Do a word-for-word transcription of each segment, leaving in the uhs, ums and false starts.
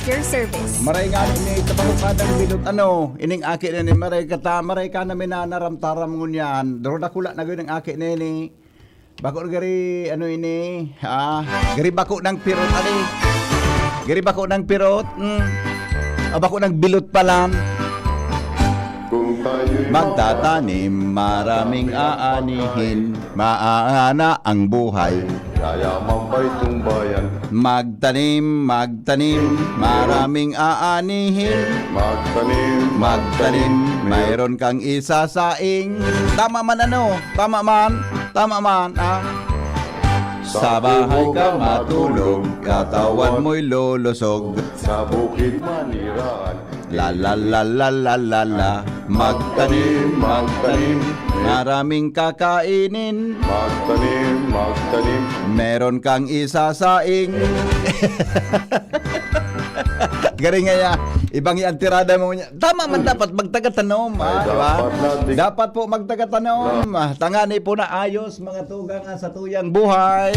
Healthcare Service. Maray nga ni, tabako ka ng bilot, ano, ining aki na ni, maray ka ta, maray ka na minanaram-taram ngunyan. Duro dakula na gud ang aki na ni. Bako gari, ano ini? Ah, gari bako ng pirot, ali. Gari bako ng pirot. Mm. Ah, bako ng bilot pala. Kung tayo'y Magtatanim, maraming aanihin, maaana ang buhay. Yayaman pa itong bayan. Magtanim, magtanim, maraming aanihin. Magtanim, Magtanim, mayroon kang isasaing. Tama man ano? Tama man? Tama man, ah? Sa bahay ka matulog, katawan mo'y lulusog. Sa bukid maniraan. La, la, la, la, la, la, la. Magtanim, magtanim. Maraming kakainin. Magtanim, magtanim. Meron kang isasaing. Galing nga ya. Ibang yan tirada mo niya. Tama man dapat magtagatanom, ah, di ba? Dapat po magtagatanom. Ah, tangani po na ayos, mga tugang, ang satuyang buhay.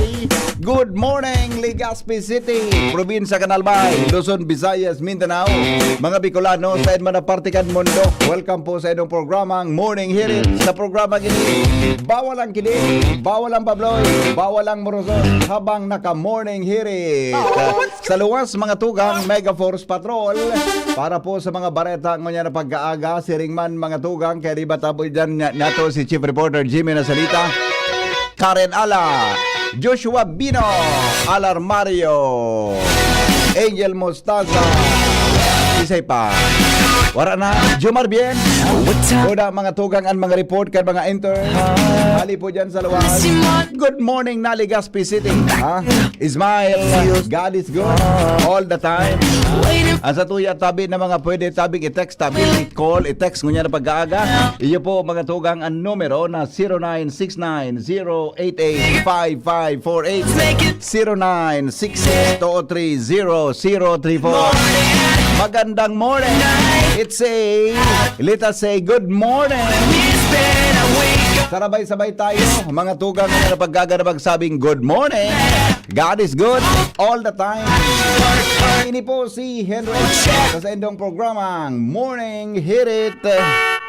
Good morning, Legazpi City, Probinsya kan Albay, Luzon, Visayas, Mindanao, mga Bicolano, sa man na parte kan mundo. Welcome po sa inyong programang Morning Hirit. Sa programang ini, bawal ang kilig, bawal ang babloy, bawal ang murusot habang naka-Morning Hirit. Sa luwas, mga tugang, Mega Force Patrol. Para po sa mga bareta ngunyan na pag-aaga, siring man, mga tugang, kaya di ba tabo dyan na, nato si Chief Reporter Jimmy Nasalita, Karen Ala, Joshua Bino, Alar Mario, Angel Mostaza, isay pa. Wara na, Jomar Bien. Kuda, mga tugang, ang mga report kan mga intern. Hali po dyan sa luwas. Good morning, Naligas P C T. Ha? Smile. God is good. All the time. Ang sa tuya tabi na mga pwede tabing i-text, tabi i-call, i-text ngunyan na pag-aaga. Iyo po, mga tugang, ang numero na zero nine six nine zero eight eight five five four eight, zero nine six six two three zero zero three four. Magandang morning. It's a, let us say, good morning. Sarabay-sabay tayo, mga tugang na pag-aaga na magsabing, "Good morning." God is good all the time. Ini po si Henry sa saindong programang Morning Hirit.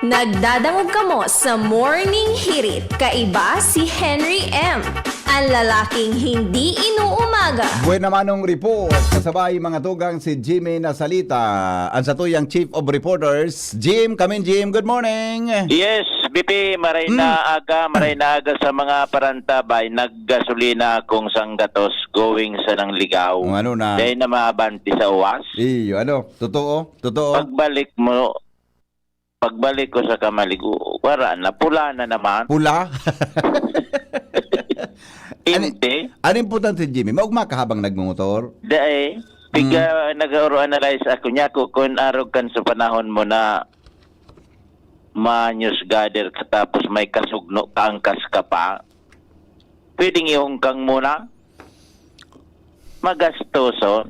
Nagdadangog kamo sa Morning Hirit. Kaiba si Henry M, ang lalaking hindi inuumaga. Buena manong report. Kasabay, mga tugang, si Jimmy Nasalita, ang satuyang Chief of Reporters. Jim, come in, Jim. Good morning. Yes, B P, maray Mm. na aga, maray na aga sa mga parantabay. Naggasolina akong sanggatos going sa Nangligaw. Ang ano na? Dahil na maabanti sa uwas. Iyo, ano? Totoo? Totoo? Pagbalik mo, pagbalik ko sa kamaligo, wala na, pula na naman. Pula? Ano, Hindi. ano importante, Jimmy? Maugma ka habang nagmumotor? Dai, piga nag-oro-analyze ako niya ko kung arog kan sa panahon mo na ma-news gather ka tapos may kasugno ka, angkas ka pa. Pwedeng ihungkang mo na. Magastoso.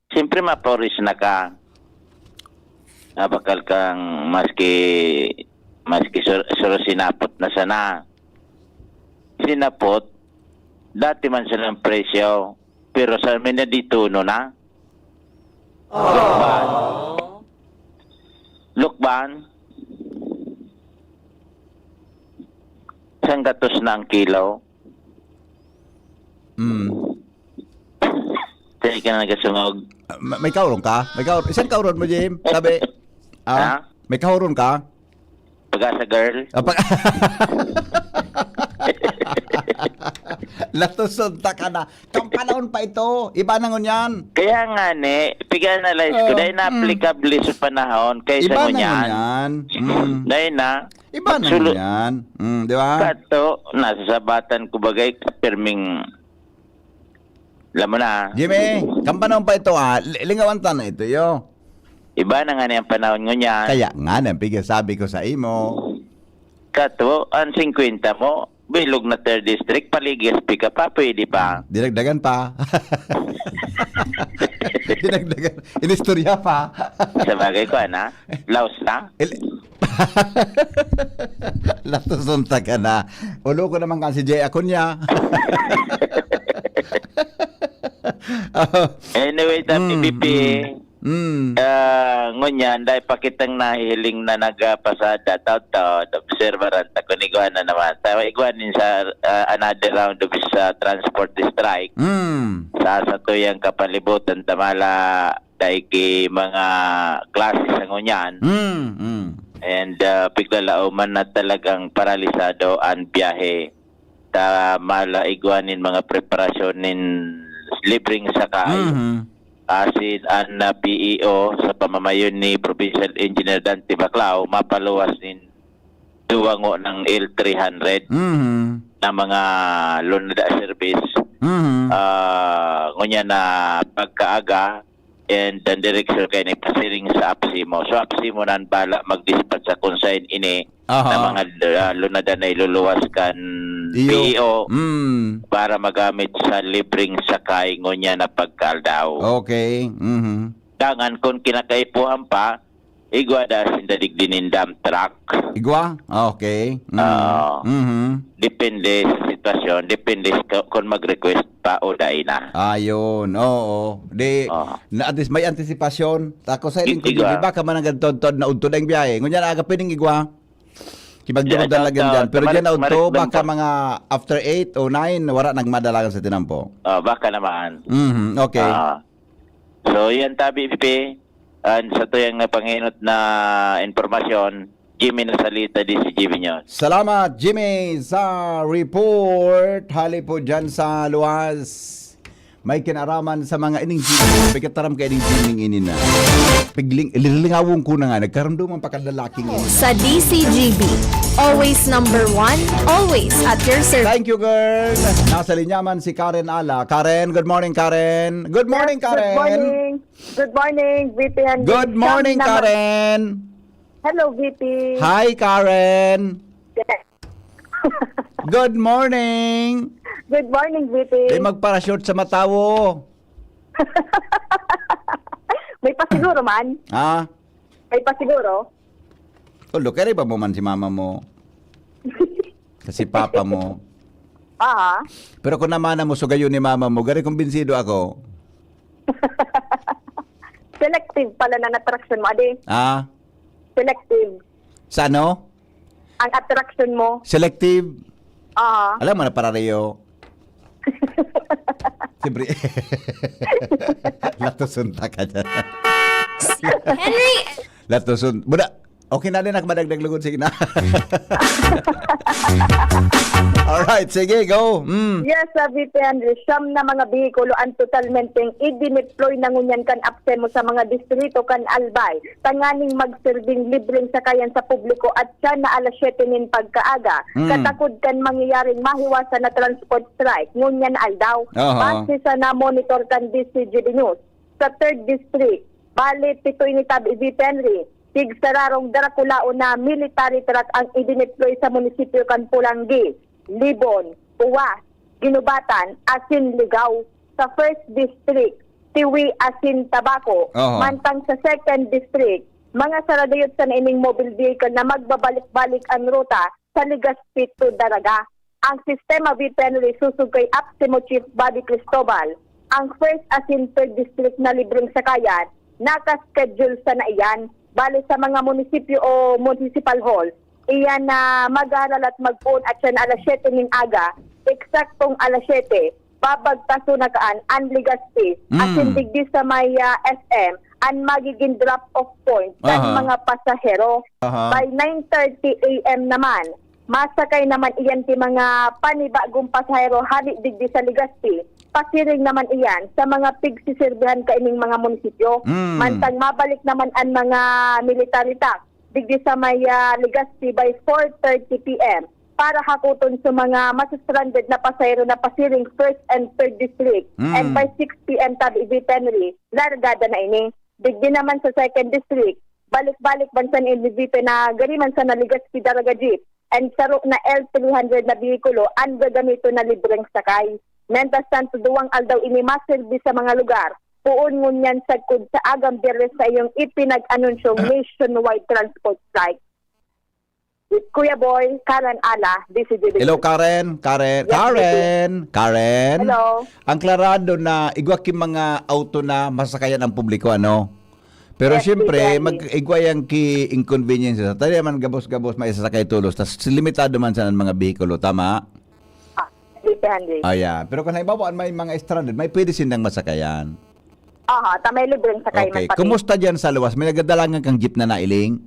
Siyempre, mapaoris na ka. Nabakal kang maski, maski sur-, sur-, sinapot na sana. Sinapot, dati man silang presyo, pero sa amin na dituno na. Lukban. Lukban. Sanggatos na ang kilo. Mm. Dai ka na nagasungog. Ah, ma-, may kauron ka? May kaur-, isang kauron mo, Jim? Sabi, ah, Ha? May kauron ka? Pag-asa girl. Ah, pag-, Latos sunta ka na. Kang panahon pa ito, iba na ngunyan. Kaya nga ni, pig-analyze ko, Oh, dahil mm. na-applicable sa panahon kaysa Iba na ngunyan. ngunyan. Mm. Dahil na, Iba na Sulu- ngunyan. Mm, di ba? Kato, nasasabatan ko bagay ka, pirming, alam mo na. Jimmy, kang panahon pa ito, ah. Li-, lingawan ta na ito, yo. Iba na nga na yung panahon ngunyan. Kaya nga, nang pigasabi ko sa imo. Kato, ang singkwenta mo, bilog na third district, paligas, pick up pa, pwede pa. Dinagdagan pa. Dinagdagan. Inistorya pa. Sa bagay ko, ana, laos na. Il- Latos unta ka na. Ulo ko naman ka si Jay Acuña. Anyway, Tati Mm, B P, mm, mm. ah, ngunyan, dahil pa kitang nahihiling na nagpasada, taod-taod, obserbaran ta kung igwa na naman. Sa igwa nin sa, ah, another round of sa transport strike, Mm. sa satuyang kapalibutan, tamala, dahil ki mga klase sa ngunyan. Mm, mm. And, ah, piglalauman na talagang paralisado ang biyahe. Ta mala igwa nin mga preparasyon nin libreng sakay. Mhm. Asin an, ah, P E O sa pamamayon ni Provincial Engineer Dante Baclao mapaluwas nin duwango ng L three hundred Mhm. na mga lunada service. Mhm. Ah, ngunyan na pagkaaga, and ang direksyon kaini pasiring sa APSEMO. So, APSEMO na ang bala mag-dispatch sa kung saan ini Aha. na mga, ah, lunada na iluluwas kan Iyo. P E O Mm. para magamit sa libreng sakay ngunyan na pagkaaldaw. Okay. Mhm. Dangan, kung kinakaipuhan pa, igwa da sinda digdi nin dump truck. Igwa? Ah, okay. Mm. Oo. Mhm. Depende sa sitwasyon, depende sa kung mag-request pa o dai na. Ayun, oo. Di, Oo. na, at least may antisipasyon. Tako sa iling Igwa. Kundi, baka man ang gantod-tod na udto na yung biyahe. Ngunyan, aga pwedeng igwa. Kibagduro Yeah, talaga daw, dyan. Pero marik-, dyan na udto, marik lang baka po. Mga after eight o nine, wala nagmadalagan sa tinampo. Oh, baka naman. Mhm, okay. Ah. So, yan, Tabi P P. And sa tuyang panginot na impormasyon, Jimmy Nasalita, D C G B News. Salamat, Jimmy, sa report. Hali po dyan sa luwas. May kinaraman sa mga ining Jimmy. Pagkataram ka ining Jimmy ini na. Pigling, lilingawon ko na nga. Nagkaramdaman pa kadlalaking ini. Sa D C G B, always number one, always at your service. Thank you, girl. Nasa linya man si Karen Ala. Karen, good morning, Karen. Good morning, Yes, good Karen. Morning. Good morning, V P and Good morning, Sam naman. Karen. Hello, V P. Hi, Karen. Yes. Good morning. Good morning, V P. Di magpara-short sa matawo. May pa siguro man. Ah? May pa siguro. Ulo, kaya ba mo man si mama mo? Kasi papa mo. Aha. Pero kung namana mo, sugayon ni mama mo, gari kumbinsido ako. Selective pala na attraction mo, adi. Ah? Selective. Sa ano? Ang attraction mo. Selective? Aha. Alam mo na, parareho. Siyempre. Latoson ta ka dyan. Henry! Latoson. Buda, okay na din ako madagdag lugod. Sige na. Alright, sige, go. Mm. Yes, sa V P N, siyam na mga behikulo ang totalmenteng idineploy na ngunyan kan APSEMO sa mga distrito kan Albay, tanganing magserbing libreng sakayan sa publiko at siya na alas siyete nin pagkaaga. Mm. Katakod kan mangyayaring mahiwasan na transport strike ngunyan aldaw. Aha. Base sa na-monitor kan D C G B News, sa third District, bali, pito ini tabi V P Henry, tigsararong darakulaon na military truck ang idineploy sa munisipyo kan Polangui, Libon, Uwas, Guinobatan, asin Ligao. Sa first District, Tiwi asin Tabaco. Aha. Mantang sa second District, mga saradayot sa naining mobile vehicle na magbabalik-balik ang ruta sa Legazpi to Daraga. Ang sistema V P N susog kay APSEMO Chief Bobby Cristobal, ang first asin third district na libreng sakayan, naka-schedule sa naiyan. Bale sa mga munisipyo o municipal hall, iyan na mag-aaral at mag-on at siya na alas siyete nin aga, eksaktong alas siyete, babagtaso na kaan an Legazpi, Mm. asin digdi sa may, ah, S M, an magiging drop-off point kan Aha. mga pasahero. Aha. By nine thirty A M naman, masakay naman iyan ti mga panibagong pasahero hali digdi sa Legazpi. Pasiring naman iyan sa mga pigsiserbihan kaining mga munisipyo. Mm. Mantang mabalik naman an mga military truck digdi sa may, ah, Legazpi by four thirty P M para hakoton sa mga masustranded na pasahero na pasiring first and third district. Mm. And by six P M tabi V P Henry, largada na ini. Digdi naman sa second district, balik-balik man sa N L V P na gari man sa na Legazpi Daraga Jeep and saro na L three hundred na behikulo ang gagamiton na libreng sakay. Mientras tanto, duwang aldaw ini maserbi sa mga lugar, poon ngunyan sagkod sa agang Biyernes sa iyong ipinag-anunsyong nationwide transport strike. with Kuya Boy, Karen Ala, D C J. Hello, Karen. Karen. Yes, Karen. Karen. Hello. Ang klarado na igwa ki mga auto na masakayan ang publiko, ano? Pero yes, siyempre, mag-igwa yan ki inconvenience. Tayo man gabos-gabos may sasakay tulos. Tas limitado man sana ang mga behikulo, tama? Ah, hindi, Henry. Ayan. Pero kung halimbawa may mga stranded, may pwede sindang masakayan. Aha, ta may libreng sakay. Okay. Kumusta dyan sa luwas? May nagdadalangan kang jeep na nailing?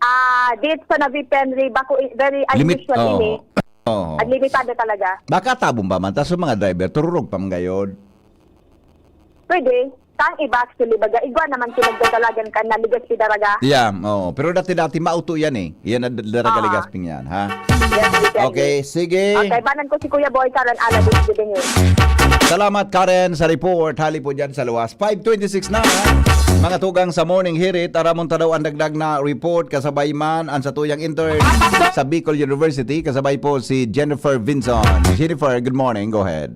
Ah, dito sa Navi Penry, bako, very unusual ini. Oo. Ang limitado talaga. Baka tabon pa man, tas yung mga driver, tururog pa man gayod. Pwede. Tang iba, actually, baga, igwa naman pinagdadalagan ka na ligas pidaraga. Yeah, oo. Pero dati-dati, mauto yan eh. Yan na daraga ligas ping yan, ha? Yes, we can. Okay, sige. Okay, banan ko si Kuya Boy, Karen Ala, this is the news. Salamat, Karen, sa report. Hali po dyan sa luwas. Five twenty-six na, ha? Mga tugang sa Morning Hirit, aramon ta daw ang dagdag na report, kasabay man ang satuyang intern sa Bicol University, kasabay po si Jennifer Vinson. Jennifer, good morning. Go ahead.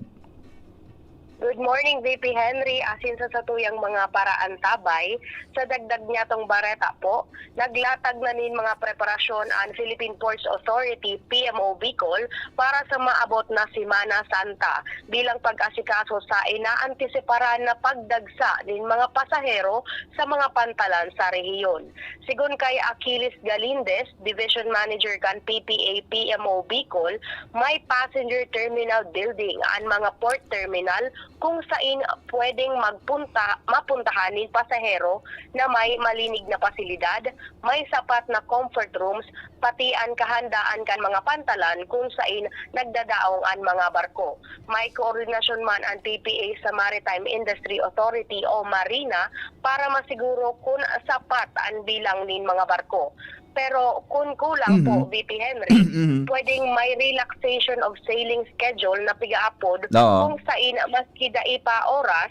Good morning, V P Henry. Asin sa satuyang mga paraantabay, sa dagdag niyatong bareta po, naglatag na nin mga preparasyon ang Philippine Ports Authority, P M O Bicol, para sa maabot na Semana Santa bilang pag-asikaso sa inaantisiparan na pagdagsa nin mga pasahero sa mga pantalan sa rehiyon. Sigon kay Achilles Galindez, Division Manager kan P P A P M O Bicol, may passenger terminal building an mga port terminal kung sain pwedeng magpunta, mapuntahan nin pasahero na may malinig na pasilidad, may sapat na comfort rooms, pati an kahandaan kan mga pantalan kung sain nagdadaong an mga barko. May koordinasyon man an P P A sa Maritime Industry Authority o MARINA para masiguro kun sapat an bilang nin mga barko. Pero kun kulang po, Mhm. V P Henry, Mhm. pwedeng may relaxation of sailing schedule na pigaapod Oo. kung sain maski dai pa oras,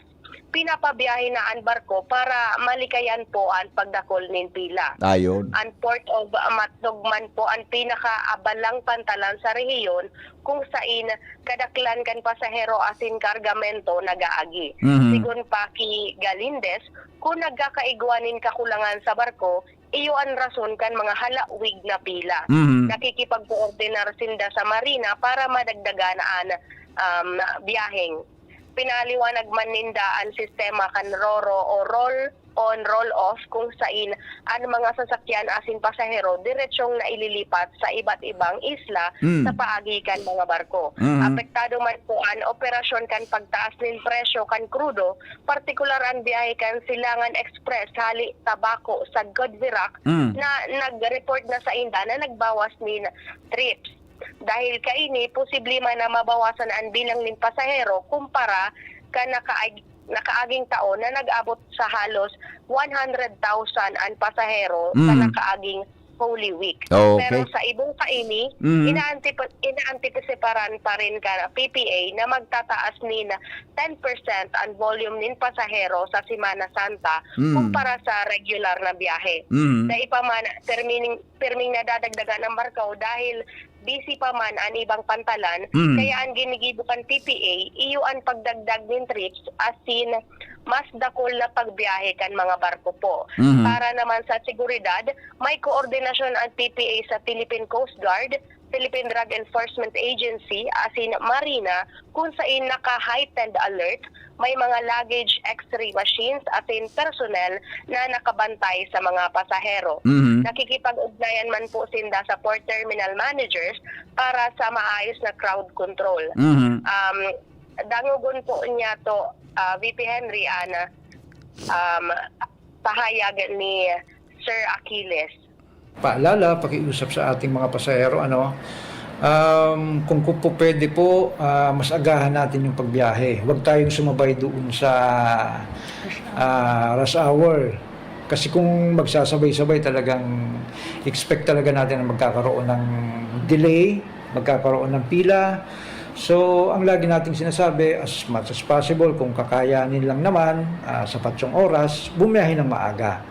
pinapabiyahe na an barko para malikayan po an pagdakul nin pila. Ayun. An Port of Matnogman po an pinakaabalang pantalan sa rehiyon kung sain kadaklan kan pasahero asin kargamento nagaagi. Mhm. Sigon pa ki Galindez, kun nagkakaigwa nin kakulangan sa barko, iyo an rason kan mga halawig na pila. Mhm. Nakikipagkoordinar sinda sa MARINA para madagdagan an, um, biyaheng. Pinaliwanag man ninda an sistema kan RoRo o roll on, roll off, kung sain an mga sasakyan asin pasahero diretsyong naililipat sa iba't ibang isla Mm. sa paagi kan mga barko. Mhm. Apektado man po an operasyon kan pagtaas nin presyo kan krudo, partikular an biyahe kan Silangan Express hali Tabaco sa Goodvirac Mm. na nag-report na sainda na nagbawas nin trips. Dahil kaini, posible man na mabawasan an bilang nin pasahero kumpara kan nakaag-, nakaaging taon na nag-abot sa halos one hundred thousand an pasahero sa Mm. nakaaging Holy Week. Okay. Pero sa ibong kaini, Mm. inaantip-, inaantisiparan pa rin ka P P A na magtataas nin ten percent an volume nin pasahero sa Semana Santa Mm. kumpara sa regular na biyahe. Mm. Dai pa man, pirming, pirming nadadagdagan ang barko dahil busy pa man an ibang pantalan, Mm. kaya an ginigibo kan P P A, iyo an pagdagdag nin trips asin mas dakul na pagbiyahe kan mga barko po. Mhm. Para naman sa seguridad, may koordinasyon an P P A sa Philippine Coast Guard, Philippine Drug Enforcement Agency, asin MARINA, kung sain naka-heightened alert, may mga luggage x-ray machines asin personnel na nakabantay sa mga pasahero. Mhm. Nakikipag-ugnayan man po sinda sa port terminal managers para sa maayos na crowd control. Mhm. Um, dangogon po niya to, ah, V P Henry, an, um, pahayag ni Sir Achilles. Paalala, pakiusap sa ating mga pasahero, ano, um, kung, kung po pwede po, ah, mas agahan natin yung pagbiyahe. Huwag tayong sumabay doon sa, ah, rush hour. Kasi kung magsasabay-sabay, talagang expect talaga natin na magkakaroon ng delay, magkakaroon ng pila. So, ang lagi nating sinasabi, as much as possible, kung kakayanin lang naman, ah, sapat yung oras, bumiyahe ng maaga.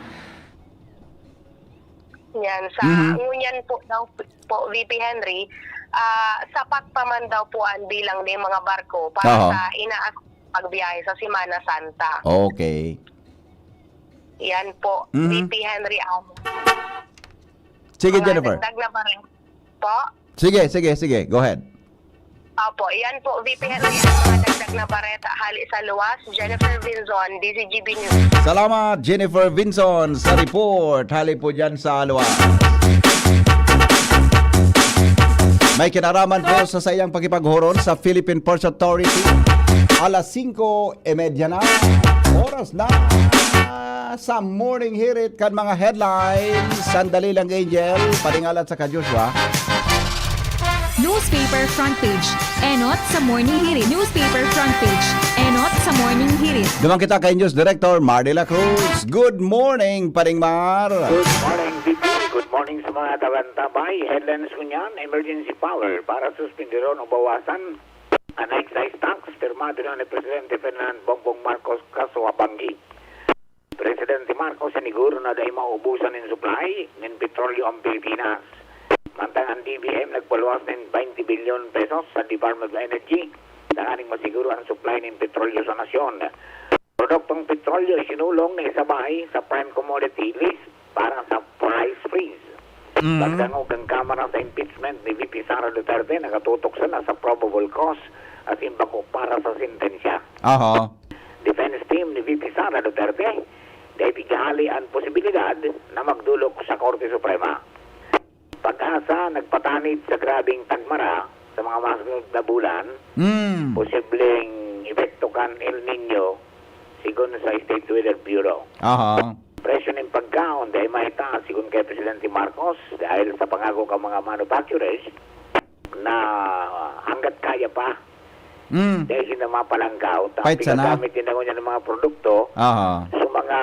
Yan, sa Mhm. ngunyan po daw po, V P Henry, ah, sapat pa man daw po ang bilang ng mga barko para Aha. sa inaas pagbiyahe sa Semana Santa. Okay. Yan po, Mhm. V P Henry Amo. Sige, Jennifer. Dagdag na bareta po. Sige, sige, sige. Go ahead. Opo, yan po, V P Henry, ang mga dagdag na bareta hali sa luwas. Jennifer Vinzon, D Z G B News. Salamat, Jennifer Vinzon, sa report. Hali po dyan sa luwas. May kinaraman po sa saiyang pakipaghuron sa Philippine Ports Authority. Alas singko y media na. Oras na sa Morning Hirit kan mga headlines. Sandali lang, Angel. Paringalat sa ka Joshua. Newspaper front page. Enot sa Morning Hirit. Newspaper front page. Enot sa Morning Hirit. Duman kita kay News Director Mar de la Cruz. Good morning, Paring Mar. Good morning, V P. Good morning sa mga tabantabay. Headlines ko niyan, emergency power para suspindiron o bawasan an excise tax, pirmado na ni Presidente Ferdinand Bongbong Marcos Kasuabanggi. Presidente Marcos, siniguro na dai maubusan nin supply nin petrolyo ang Pilipinas. Mantang ang D B M nagpaluwas nin twenty billion pesos sa Department of Energy tanganing masiguro ang supply nin petrolyo sa nasyon. Produktong petrolyo sinulong na isabay sa prime commodity list para sa price freeze. Mhm. Pagdangog kan Kamara sa impeachment ni V P Sara Duterte, nakatutok sana sa probable cause asin bako para sa sentensya. Aha. Defense team ni V P Sara Duterte, dai pighali an posibilidad na magdolok sa Korte Suprema. PAGASA nagpatanid sa grabeng tagmara sa mga masunod na bulan, Hmm. posibleng epekto kan El Niño, sigon sa State Weather Bureau. Aha. Presyo nin pagkaon dai maitaas, sigon kay Presidente Marcos, dahil sa pangako kan mga manufacturers na hanggat kaya pa, Hmm. dai sinda mapalanggaw. Ta Pait sana. Pinagamit din ako niya ng mga produkto Aha. sa mga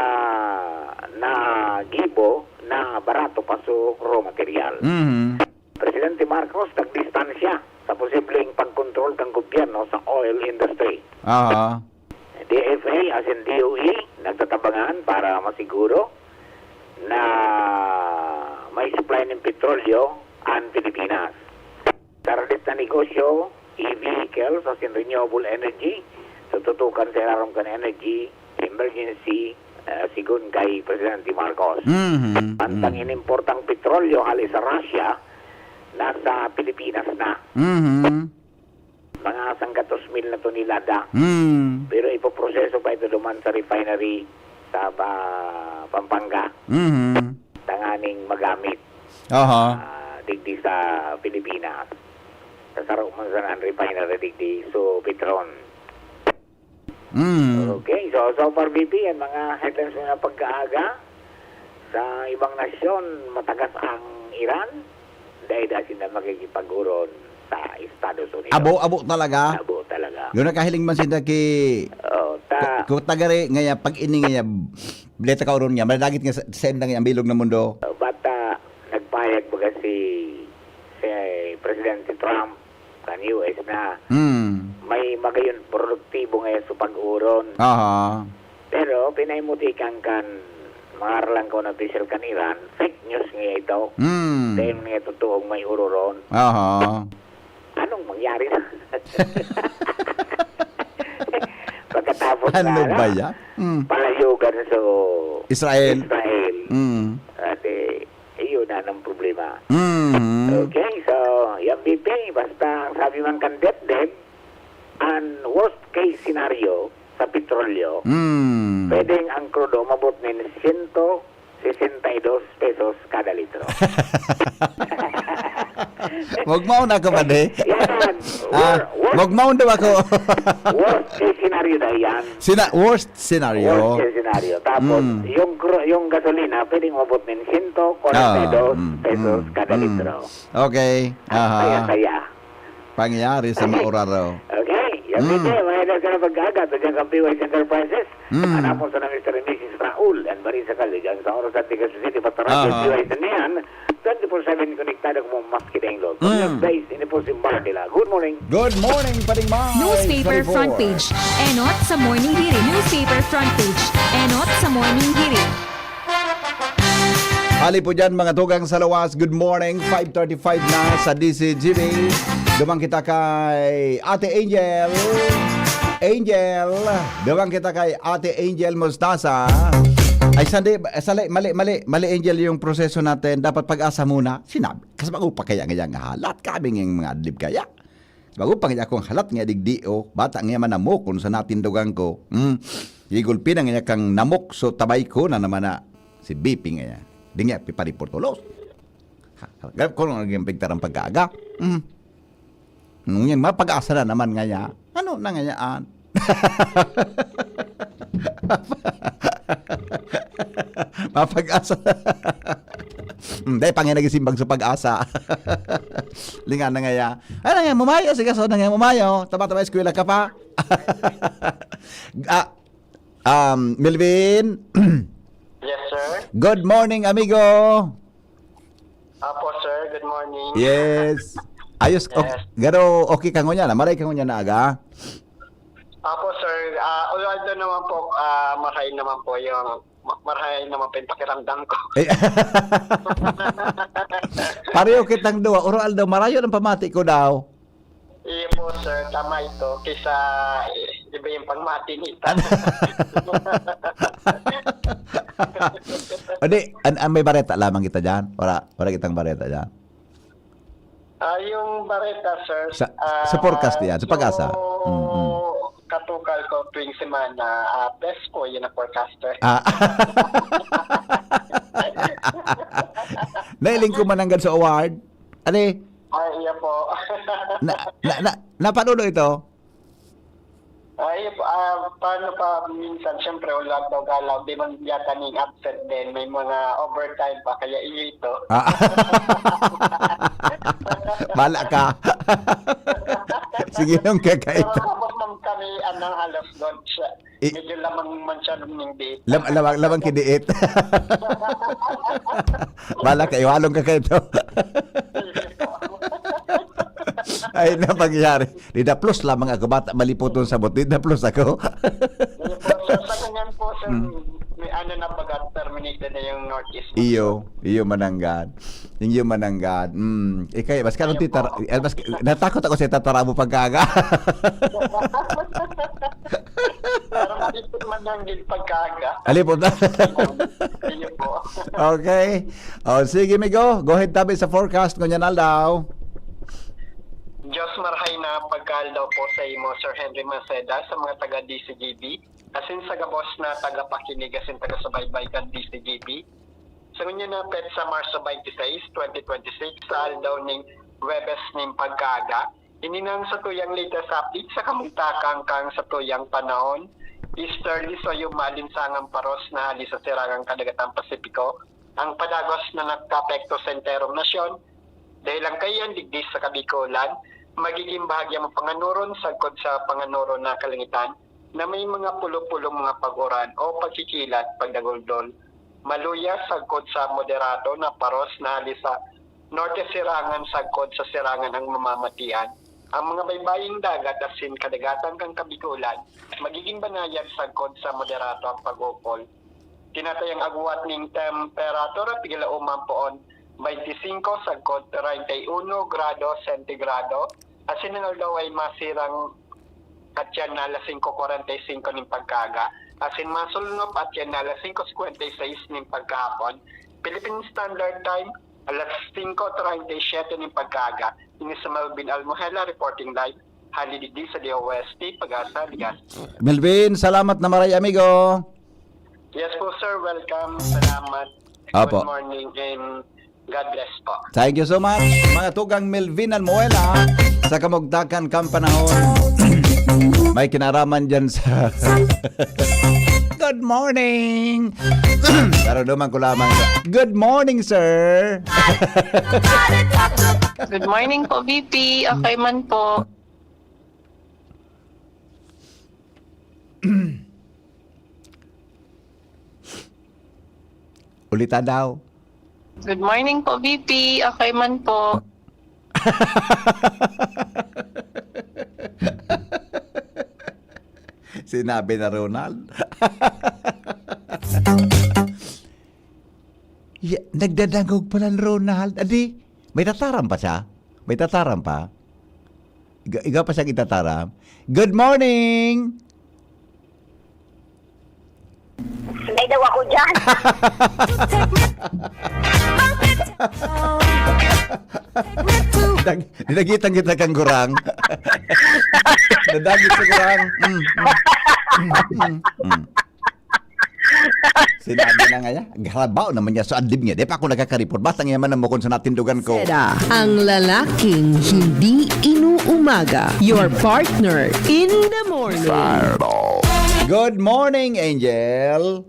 nagibo na barato pa sa raw material. Mhm. Presidente Marcos nagdistansya sa posibleng pagkontrol kan gobyerno sa oil industry. Aha. D F A asin D O E nagtatabangan para masiguro na may supply nin petrolyo an Pilipinas. Sa radit na negosyo, e-vehicles asin renewable energy, tututukan sa ilarom kan energy emergency, ah, sigon kay Presidente Marcos. Mhm, Mantang mhm. inimportang petrolyo hali sa Russia, nasa Pilipinas na. Mhm. Mga sanggatos mil na tonelada. Mm. Pero ipoproseso pa ito duman sa refinery sa Pa-, Pampanga. Mhm. Tanganing magamit, Aha. ah, digdi sa Pilipinas. Sa saro man sana ang refinery digdi, so Petron. Mm. Okay, so, so far, V P, yan mga headlines muna pagkaaga. Sa ibang nasyon, matagas ang Iran. Dahil dahil sila makikipag-uron sa Estados Unidos. Abo, abo talaga? Abo talaga. Yun, nakahiling man sila ki-, Oh, ta- ku-, kutagari, ngaya, pag ini ngaya, bileta ka uron niya, malalagit nga sa, sa indang ang bilog na mundo. Bata, nagpayag baga si, si Presidente Trump, kan U S na Hmm. may magayon produktibo ngayon sa pag-uron. Aha. Pero pinaimutikan kan mga aralangkaw na opisyal kan Iran, fake news nga ito. Hmm. Dahil nga totoong may ururon. Aha. Anong mangyari na? Pagkatapos Ano na, ba yan? Hmm. palayogan sa Israel. Israel. Hmm. Ate, Iyon na ang problema. Mhm. Okay, so, yan, V P, basta ang sabi man kan DepDep, ang worst case scenario sa petrolyo, Mm. pwedeng ang crude umabot nin sento sesenta y dos pesos kada litro. Magmaon ako, pare. Yan. Ah, Wor-, worst, magmaon daw ako. Worst case scenario na yan. Sina-, worst scenario. Worst case scenario. Tapos, Mm. yung cru-, yung gasolina, pwedeng umabot ng sento kwarenta y dos Ah, mm, pesos mm, kada mm. litro. Okay. Ang Aha. saya-saya. Pangyayari sa mauraraw. Okay. Yan, Mm. Miguel, may na ka na pag-agat. Diyan kang P Y C Enterprises. Mm. Hanapon sa na Mister and Missus Raul and Marisa Caligan sa oras at tigas sa City. Basta radyo Aha. P Y C niyan, twenty-four seven konektado kamo maski daing log. Mm. From your place, ini po si Mar nila. Good morning. Good morning, Paring Mar. Newspaper Sa report. front page. Enot sa Morning Hirit. Newspaper front page. Enot sa Morning Hirit. Hali po dyan, mga tugang sa lawas. Good morning. Five thirty-five na sa D Z G B. Duman kita kay Ate Angel. Angel. Duman kita kay Ate Angel Mostasa. Ay, sali, sali, mali, mali, mali, Angel, yung proseso natin. Dapat PAGASA muna. Sinabi, kasi bago pa kaya ngayang halat kami ngayang mga adlib kaya. Bago pa ngayang akong halat nga digdi, oh. Bata nga manamok kung sa natindogan ko. Hmm. Igulpi na nga kang namok, so tabay ko na naman na si B P nga. Di nga, pipariport ulos. Ha, ha, ko lang naging pigtarang pagkaaga. Hmm. Ngunyan, mapag-asa na naman ngaya. Ano na ngayaan? Mapag-asa. Hmm, dahil pangin nagisimbag sa pag-asa. Linga na ngaya. Ano nga, mumayo? Sige, so na nga, mumayo. Tama-tama, eskwela ka pa. Ah, um, Melvin. Yes, sir. Good morning, amigo. Apo, sir. Good morning. Yes. Ayos. Okay, Yes. Garo, okay ka ngunyan na? Maray ka ngunyan na aga? Apo, sir. Ah, although naman po, ah, maray naman po yung, ma- maray naman po yung pakiramdam ko. Eh, pareho kitang duwa. Oro aldaw, marayo ang pamati ko daw. Iyo po, sir. Tama ito. Kaysa eh, iba yung pangmati nito. Hindi, an, an, may bareta lamang kita dyan. Wala, wala kitang bareta dyan. Ah, yung bareta, sir. Sa- ah, sa forecast yan, sa PAGASA. so, Mm, mm. Katukal ko tuwing semana, ah, best po yun ang forecaster. Ah. Nailing ko mananggad sa award. Ano eh? Ah, iya po. Na, na, na, napanood ito? Ah, iya po. Ah, paano pa minsan, siyempre, wala daw galaw. Di man yata ning absent din. May mga overtime pa, kaya iyo ito. Ah. Bala ka. Sige nung Pero kakaito. Tapos nung kami, anong halos doon siya. I- Medyo lamang man siya nung hindi. Lam, lamang, lamang kidiit. Bala ka, iwalong ka kaito. Ay, na pangyayari. Di da plus lamang ako, bata, malipoton sabot. Di da plus ako. Iyo po, sir, sa ganyan po, sir, Hmm. may ano na baga, terminated na yung Northeast. Iyo, iyo mananggad. Yung iyo mananggad. Mm. Ikay, mas kanong Iyo po. titar... eh, mas, natakot ako sa tatara mo pagkaga. Pero malipot man lang din pagkaga. Alipot na. Iyo po. Okay. O, sige, migo. Go ahead tabi sa forecast ngunyan aldaw. Diyos marhay na pagkaaldaw po sa imo, Sir Henry Maceda, sa mga taga D C G B, asin sa gabos na tagapakinig asin taga-subaybay kan D C G B. Sa ngunyan na petsa, Marso twenty-six, twenty twenty-six, sa aldaw ning Huwebes ning pagkaaga, ini nang satuyang latest update sa kamugtakan kan satuyang panahon. Easterly, so yung maalinsangang paros na hali sa sirangang kadagatang Pasipiko, ang padagos na nagkaapekto sa enterong nasyon. Dahil ang kaiyan digdi sa Kabikolan, magiging bahagya mapanganuron sagkod sa panganuron na kalangitan na may mga pulo-pulong mga pag-uran o pagkikilat, pagdaguldol. Maluya sagkod sa moderado na paros na hali sa norte sirangan sagkod sa sirangan ang mamamatian. Ang mga baybaying dagat asin kadagatan kan Kabikolan, magiging banayad sagkod sa moderado ang pag-ukol. Tinatayang agwat ning temperatura pigilauman poon twenty-five sagkod treinta y uno grado sentigrado, asin ang aldaw ay masirang atyan na alas singko kwarenta y singko nin pagkaaga, asin masulnop atyan na alas singko singkwenta y seis nin pagkahapon, Philippine Standard Time, alas singko treinta y siete nin pagkaaga. Ini si Melvin Almuhela reporting live, hali digdi sa D O S T, Pag-asa, Legazpi. Melvin, salamat na maray, amigo. Yes po, sir. Welcome. Salamat. Apo. Good morning and God bless po. Thank you so much, mga tugang Melvin Almuela, sa kamugtakan kan panahon. May kinaraman dyan sa... Good morning! Pero duman ko lamang sa... Good morning, sir! Good morning po, V P. Okay man po. Ulita daw. Good morning po, V P. Okay man po. Sinabi na Ronald. Ya, nagdadangog pala ni Ronald. Adi, may tataram pa siya? May tataram pa? Iga, iga pa siyang itataram? Good morning! May Ewan ko dyan. Dag, dinagitan kita kang gurang. Nadagit sa gurang. Mm, mm, mm, mm, mm. Sinabi na nga niya, garabaw naman niya sa adlib niya. Di pa ako nagkakaripot. Basta nga man ang mukon sa natindugan ko. Seda, ang lalaking hindi inuumaga. Your partner in the morning. Good morning, Angel.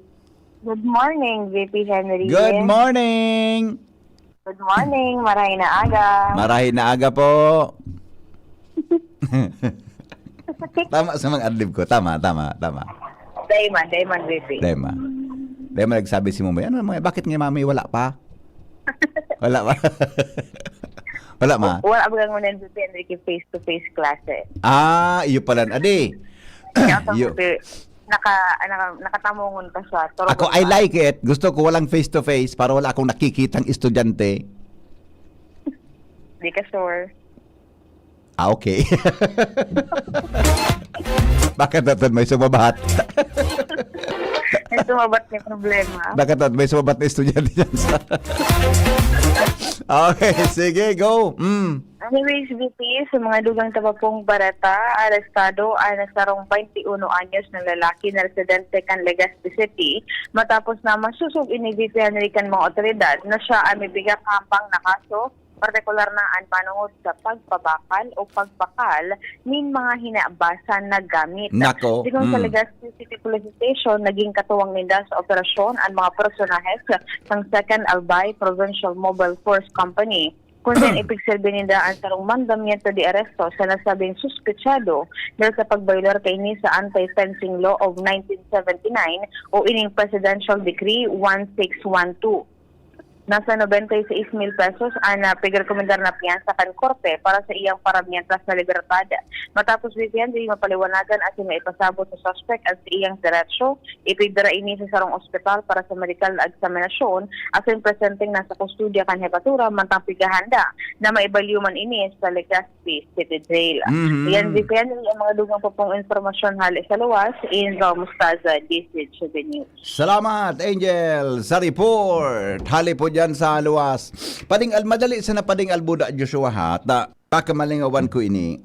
Good morning, V P Henry. Good morning. Good morning, marahay na aga. Marahay na aga po. Tama sa mga adlib ko. Tama, tama, tama. Daiman, daiman, V P. Daiman. Daiman nagsabi si Mumay, "Ano naman, bakit nga mami wala pa?" Wala pa. Wala, ma. Wala ba ngunyan, V P Enrique, face-to-face klase? Ah, iyo pala. Adi. Kaya sa Iyo. V P, naka, naka, nakatamungon ka sa turog Ako, I ba? Like it. Gusto ko walang face-to-face para wala akong nakikitang estudyante. Di ka sure. Ah, okay. Baka tatad may sumabat. May sumabat na problema. Baka tatad may sumabat na estudyante dyan sa... Okay, sige, go. Mm. Anyways, V P, sa mga dugang ta pa pong bareta, arestado ang sarong twenty-one anyos na lalaki na residente kan Legazpi City matapos na masusog ini, V P Henry, kan mga otoridad na siya ay may pigakahambang na kaso, partikular na an manongod sa pagpabakal o pagbakal nin mga hinabasan na gamit. Nako, Sigon sa mm. Legazpi City Police Station, naging katuwang ninda sa operasyon an mga personahe sa Second Albay Provincial Mobile Force Company, kung saan ipigserbi ninda ang sarong mandamiento de aresto sa nasabing suspetsado dahil sa pagbayolar kaini sa Anti-Fencing Law of nineteen seventy-nine o ining Presidential Decree one six one two. Nasa nobenta y seis mil pesos an, ah, pigrekomendar na piyansa kan korte para sa iyang paramientras na libertad. Matapos, V P Henry, mapaliwanagan asin maipasabot sa suspek an sa iyang deretsyo, ipigdara ini sa sarong ospital para sa medikal na eksaminasyon asin presenteng nasa kustodiya kan hepatura mantang pighahanda na maibalyo man ini sa Legazpi City Jail. Mhm. Yan, V P Henry, ang mga dugang pa pong impormasyon hale sa luwas. Angel Mostaza, D Z H News. Salamat, Angel, sa report. Hale po dyan sa luwas. Pading al-, madali sana pading albuda, Joshua, ha? Ta, pakamalingawan ko ini.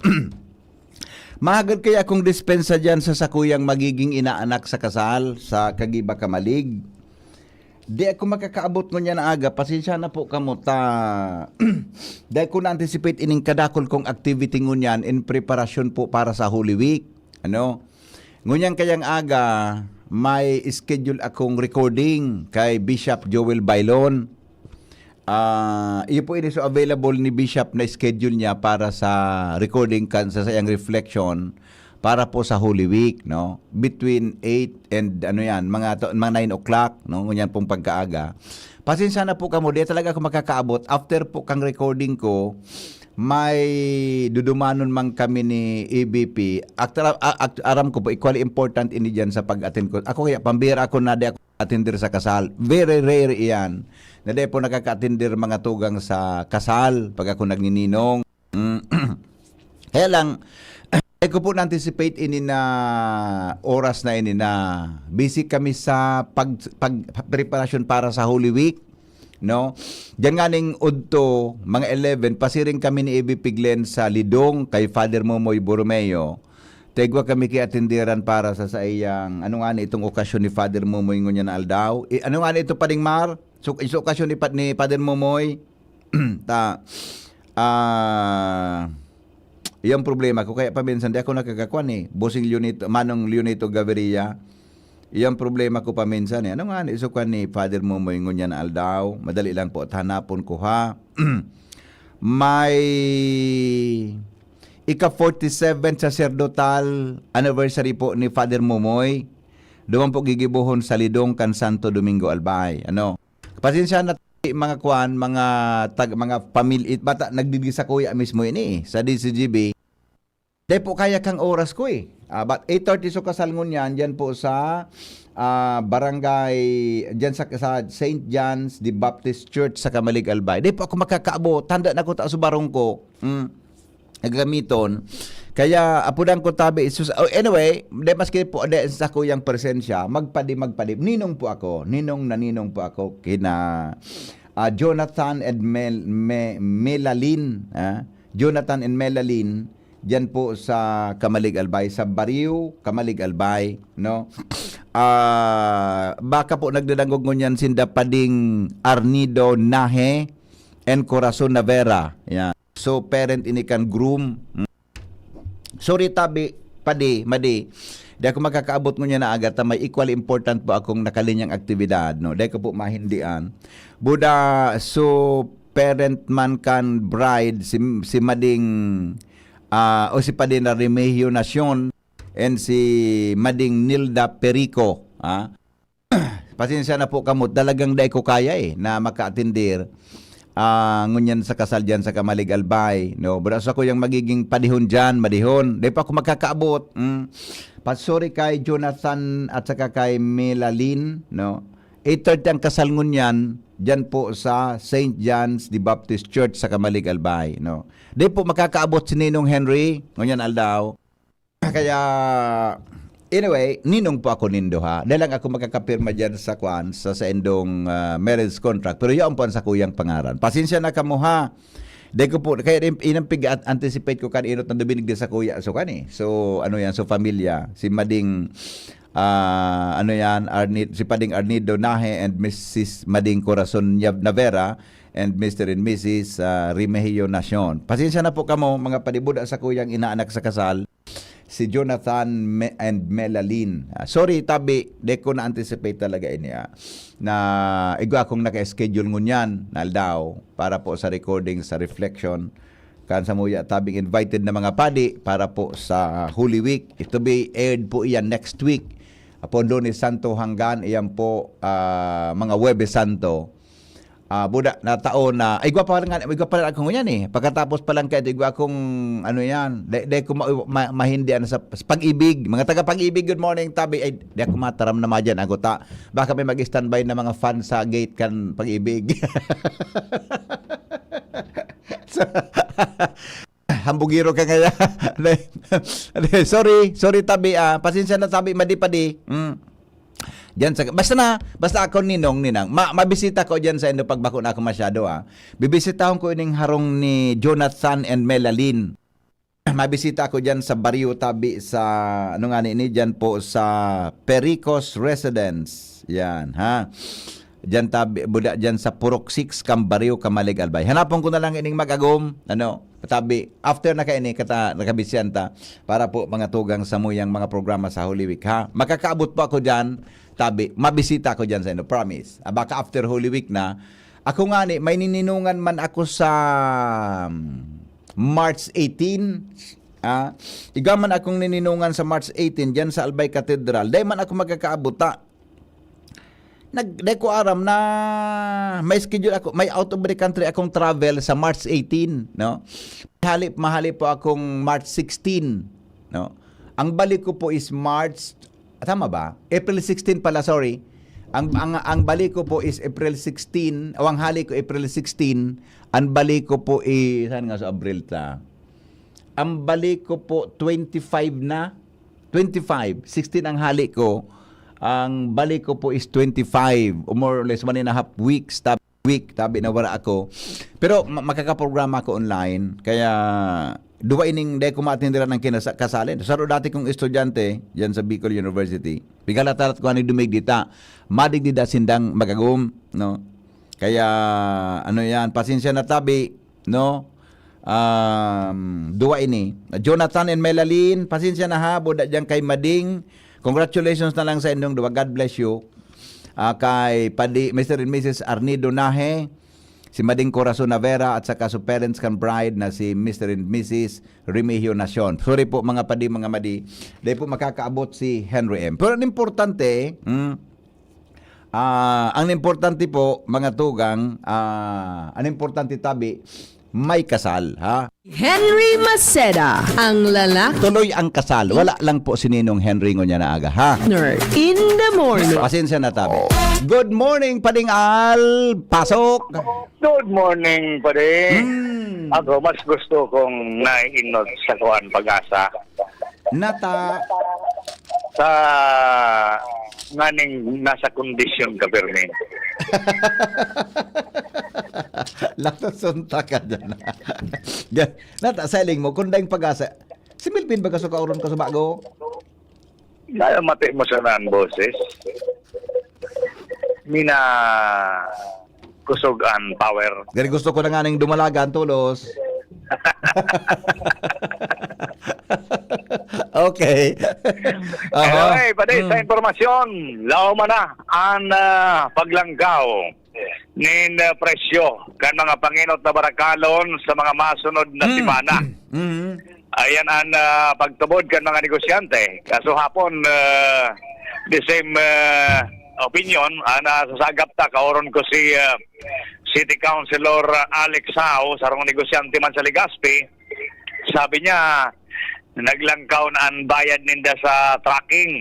Mahagad kaya akong dispensa dyan sa sakuyang magiging inaanak sa kasal, sa Kagiba Kamalig? Di ako makakaabot ngunyan na aga. Pasensya na po kamo ta. Dahil ko na-anticipate ining kadakol kong activity ngunyan in preparasyon po para sa Holy Week. Ano? Ngunyan kayang aga, may schedule akong recording kay Bishop Joel Bailon. Ah, iyo po ini so available ni Bishop na schedule niya para sa recording kan sa sayang reflection para po sa Holy Week, no? Between eight and ano yan, mga to, mga nine o'clock, no? Ngunyan pong pagkaaga. Pasensya na po kamo, di talaga ako makakaabot. After po kang recording ko, may dudumanon man kami ni A B P. Akta-, a-, act-, aram ko po, equally important ini dyan sa pag-attend ko. Ako kaya, pambira ako na di ako attender sa kasal. Very rare iyan. Na di po nakaka-attender mga tugang sa kasal pag ako nagnininong. Mm. Kaya lang, ay ko po na-anticipate ini na oras na ini na busy kami sa pag, pag preparasyon para sa Holy Week, no? Diyan nga ning udto, mga eleven, pasiring kami ni A B P Glenn sa Lidong kay Father Momoy Borromeo. Taigwa kami kay atinderan para sa saiyang, ano nga ni itong okasyon ni Father Momoy ngunyan na aldaw? Eh, ano nga ni ito, Pading Mar? So, sa okasyon ni Pa-, ni Father Momoy, ta, ah, iyang problema ko, kaya paminsan di ako nakakakuan eh. Bossing Leonito, Manong Leonito Gaviria, iyang problema ko paminsan eh. Ano nga ni isukan ni Father Momoy ngunyan na aldaw? Madali lang po at hanapon ko, ha. May ika forty-seven sacerdotal anniversary po ni Father Momoy. Duman po gigibohon sa Lidong kan Santo Domingo, Albay. Ano? Pasensya na, mga kwan, mga tag-, mga pamil-, bata, nagdidiskuya mismo ini eh, sa D C G B. Dai po kaya kang oras ko eh. Ah, but eight thirty so kasal ngunyan, dyan po sa, ah, barangay, dyan sa, sa Saint John's the Baptist Church sa Kamalig, Albay. Dai po ako makakaabot. Tanda na ko ta sa barong ko. Mm. Gagamiton. Kaya apodan ko tabi, sus-, oh, anyway, de maski po, de sa kuyang presensya, magpadi, magpadi. Ninong po ako, ninong na ninong po ako kina, ah, Jonathan and Mel-, Me-, Melalin, ah. Jonathan and Melalin, diyan po sa Camalig Albay, sa Barrio Camalig Albay, no? Ah, baka po nagdadangog ngunyan sinda pading Arnido Nahe and Corazon Navera. Yan. So, parent ini kan groom. Sorry, tabi, padi, madi. Di ako makakaabot ngunyan na aga ta may equally important po akong nakalinyang aktibidad, no? Di ko po mahindian. Buda, so, parent man kan bride, si, si Mading, ah, o si Pading Remigio Nacion and si Mading Nilda Perico, ah. Pasensya na po kamo, talagang dai ko kaya, eh, na maka-atendir, ah, ngunyan sa kasal diyan sa Camalig Albay, no? Pero sa kuyang magiging padihon diyan, madihon. Dai pa ako makakaabot, mm. Pa-, sorry kay Jonathan at saka kay Melalin, no? Eight thirty ang kasal ngunyan, diyan po sa Saint John's the Baptist Church sa Camalig Albay, no? Dai po makakaabot si Ninong Henry, ngunyan aldaw. Kaya, anyway, ninong po ako nindo, ha. Dahil lang ako makakapirma diyan sa kwan, sa saindong, ah, marriage contract. Pero yaon po ang sakuyang pangaran. Pasensya na kamo, ha. Dai ko po, kaya in-, inampig at anticipate ko kan inot na duminig din sa kuya. So, kan eh. So, ano yan? So, pamilya. Si Mading, ah, ano yan? Arnid, si Pading Arnido Nahe and Missus Mading Corazon Navera and Mister and Missus, ah, Remigio Nacion. Pasensya na po kamo, mga padibuda sa kuyang inaanak sa kasal, si Jonathan Me-, and Melalin. Ah, sorry, tabi, di ko na-anticipate talaga ini, ah, na igwa akong naka-schedule ngunyan na aldaw para po sa recording, sa reflection. Kan samuya, tabing invited na mga padi para po sa Holy Week. Ito be aired po iyan next week. Apon Lunes Santo hanggang iyan po, ah, mga Huwebes Santo. Ah, buda na taon na, ay, igwa pa lang, igwa pa lang ako ngunyan eh. Pagkatapos pa lang kaya, igwa akong, ano yan, de, de ko ma, ma, mahindian sa, sa Pag-ibig. Mga taga Pag-ibig, good morning, tabi. Ay, di ako mataram na madyan, ako ta. Baka may mag-standby na mga fan sa gate kan Pag-ibig. So, hambugiro ka ngaya. Sorry, sorry, tabi, ah. Pasensya na, tabi, madi pa di. Mm. Diyan sa, basta na, basta ako ninong, ninang, ma-, mabisita ko diyan sa indo pag bako na ako masyado, ah. Bibisitahon ko ining harong ni Jonathan and Melalin. Mabisita ako diyan sa baryo tabi sa, ano nga ni, ni, diyan po sa Pericos Residence. Yan, ha? Diyan tabi, buda diyan sa Purok six, Cambario, Camalig, Albay. Hanapon ko na lang ining mag-agom, ano, tabi, after na kaini, kata, nakabisyan ta, para po mga tugang sa muyang mga programa sa Holy Week, ha? Makakaabot po ako diyan, tabi, mabisita ako diyan sa inyo, promise. Ah, baka after Holy Week na, ako nga ni, may nininungan man ako sa, um, March eighteen, ah, igwa man akong nininungan sa March eighteen, diyan sa Albay Cathedral. Dai man ako makakaabot, ta. Nag-, di ko aram na may schedule ako, may out of the country akong travel sa March eighteen, no? Hali, mahali po akong March sixteen, no? Ang balik ko po is March, tama ba? April sixteen pala, sorry. Ang, ang, ang balik ko po is April sixteen, o ang hali ko April sixteen, ang balik ko po is, saan nga sa April ta? Ang balik ko po twenty-five na, twenty-five, sixteen ang hali ko, ang balik ko po is twenty-five, o more or less one and a half weeks, tab-, week, tabi na wala ako. Pero ma-, makakaprograma ako online, kaya duwa ining, dai ko maatenderan ang kinasa-, kasali. Saro dati kong estudyante, diyan sa Bicol University. Pigala-talat ko ani dumig dita. Madigdi da sindang magagom, no? Kaya, ano yan, pasensya na tabi, no? Um, duwa ini. Jonathan and Melalin, pasensya na ha, buda diyan kay Mading. Congratulations na lang sa inyong duwa. God bless you. Ah, kay Padi, Mister and Missus Arnido Nahe, si Mading Corazon Navera, at saka sa parents kan bride na si Mister and Missus Remigio Nacion. Sorry po, mga padi, mga madi. Dai po makakaabot si Henry M. Pero ang importante, mm, ah, ang importante po, mga tugang, ah, ang importante tabi, may kasal, ha? Henry Maceda, ang lalaki. Tuloy ang kasal. Wala lang po si Ninong Henry ngunyan na aga, ha? In the morning. Pasensya na, tabi. Good morning, Pading Al. Pasok. Good morning, Pading. Hmm. Ako, mas gusto kong naiinot sa kuan, Pag-asa. Nata. Sa nganing nasa kondisyon ka, Fermin. Latos sunta ka dyan. Ga-, nata, sa hiling mo, kung daing Pag-asa, si Melvin ba kaso kauron ka sa bago? Kaya mati mo sana ang boses. Mina kusog ang power. Gani gusto ko na nga ning dumalagan, tulos. Okay. Aha. Anyway, pati sa Mm. impormasyon, laom na ang, ah, paglangkaw nin, ah, presyo kan mga pangenot na barakalon sa mga masunod na Mm. semana. Mm. Ayan ang, ah, pagtubod kan mga negosyante. Kaso hapon, ah, the same, ah, opinion, ah, nasasagap ta, kaoron ko si, ah, City Councilor, ah, Alex Sao, sarong negosyante man sa Legazpi. Sabi niya, naglangkaw na ang bayad ninda sa trucking.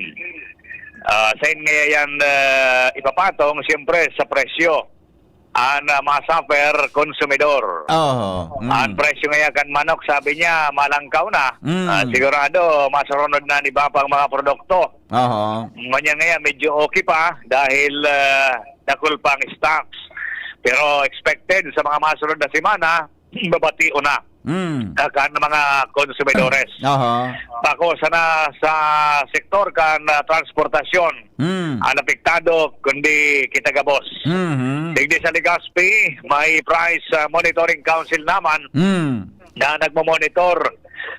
Ah, sain ngaya yan, ah, ipapatong? Siyempre, sa presyo. An, ah, masuffer, konsumidor. Oo, mm. Ang presyo ngaya kan manok, sabi niya, malangkaw na. Mm. Ah, sigurado, masurunod na an iba pang mga produkto. Oho. Ngunyan ngaya, medyo okay pa dahil, ah, dakul pa ang stocks. Pero expected sa mga masunod na semana, babati na Mm. ah, kan mga konsumidores. Oho. Bako sana sa sektor kan, ah, transportasyon Mm. ang apektado, kundi kita gabos. Mhm. Digdi sa Legazpi, may Price, ah, Monitoring Council naman Mm. na nagmomonitor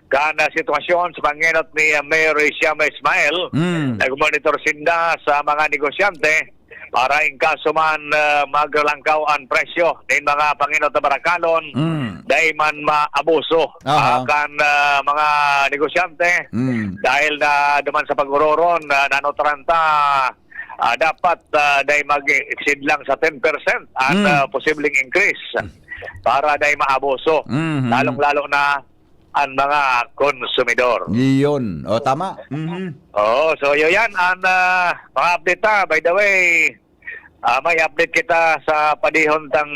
kan, ah, sitwasyon sa pangenot ni, ah, Mayor Isiama Ismael. Mm. Nagmonitor sinda sa mga negosyante para in kaso man, ah, maglangkaw an presyo nin mga pangenot na barakalon, Mm. dai man maabuso, Aha. ah, kan, ah, mga negosyante. Mm. Dahil na duman sa pag-ororon, ah, nanotaran ta, ah, dapat, ah, dai mag-exceed lang sa ten percent ang, Mm. ah, posibleng increase para dai maabuso. Mhm. Lalong-lalo na ang mga konsumidor. Iyon. O, tama. Mhm. Oo, so yun yan ang, ah, mga update ta. By the way, ah, may update kita sa padihon tang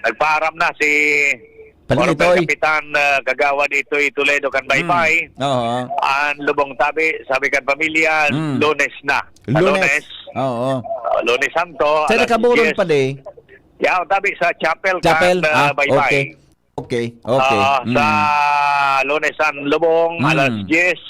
nagpaaram na si Palitoy. Former Kapitan, ah, Kagawad Itoy Toledo kan Baybay. Mm. Oo. Ang lubong tabi, sabi kan pamilya, Mm. Lunes na. Sa Lunes. Lunes. Oo. Ah, Lunes Santo, Sa alas nakaburon diyes. pa di? Yaw, tabi sa chapel Chapel? kan, ah, Ah, Baybay. okay. Okay, okay. Ah, Mm. sa Lunes an lubong, Mm. alas diyes,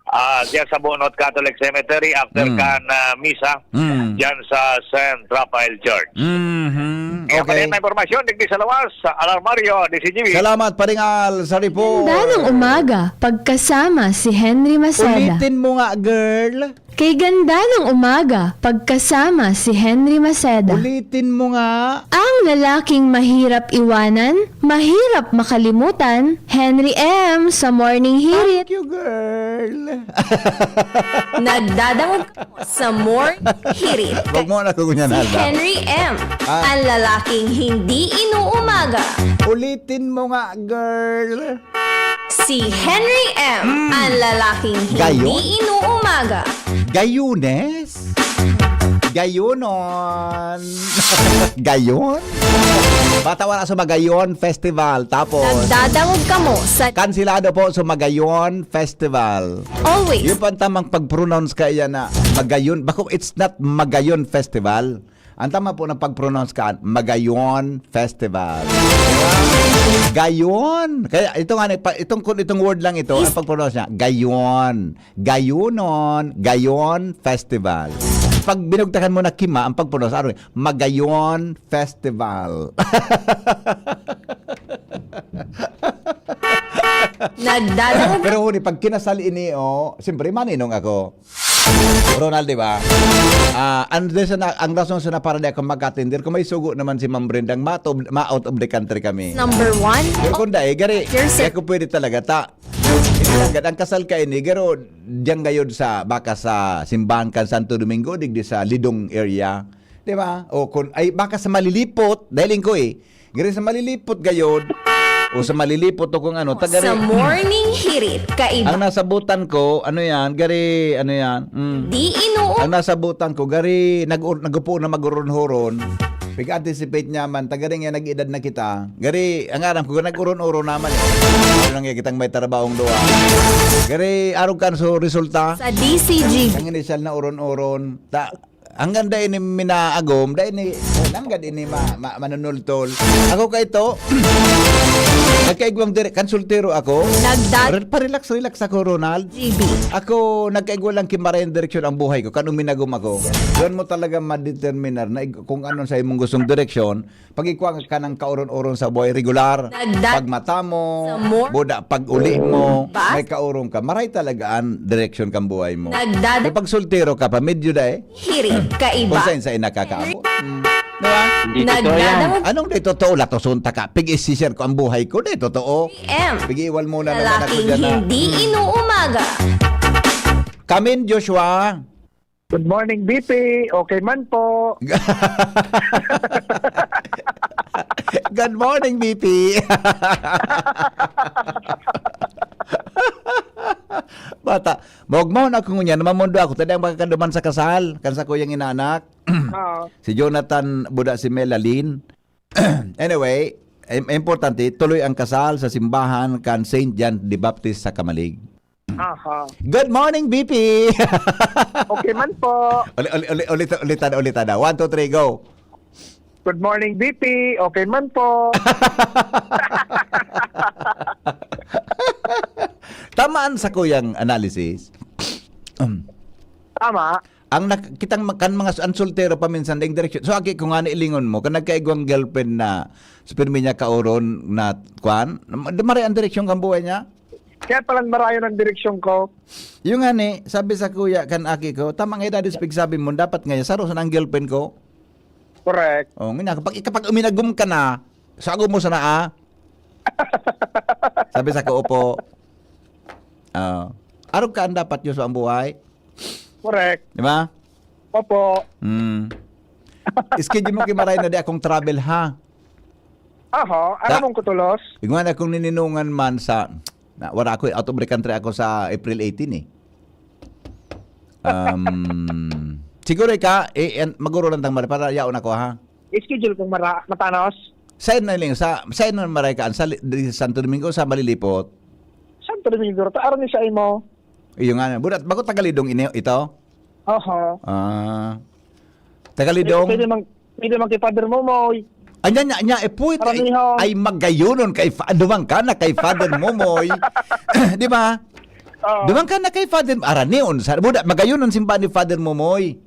ah, diyan sa Bunot Catholic Cemetery after Mm. kan, ah, misa, Mm. diyan sa Saint Raphael Church. Mhm. Kaya Okay. pati na impormasyon, digdi sa lawas, sa Alarmario, D C G B. Salamat, Paring Al, sa report. Ganda ng umaga, pagkasama si Henry Maceda. Ulitin mo nga, girl. Kay ganda ng umaga, pagkasama si Henry Maceda. Ulitin mo nga. Ang lalaking mahirap iwanan, mahirap makalimutan, Henry M sa Morning Hirit. Thank you, girl. Nagdadangog kamo sa Morning Hirit. Wag mo na kukunyan, Si Alda. Henry M, Ah. ang lalaking hindi inuumaga. Ulitin mo nga, girl. Si Henry M, Mm. ang lalaking hindi Gayon? inuumaga. Gayunes? Gayunon? Gayon? Bata wala sa Magayon Festival. Tapos, Nagdadangog kamo sa kansilado po sa Magayon Festival. Always. Yung pang tamang pag-pronounce kaya na Magayon. Bako, it's not Magayon Festival. Ang tama po na pag-pronounce kaan, Magayon Festival. Gayon. Kaya ito nga, pa-, itong, itong word lang ito, Is- ang pag-pronounce niya, Gayon. Gayunon, Gayon Festival. Pag binugtakan mo na kima, ang pag-pronounce, ano, Magayon Festival. Nagdadangog Pero huli, pag kinasal ini, oh, siyempre, maninong ako. Ronald, di ba? Ah, ang reason na, ang rason sa na para di ako magkatender, kung may sugo naman si Ma'am Brenda, ma-, ma-out of the country kami. Number one. Pero kung dahil, gari, Here's di it. ako pwede talaga, ta. Ang kasal ka ini, garo, diyan gayod sa, baka sa simbahan kan Santo Domingo, digdi sa Lidong area. Di ba? O kung, ay, baka sa Malilipot, dahil ko eh, gari sa Malilipot gayod, o sa Malilipot o kung ano, taga Sa Morning Hirit, kaiba. Ang nasabutan ko, ano yan, gari, ano yan, mm. Di inuun- Ang nasabutan ko, gari, nag-, nag-upo na mag-uron-huron. Pag-anticipate niya man, tagaring nga nag-edad na kita. Gari, ang aram ko, nag-uron-uron naman eh. Ano lang kitang may trabahong duwa. Gari, arog kan so resulta? Sa D C G. Ang inisyal na uron-uron. Ta, hanggang da ini minaagom, da ini, hanggang ini ma, ma, manunultol. Ako kay to, nagkaigwang dire, kan soltero ako. Nagda- Re-, pa-relax, relax ako, Ronald. G B. Ako, nagkaigwa lang kimara yung direksyon ang buhay ko. Kan uminagom ako, doon mo talaga madeterminar na ig-, kung anong sa imong gustong direksyon. Pag ikwa ka ng kauron-oron sa buhay, regular, Nagda- pag mata mo, Sa more- buda, pag uli mo, Bas- may kaurong ka. Maray talaga ang direksyon kang buhay mo. Nagdada- Yung pag soltero ka pa, medyo da eh. Hirit, kaiba. Kung saan saan nakakaabot. Mm. Di ba? Hindi totoo yan. Nagdadang- Anong di totoo? Latoson ta ka. Pig-isisir ko ang buhay ko. Di totoo. M. Pig-iwal muna naman ako Lalaking dyan, ah. Hindi Mm. inuumaga. Kamin, Joshua. Good morning, B P. Okay man po. Good morning, B P. Bata, maugmaw na ako ngunyan, namamundo ako, tadi ang makakaduman sa kasal, kan sa kuyang inanak. Oo. Si Jonathan, buda si Melalyn. Anyway, im-, importante, tuloy ang kasal sa simbahan kan Saint John the Baptist sa Camalig. Aha. Good morning, B P. Okay man po. Uli, uli, uli, ulit, ulitan, ulitan na. One, two, three, go. Good morning, B P. Okay man po. Tamaan sa kuyang analysis. Um, Tama. Ang nak-, kitang ma-, kan mga s-, ang soltero pa minsan, daing direksyon. So, aki ko nga ni ilingon mo, kan nagkaigwang girlfriend na sa pirmi niya kauron na, kwan, na ma-, maray ang direksyon kan buhay niya? Kaya palang marayon ang direksyon ko. Yung nga ni, sabi sa kuya, kan aki ko, "Tama nga, Daddy Speak, sabi mo, dapat nga, saro sana ang girlfriend ko." Correct. Oh, nga, kapag, kapag uminagom ka na, sago mo sana, ah. Sabi sa ko, "Opo." Ah, arog ka ang dapat, Joshua, ang buhay. Correct. Di ba? Opo. Hmm. Schedule mo kimaray na di akong travel, ha? Aha, Ta- aram mong kutulos? Igwa na kung nininungan man sa, na, wala ako, eh, out of the country ako sa April eighteen, eh. Um, siguro ika, eh, en-, maguro lang tang mali para yaon ako, ha? Schedule kong mara-, matanos. Saan na lang? Sa, saan na maray ka? Sa li-, di Santo Domingo, sa Malilipot? Santo Domingo, ta-, aron ni sa imo. Iyo nga, buda, bako tagalidong ini, ito? Oho. Ah. Tagalidong? Pwede, pwede mang, pwede mang kay Father Momoy. Anya, nya, nya, eh, puwit, ay, Karamihan. Ay, magayonon kay Fa-, duman ka na kay Father Momoy. Di ba? Oo. Duman ka na kay Father, aranion, sa, buda, magayonon simba ni Father Momoy.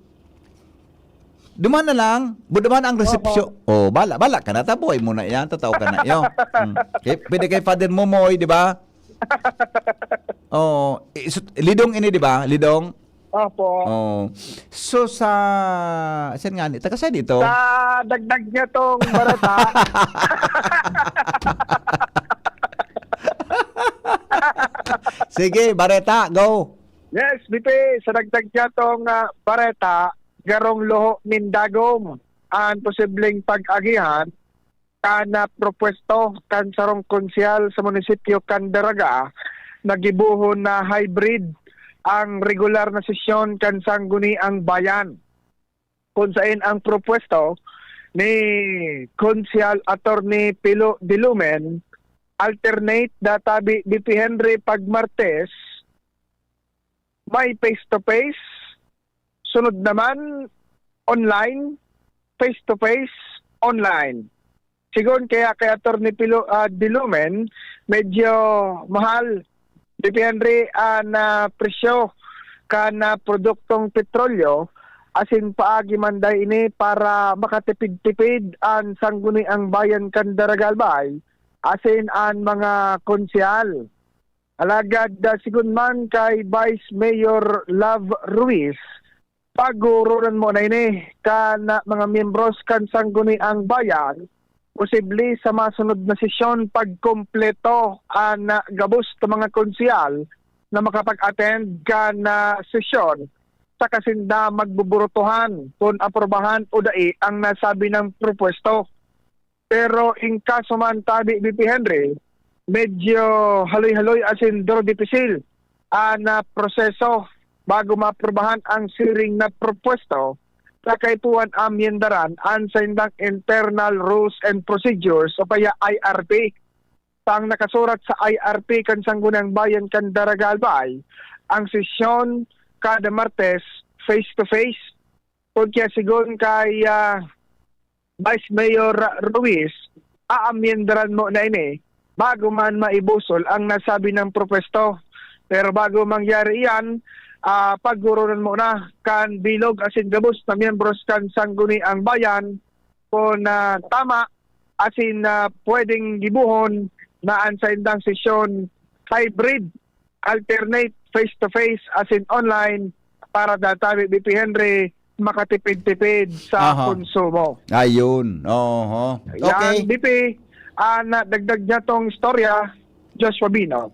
Duman na lang, bu-, duman ang resepsyon. Oho. Oh, bala, bala ka na, tabuhay mo na yan, tataw ka na, yo. Hmm. Eh, pwede kay Father Momoy, di ba? Oo. Eh, su-, lidong ini, di ba? Lidong? Opo. Oo. So, sa, saan nga ni? Taga saan ito? Sa dagdag niya tong bareta. Sige, bareta, go. Yes, B P, sa dagdag niya tong, ah, bareta, garong luho nin dagom ang posibleng pag-agihan kan, ah, propwesto kan sarong konsehal sa munisipyo kan Daraga na gibohon na hybrid ang regular na sesyon kan Sangguniang Bayan, kun saen ang propwesto ni Konsehal Attorney Pilo Dilumen alternate da tabi, B P Henry, pag Martes, may face-to-face, sunod naman online, face-to-face, online. Sigon kaya kay Attorney Pilo, ah, Dilumen, medyo mahal, B P Henry, an, ah, presyo kan, ah, produktong petrolyo, asin paagi man dai ini para makatipid-tipid an Sangguniang Bayan kan Daraga, Albay, asin an mga konsehal. Alagad, ah, sigon man kay Vice Mayor Love Ruiz, paguronan mo na ini kan, ah, mga miyembros kan Sangguniang Bayan, posible sa masunod na sesyon pagkumpleto an, ah, gabos na mga konsehal na makapag-attend kan, ah, sesyon, saka sinda magbuburutuhan kun aprubahan o dai ang nasabi nang propwesto. Pero in kaso man tabi, B P Henry, medyo haloy-haloy asin duro dipisil an, ah, proseso bago maaprubahan ang siring na propwesto. sa kaipuhan amyendaran an saindang internal rules and procedures o kaya I R P. Sa ang nakasurat sa I R P kan Sangguniang Bayan kan Daraga Albay, ang sesyon kada Martes face-to-face. Kun kaya sigon kay, ah, Vice Mayor Ruiz, aamyendaran mo na ini bago man maibusol ang nasabi ng propuesto. Pero bago mangyari iyan, ah, paggurunan mo na kan bilog asin gabos na miyembros kan Sangguniang Bayan kun, ah, tama asin, ah, pwedeng gibohon na an saindang sesyon hybrid, alternate, face-to-face asin online para danay B P Henry makatipid-tipid sa Aha. konsumo. Ayun. Oho. Okay. Yan, B P, ah, nadagdag niya tong istorya, Joshua Bino,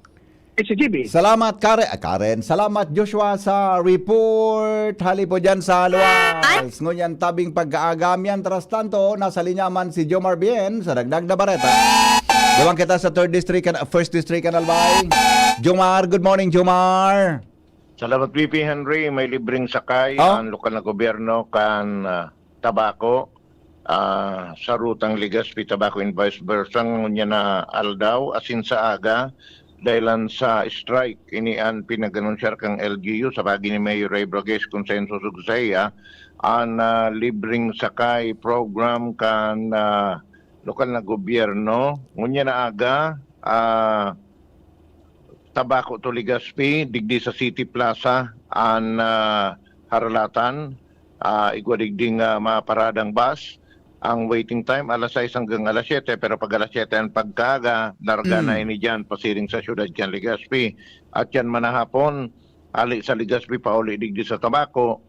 H G B. Salamat, Karen. Ah, Karen. Salamat, Joshua, sa report. Hali po dyan sa Luwas. Ngunyan, tabing pagkaagamian. Tras tanto, nasa linya man si Jomar Bien sa Dagdag na Bareta. Gawang kita sa third District, kan-, first District, kan Albay. Jomar, good morning, Jomar. Salamat, V P Henry. May libreng sakay Oh. ang lokal na gobyerno kan, ah, Tabaco, ah, sa rutang Legazpi, Tabaco and vice versa. Ngunyan na aldaw, asin sa aga, dahilan sa strike, ini an pinag-anunsyar kan L G U sa paagi ni Mayor Ray Braguez, Consenso Sugsaya, an, ah, libreng sakay program kan, ah, lokal na gobyerno. Ngunyan na aga, ah, Tabaco to Legazpi, digdi sa City Plaza, an, ah, haralatan, ah, igwa digdi nga mga paradang bus. Ang waiting time, alas sais hanggang alas siyete, pero pag alas siyete ang pagkaaga, larga na Mm. ini diyan, pasiring sa syudad kan Legazpi. At yan manahapon, hali sa Legazpi, pauli digdi sa Tabaco,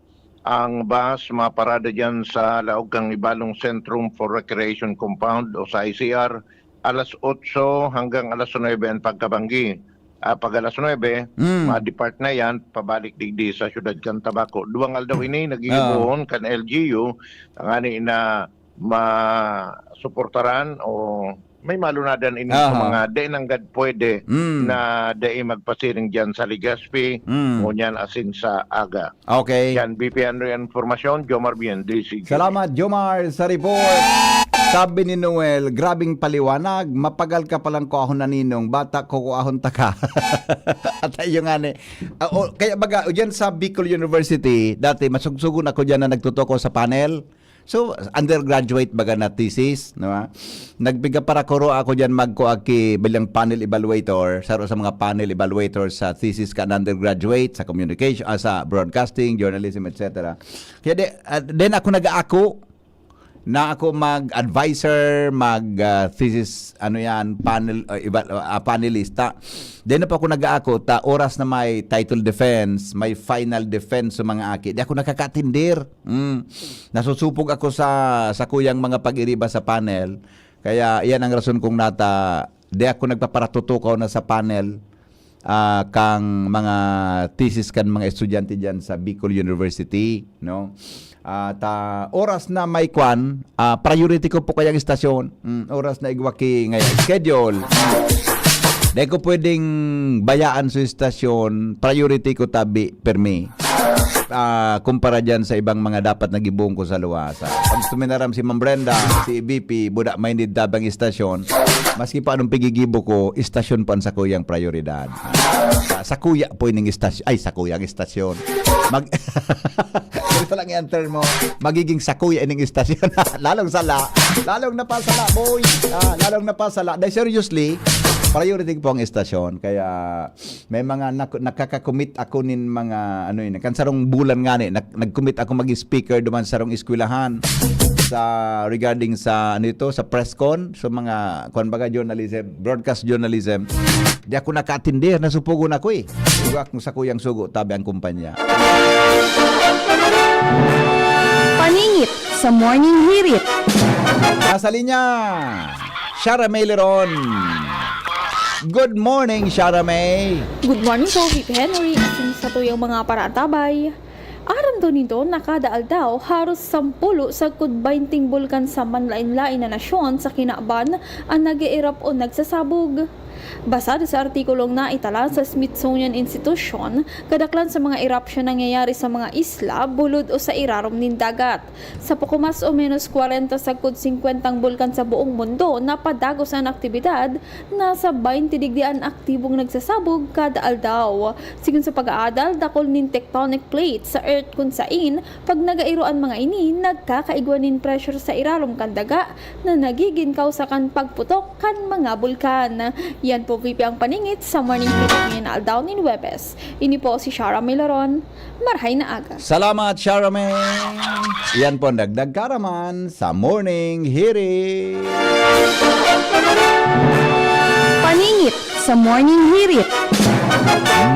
ang bus maparada diyan sa laog kan Ibalong Centrum for Recreation Compound o sa I C R, alas otso hanggang alas nuebe ang pagkabanggi. Ah, pag alas nuebe, Mm. ma-depart na yan, pabalik digdi sa siyudad kan Tabaco. Duwang aldaw ini, Ah. naghihimuon kan L G U, ngani na masuportaran o may malunadan ini sa Aha. mga dai nanggad pwede Mm. na dai magpasiring diyan sa Legazpi, Mm. ngunyan asin sa aga. Okay. Yan, B P Henry ang informasyon, Jomar Bien, D C G. Salamat, Jomar, sa report. Sabi ni Noel, "Grabing paliwanag, mapagal ka palang kuahon na ninong, bata kukuahon ta ka." At ayun nga ni. Ah, o, kaya baga, o dyan sa Bicol University, dati masugsugon ako dyan na nagtutuko sa panel. So, undergraduate baga na thesis, no, ah? Nagpigaparakuro ako diyan magkuha ki bilang panel evaluator, saro sa mga panel evaluator sa thesis kan undergraduate, sa communication, ah, sa broadcasting, journalism, et cetera. Kaya de, ah, then ako nag-aako na ako mag-advisor, mag, ah, thesis, ano yan, panel, ah, eva-, ah, panelista. Then na pa ako nag-aako, ta oras na may title defense, may final defense sa mga aki. Di ako nakakatindir. Mm. Nasusupog ako sa, sa kuyang mga pag-iriba sa panel. Kaya iyan ang rason kung nata, di ako nagpaparatutukaw na sa panel, ah, kang mga thesis kan mga estudyante diyan sa Bicol University, no? At, ah, oras na may kwan, ah, priority ko po kayang istasyon. Mm, oras na igwa ki ngayon. Schedule. Di ko pwedeng bayaan sa istasyon. Priority ko tabi, permi. Ah, kumpara dyan sa ibang mga dapat na gibohon ko sa luwasa. Pag suminaram si Ma'am Brenda, si V P, buda may need tabang istasyon, maski pa anong pigigibo ko, istasyon pa ang sakuyang prioridad. Sa, sakuya po ining istasyon. Ay, sakuyang istasyon. Mag-, ito lang i-answer mo. Magiging sakuya ining istasyon. Lalong sala. Lalong napasala, boy. Ah, lalong napasala. Dahil seriously, priority ko po ang istasyon. Kaya may mga nak-, nakaka-commit ako nin mga, ano yun, kan sarong bulan nga ni, nag-, nag-commit ako mag-speaker duman sa sarong eskwelahan sa, regarding sa, ano ito, sa press con, sa mga, kwan baga, journalism, broadcast journalism. Di ako nakaatindi, nasupugon ako eh. Diba, kung sa kuyang sugo, tabi ang kumpanya. Paningit sa Morning Hirit. Nasa linya, Shara May Leron. Good morning, Shara May. Good morning po, V P Henry, asin sa tuyang mga paratabay. Aram daw nindo na kada aldaw, haros sampulo sagkod baynting bulkan sa manlaen-laen na nasyon sa kinaban an nag-eerupt o nagsasabog. Basado sa artikulong naitala sa Smithsonian Institution, kadaklan sa mga erupsyon nangyayari sa mga isla, bulod o sa irarom nin dagat. Sa poko mas o menos kwarenta sagkod singkwentang bulkan sa buong mundo, napadagos an aktibidad, nasa baynte digdi an aktibong nagsasabog kada aldaw. Sigon sa pag-aadal, dakul nin tectonic plate sa Earth kun sain, pag nagairo an mga ini, nagkakaigwa nin pressure sa irarom kan daga na nagigin kawsa kan pagputok kan mga bulkan. Yan po, V P, ang paningit sa Morning Report ngayon na aldaw nin Huwebes. Ini po si Shara Milaron. Marhay na aga. Salamat, Charmaine! Yan po ang dagdag kaaraman sa Morning Hirit. Paningit sa Morning Hirit.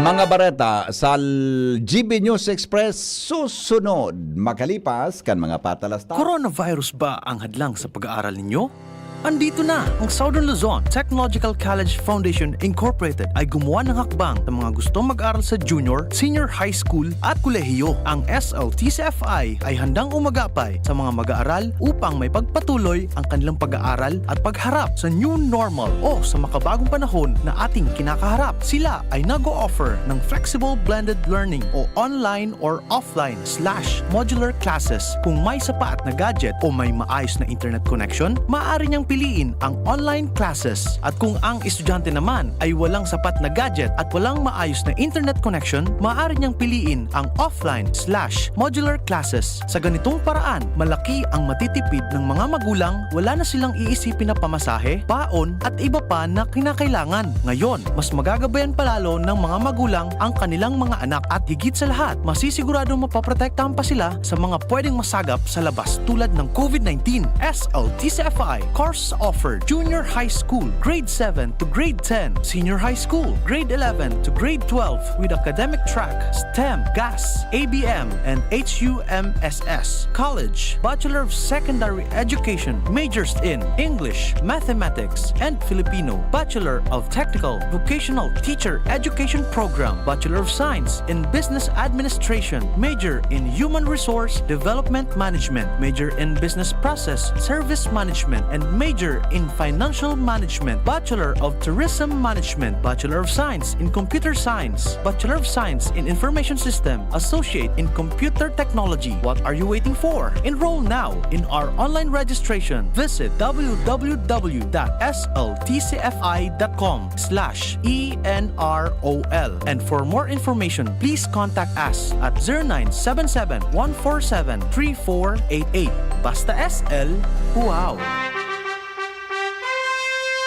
Mga bareta sa L- G B News Express susunod makalipas kan mga patalastas. Coronavirus ba ang hadlang sa pag-aaral ninyo? Andito na ang Southern Luzon Technological College Foundation Incorporated ay gumawa ng hakbang sa mga gustong mag-aral sa junior, senior high school at kolehiyo. Ang S L T C F I ay handang umagapay sa mga mag-aaral upang may pagpatuloy ang kanilang pag-aaral at pagharap sa new normal o sa makabagong panahon na ating kinakaharap. Sila ay nag-o-offer ng flexible blended learning o online or offline slash modular classes. Kung may sapat na gadget o may maayos na internet connection, maaari niyang piliin ang online classes. At kung ang estudyante naman ay walang sapat na gadget at walang maayos na internet connection, maaari niyang piliin ang offline slash modular classes. Sa ganitong paraan, malaki ang matitipid ng mga magulang, wala na silang iisipin na pamasahe, baon, at iba pa na kinakailangan. Ngayon, mas magagabayan palalo ng mga magulang ang kanilang mga anak at higit sa lahat, masisiguradong mapoprotektahan pa sila sa mga pwedeng masagap sa labas tulad ng COVID nineteen. S L T C F I course offered: Junior High School, Grade seven to Grade ten, Senior High School, Grade eleven to Grade twelve, with academic track STEM, GAS, A B M, and H U M S S. College, Bachelor of Secondary Education, majors in English, Mathematics, and Filipino. Bachelor of Technical Vocational Teacher Education Program, Bachelor of Science in Business Administration, major in Human Resource Development Management, major in Business Process Service Management, and major in Financial Management, Bachelor of Tourism Management, Bachelor of Science in Computer Science, Bachelor of Science in Information System, Associate in Computer Technology. What are you waiting for? Enroll now in our online registration. Visit w w w dot s l t c f i dot com slash e n r o l. And for more information, please contact us at zero nine seven seven, one four seven, three four eight eight. Basta S L, wow!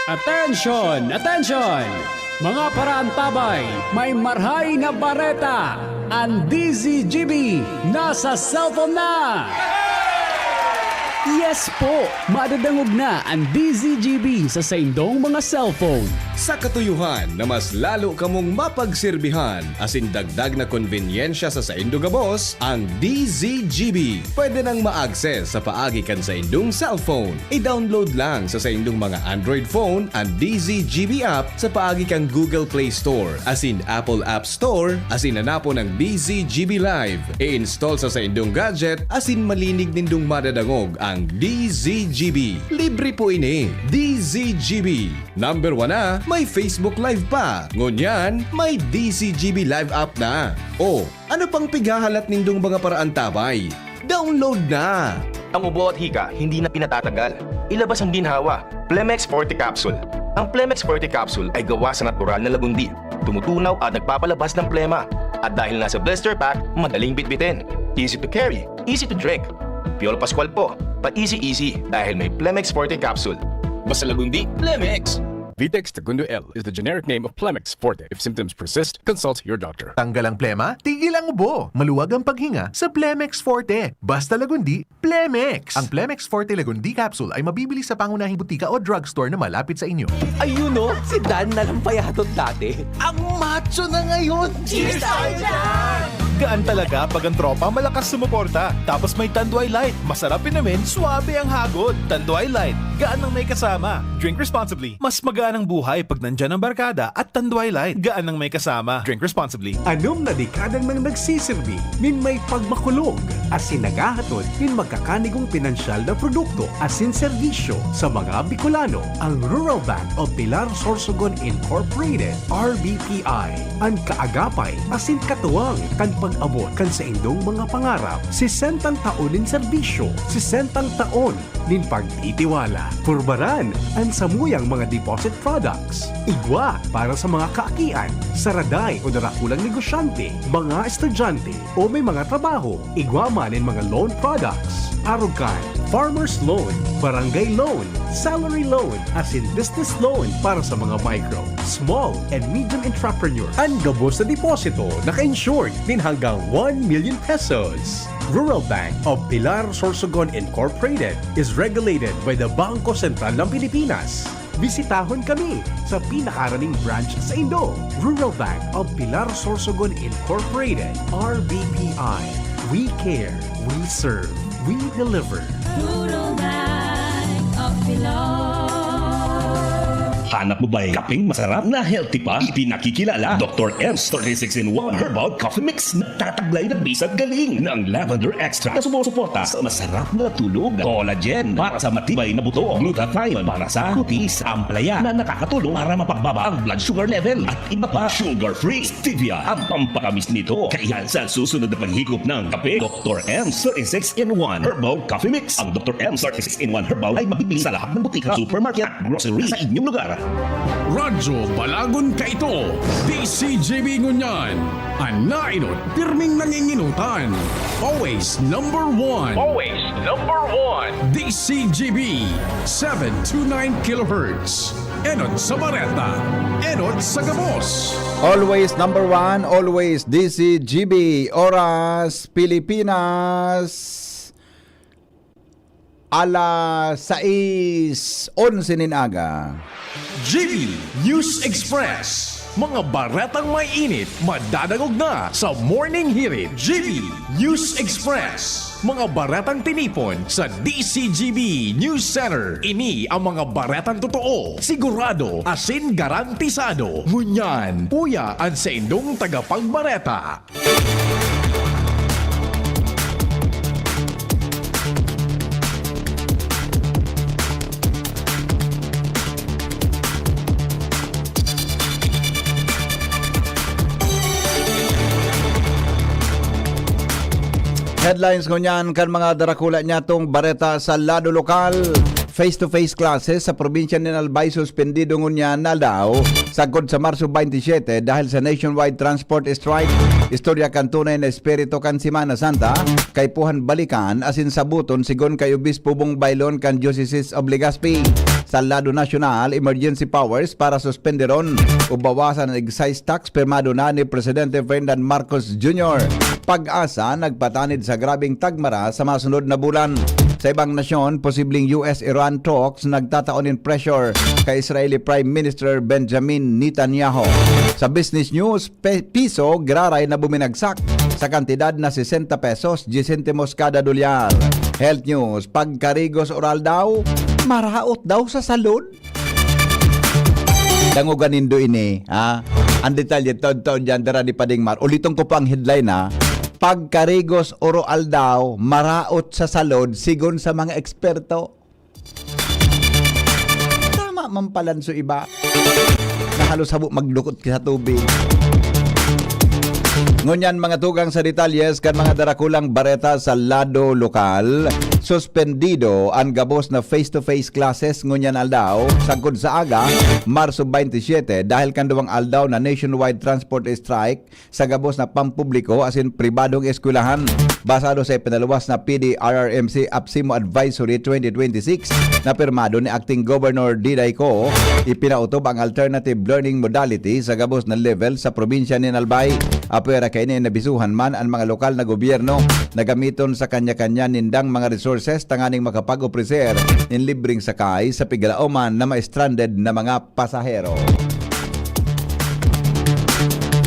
Attention! Attention! Mga paraantabay, may marhay na bareta! Ang D Z G B nasa cellphone na! Yes po! Madadangog na ang D Z G B sa saindong mga cellphone. Sa katuyuhan na mas lalo kamong mapagserbihan asin dagdag na konbenyensya sa saindo gabos, ang D Z G B pwede nang ma-access sa paagi kan saindong cellphone. I-download lang sa saindong mga Android phone ang D Z G B app sa paagi kan Google Play Store asin Apple App Store asin hanapon ang D Z G B Live. I-install sa saindong gadget asin malinig nindong madadangog ang D Z G B. Libre po ini. D Z G B. Number one na, may Facebook Live pa. Ngunyan, may D Z G B Live app na. O, ano pang pighahalat nindong mga paraantabay? Download na! Ang ubo at hika hindi na pinatatagal. Ilabas ang ginhawa. Plemex Forte Capsule. Ang Plemex Forte Capsule ay gawa sa natural na lagundi. Tumutunaw at nagpapalabas ng plema. At dahil nasa blister pack, madaling bitbitin. Easy to carry, easy to drink. Piolo Pascual po, pa-easy-easy dahil may Plemex Forte Capsule. Basta lagundi, Plemex! Vitex Tagundo L is the generic name of Plemex Forte. If symptoms persist, consult your doctor. Tanggal ang plema, tigil ang ubo, maluwag ang paghinga sa Plemex Forte. Basta lagundi, Plemex! Ang Plemex Forte Lagundi Capsule ay mabibili sa pangunahing butika o drugstore na malapit sa inyo. Ayun o, si Dan na lang payatot dati. Ang macho na ngayon! Cheers tayo dyan! Gaan talaga pag ang tropa malakas sumuporta. Tapos may Tanduay Light. Masarap inumin, swabe ang hagod. Tanduay Light. Gaan ng may kasama. Drink responsibly. Mas magaan ang buhay pag nandyan ang barkada at Tanduay Light. Gaan ng may kasama. Drink responsibly. Anom na dekada nang nagsisirbi nin may pagmakulog asin naghahatod nin magkakanigong pinansyal na produkto asin serbisyo sa mga Bicolano. Ang Rural Bank of Pilar Sorsogon Incorporated, R B P I, an kaagapay asin katuwang kan pag-abot kan saindong mga pangarap. Sesentang taon nin serbisyo, sesentang taon nin pagtitiwala. Purbaran an samuyang mga deposit products. Igwa para sa mga kaakian, saraday o darakulang negosyante, mga estudyante, o may mga trabaho. Igwa man nin mga loan products, arog kan farmer's loan, barangay loan, salary loan, asin business loan para sa mga micro, small, and medium entrepreneur. An gabos na deposito naka-insured nin hanggang one million pesos. Rural Bank of Pilar Sorsogon Incorporated is regulated by the Bangko Sentral ng Pilipinas. Bisitahon kami sa pinakaraning branch saindo. Rural Bank of Pilar Sorsogon Incorporated, R B P I. We care, we serve, we deliver. Rural Bank of Pilar. Hanap mo ba'y kapeng masarap na healthy pa? Ipinakikilala, Doktor M's thirty-six in one Herbal Coffee Mix. Nagtataglay ng bisag galing ng lavender extract na sumusuporta sa masarap na tulog, collagen para sa matibay na buto, glutathione para sa kutis, ampalaya na nakakatulong para mapagbaba ang blood sugar level, at iba pa. Sugar-free stevia ang pampatamis nito. Kaya sa susunod na paghigop ng kape, Doktor M's thirty-six in one Herbal Coffee Mix. Ang Doktor M's thirty-six in one Herbal ay mabibili sa lahat ng butika, supermarket at grocery sa inyong lugar. Radyo Balagon kaito, D C G B ngunyan. An naenot, pirming nangingenotan. Always number one. Always number one. D C G B, seven two nine kilohertz. Enot sa bareta, enot sa gabos. Always number one, always D C G B. Oras, Pilipinas, alas sais onse nin aga. G B News Express. Mga baretang may init, madadangog na sa Morning Hirit. G B News Express. Mga baretang tinipon sa D C G B News Center. Ini ang mga baretang totoo, sigurado, asin garantisado. Ngunyan, uya an saindong tagapagbareta. Headlines ngunyan kan mga darakula nyatong bareta sa lado lokal. Face-to-face classes sa probinsya nin Albay suspendido ngunyan na aldaw, sagkod sa Marso twenty-seven, dahil sa nationwide transport strike. Istorya kan tunay na espiritu kan Semana Santa, kaipuhan balikan asin sabuton, sigon kay Obispo Bong Baylon kan Diocese of Legazpi. Sa lado nasyonal, emergency powers para suspenderon o bawasan an excise tax pirmado na ni Presidente Ferdinand Marcos Junior. PAGASA nagpatanid sa grabeng tagmara sa mga sunod na bulan. Sa ibang nasyon, posibleng U S-Iran talks nagtatao nin pressure kay Israeli Prime Minister Benjamin Netanyahu. Sa business news, pe-, piso giraray na buminagsak sa kantidad na sesenta pesos, diyes sentimos kada dolyar. Health news, pagkarigos oral daw, maraot daw sa salon. Dangogan nindo ini, ha? Ang detalye, taon-taon dyan, dara ni Pading Mar. Uliton ko pa ang headline, ha? Pagkarigos oral daw, maraot sa salon, sigon sa mga eksperto. Tama man palan so iba. Na halos habo magdukot ki sa tubig. Ngunyan, mga tugang sa detalyes kan mga darakulang bareta sa lado lokal. Suspendido an gabos na face-to-face classes ngunyan aldaw, sagkod sa aga, Marso twenty-seven, dahil kan duwang aldaw na nationwide transport strike sa gabos na pampubliko asin pribadong eskwelahan. Basado sa ipinaluwas na P D R R M C APSEMO Advisory twenty twenty-six na pirmado ni Acting Governor Diday Co, ipinautob ang alternative learning modality sa gabos na level sa probinsya nin Albay. Apwera kaini, nabisuhan man an mga lokal na gobyerno na gamiton sa kanya-kanya nindang mga resources tanganing makapag-opreser nin libreng sakay sa piglaoman na ma-stranded na mga pasahero.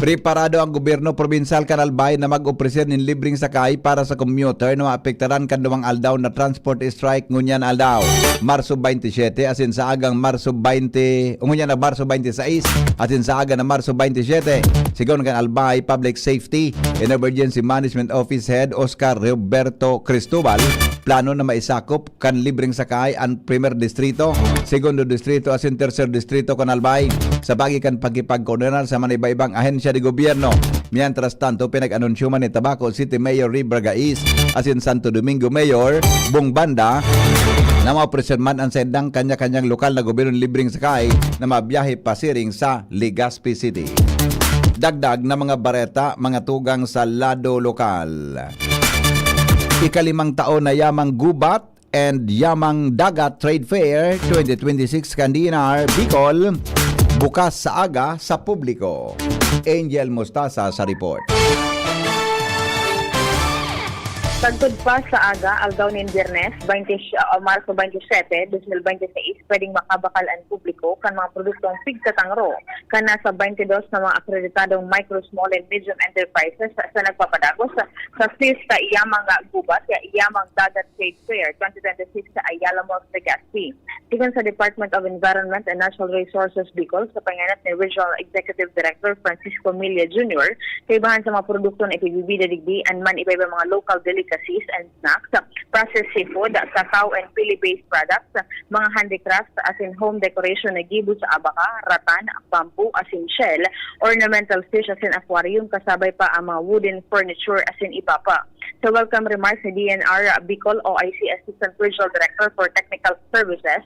Preparado ang gobyerno probinsal kan Albay na mag-opreser nin libreng sakay para sa commuter na maapektaran kan duwang aldaw na transport strike ngunyan aldaw, Marso twenty-seven, asin sa agang Marso twenty, ngunyan na Marso twenty-six, asin sa aga na Marso twenty-seven. Sigon kan Albay Public Safety and Emergency Management Office Head Oscar Roberto Cristobal, plano na maisakop kan libreng sakay an primer distrito, segundo distrito asin terser distrito kan Albay. Sa paagi kan pakikipagkoordinar sa mga iba-ibang ahensya de gobyerno. Mientras tanto, pinag-anunsyo man ni Tabaco City Mayor Ray Bragais asin Santo Domingo Mayor Bong Banda na maopreser man an saindang kanya-kanyang lokal na gobyerno libreng sakay na mabiyahe pasiring sa Legazpi City. Dagdag na mga bareta, mga tugang sa lado lokal. Ikalimang taon na Yamang Gubat and Yamang Dagat Trade Fair twenty twenty-six kan D N R Bicol, bukas sa aga sa publiko. Angel Mostaza sa report. Sagkod pa sa aga, aldaw nin Biyernes, twenty, ah, Marso twenty-seven, dos mil twenty-six, pwedeng makabakal an publiko kan mga produktong pigtatangro kan nasa twenty-dos na mga akreditadong micro, small, and medium enterprises sa nagpapadagos sa Fiesta Yamang Gubat, Yamang Dagat Trade Fair twenty twenty-six sa Ayala Malls, Legazpi. Sigon sa Department of Environment and Natural Resources Bicol, sa pangenot ni Regional Executive Director Francisco Milla Junior, kaibahan sa mga produkto na ipigbibida digdi an man iba-iba mga local delicacies and snacks, processed seafood, cacao and pili-based products, mga handicrafts, asin home decoration na gibo sa abaka, ratan, bamboo, asin shell, ornamental fish asin aquarium, kasabay pa ang mga wooden furniture asin iba pa. Sa welcome remarks ni D N R Bicol O I C Assistant Regional Director for Technical Services,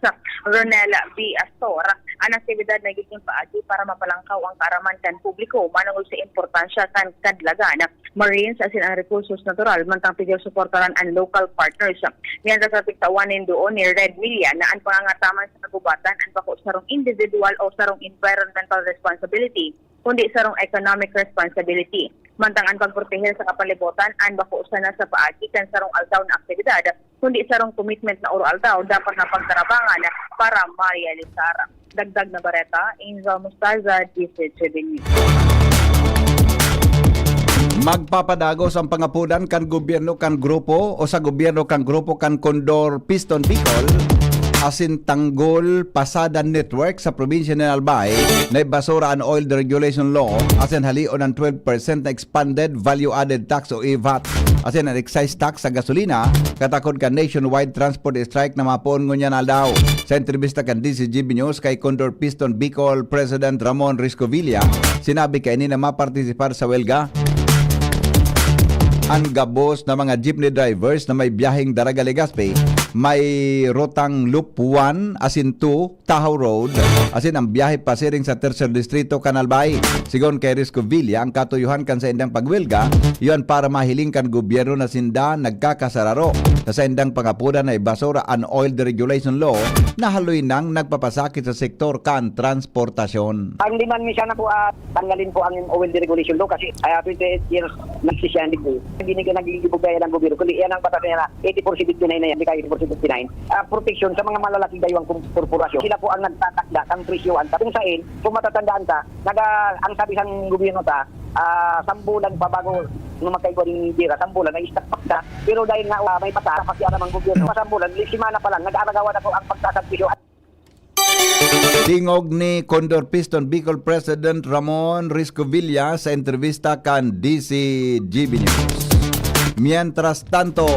Ronel B. Astor, an aktibidad nagigin paagi para mapalangkaw ang kaaraman kan publiko manongod sa importansya kan kadlagan, marines asin ang rekursos natural, mantang pigsusuportaran an local partners. Mientras, tigtawan nin duon ni Red Milla na an pangangataman sa kagubatan an bako sarong individual o sarong environmental responsibility, kundi sarong economic responsibility. Mantang an pagproteher sa kapalibutan an bako sana sa paagi kan sarong aldaw na aktibidad, kundi sarong commitment na oro-aldaw dapat na pagtarabangan para marealisar. Dagdag na bareta, Angel Mostaza, D C T V News. Magpapadagos ang pangapodan kan gobyerno kan grupo o sa gobyerno kan grupo kan Condor Piston Bicol asin Tanggol Pasada Network sa probinsya nin Albay na ibasura an Oil Deregulation Law asin halion an twelve percent na Expanded Value Added Tax o E V A T asin an excise tax sa gasolina, katakod kan nationwide transport strike na mapoon ngunyan aldaw. Sa entrebista kan D C G B News kay Condor Piston Bicol President Ramon Riscovilla, sinabi kaini na mapartisipar sa welga an gabos na mga jeepney drivers na may biyaheng Daraga-Legazpi, may rutang Loop one asin two, Tahaw Road, asin ang biyahe pasiring sa Tercer Distrito kan Albay. Sigon kay Riscovilla, ang katuyohan kan saindang pagwelga, iyan para mahiling kan gobyerno na sinda nagkakasararo sa saindang pangapodan na ibasura an Oil Deregulation Law na haloy nang nagpapasakit sa sektor kan transportasyon. Ang demand mi sana po, ah, tanggalin po ang oil deregulation law kasi, ah, twenty-eight years nagsisiyan dito. Hindi na naglilibog kaya ng gobyerno, kundi yan ang batas niya na eighty-four seventy-nine na yan, di kaya eighty-four seventy-nine. Ah, proteksyon sa mga malalaking daywang kum-, korporasyon. Sila po ang nagtatakda ng presyo, ang kung sain, kung matatandaan ta, naga-, ang sabi sa gobyerno ta, ah, sambulan pa bago nung magkaigwa rin yung bira, sambulan, na-stop pa kita. Pero dahil nga, ah, may batas, pakialam ang gobyerno, sa sambulan, simana pa lang, nag-aaragawan na po ang pagtaas ng presyo. Tingog ni Condor Piston Bicol President Ramon Riscovilla sa entrebista kan D C G B News. Mientras tanto,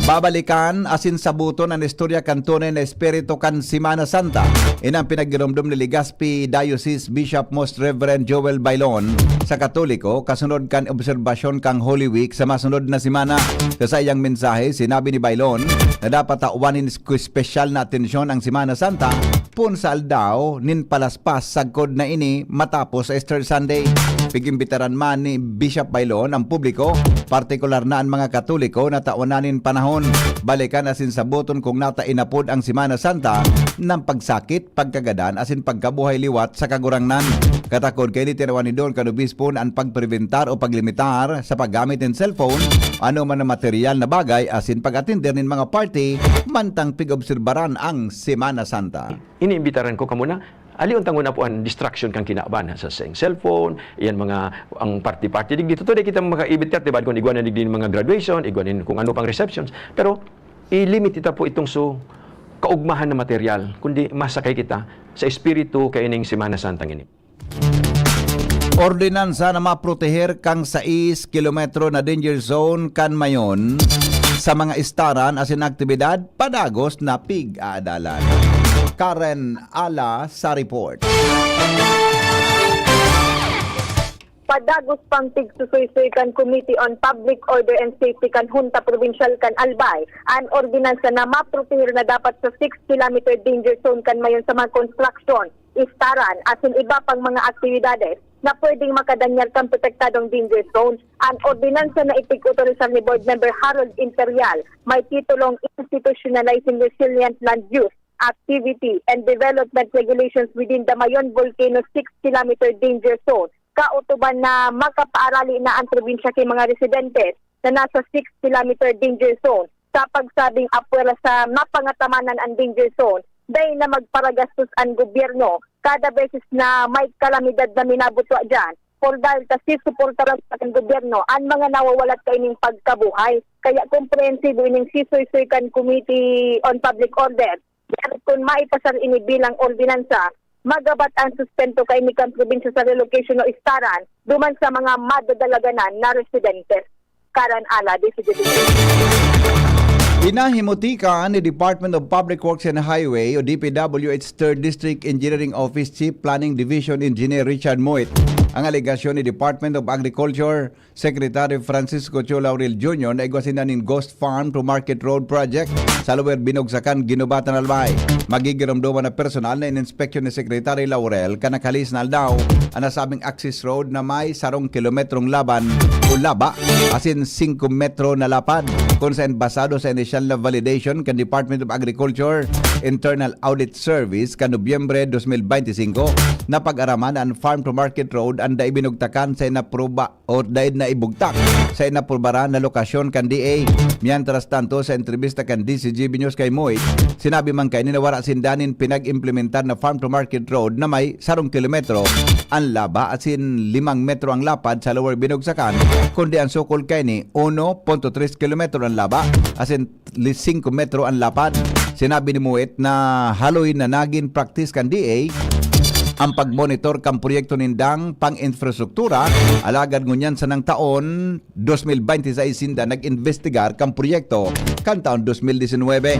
babalikan asin sabuton an istorya kan tunay na espiritu kan Semana Santa. Inang pinagiromdom ni Legazpi Diocese Bishop Most Reverend Joel Bailon sa Katoliko kasunod kan obserbasyon kan Holy Week sa masunod na semana. Sa saiyang mensahe, sinabi ni Bailon na dapat tawan nin espesyal na atensyon ang Semana Santa poon sa aldaw nin palaspas sagkod na ini matapos sa Easter Sunday. Pig-imbitaran man ni Bishop Bailon ang publiko, partikular na an mga Katoliko, na tawan na nin panahon, balikan asin saboton kung nata inapod ang Semana Santa ng pagsakit, pagkagadan asin pagkabuhay liwat sa Kagurangnan. Katakod kaini, tinawan ni Don kan Obispo na an pagprebentar o paglimitar sa paggamit nin cellphone, anoman na material na bagay asin pag-atender nin mga party mantang pig-obserbaran ang Semana Santa. Iniimbitaran ko kamo na Alion ta nguna po an distraction kan kinaban, ha, sa, sa cellphone, iyan mga, ang party-party digdi. Totoo, di kita makaibit ka, diba? Kung igwa na digdi mga graduation, igwa nin kung ano pang receptions. Pero, i-limit ita po itong so kaugmahan na material, kundi masakay kita sa espiritu kaining Semana Santa ngini. Ordinansa na maproteher kang sais kilometro na danger zone kan mayon sa mga istaran asin aktibidad padagos na pig-aadalan. Karen Ala sa report. Padagos pang tigsusuysoy kan Committee on Public Order and Safety kan Hunta Probinsyal kan Albay an ordinansa na maproteher na dapat sa six kilometer danger zone kan mayon sa mga construction, istaran, asin iba pang mga aktibidades na pwedeng makadanyar kan protektadong danger zone. An ordinansa na ipig-otorisar ni Board Member Harold Imperial may titulong Institutionalizing Resilient Land Use Activity and Development Regulations within the Mayon Volcano six kilometer Danger Zone, kautuban na makapaarali na an probinsya ki mga residentes na nasa six kilometer danger zone. Sa pagsabing apwera sa mapangatamanan an danger zone, dai na magparagastos an gobyerno kada beses na may kalamidad na minabutwa diyan, por dahil ta sisuportaran pa kan gobyerno an mga nawawalat kaining pagkabuhay. Kaya komprehensibo ining sisuysoy kan Committee on Public Order. Kaya kun maipasar ini bilang ordinansa, magabat ang sustento kaini kan probinsya sa relocation o istaran duman sa mga madadaraganan na residentes. Karen Ala, D C G. Pinahimutika ni Department of Public Works and Highway o D P W H Third District Engineering Office Chief Planning Division Engineer Richard Moet ang alegasyon ni Department of Agriculture Secretary Francisco Cho Laurel Junior na igwa sinda nin Ghost Farm to Market Road Project sa lugar Binugsakan, Guinobatan, Albay. Magigiromdoman na personal na ininspeksyon ni Secretary Laurel kan nakalihis na aldaw an nasabing access road na may sarong kilometrong laban o laba asin singko metro na lapad, kun saen basado sa inisyal na validation kan Department of Agriculture Internal Audit Service kan Nobyembre dos mil bente singko, napag-araman an Farm to Market Road an dai binugtakan sa inapruba o dai na ibugtak sa inaprubaran na lokasyon kan D A. Mientras tanto, sa entrebista kan D C G B News kay Moit, sinabi man kaini na wara sinda nin pinag-implementar na farm to market road na may sarong kilometro an laba asin limang metro ang lapad sa Lower Binugsakan, kundi ang sukol kaini, uno punto tres kilometro ang laba asin li-, singko metro an lapad. Sinabi ni Moet na haloy na nagin praktis kan D A ang pagmonitor kan proyekto nindang pang-infrastruktura, alagad ngunyan sanang taon, dos mil bente seis, sinda nag-imbestigar kan proyekto kan taon dos mil disinwebe.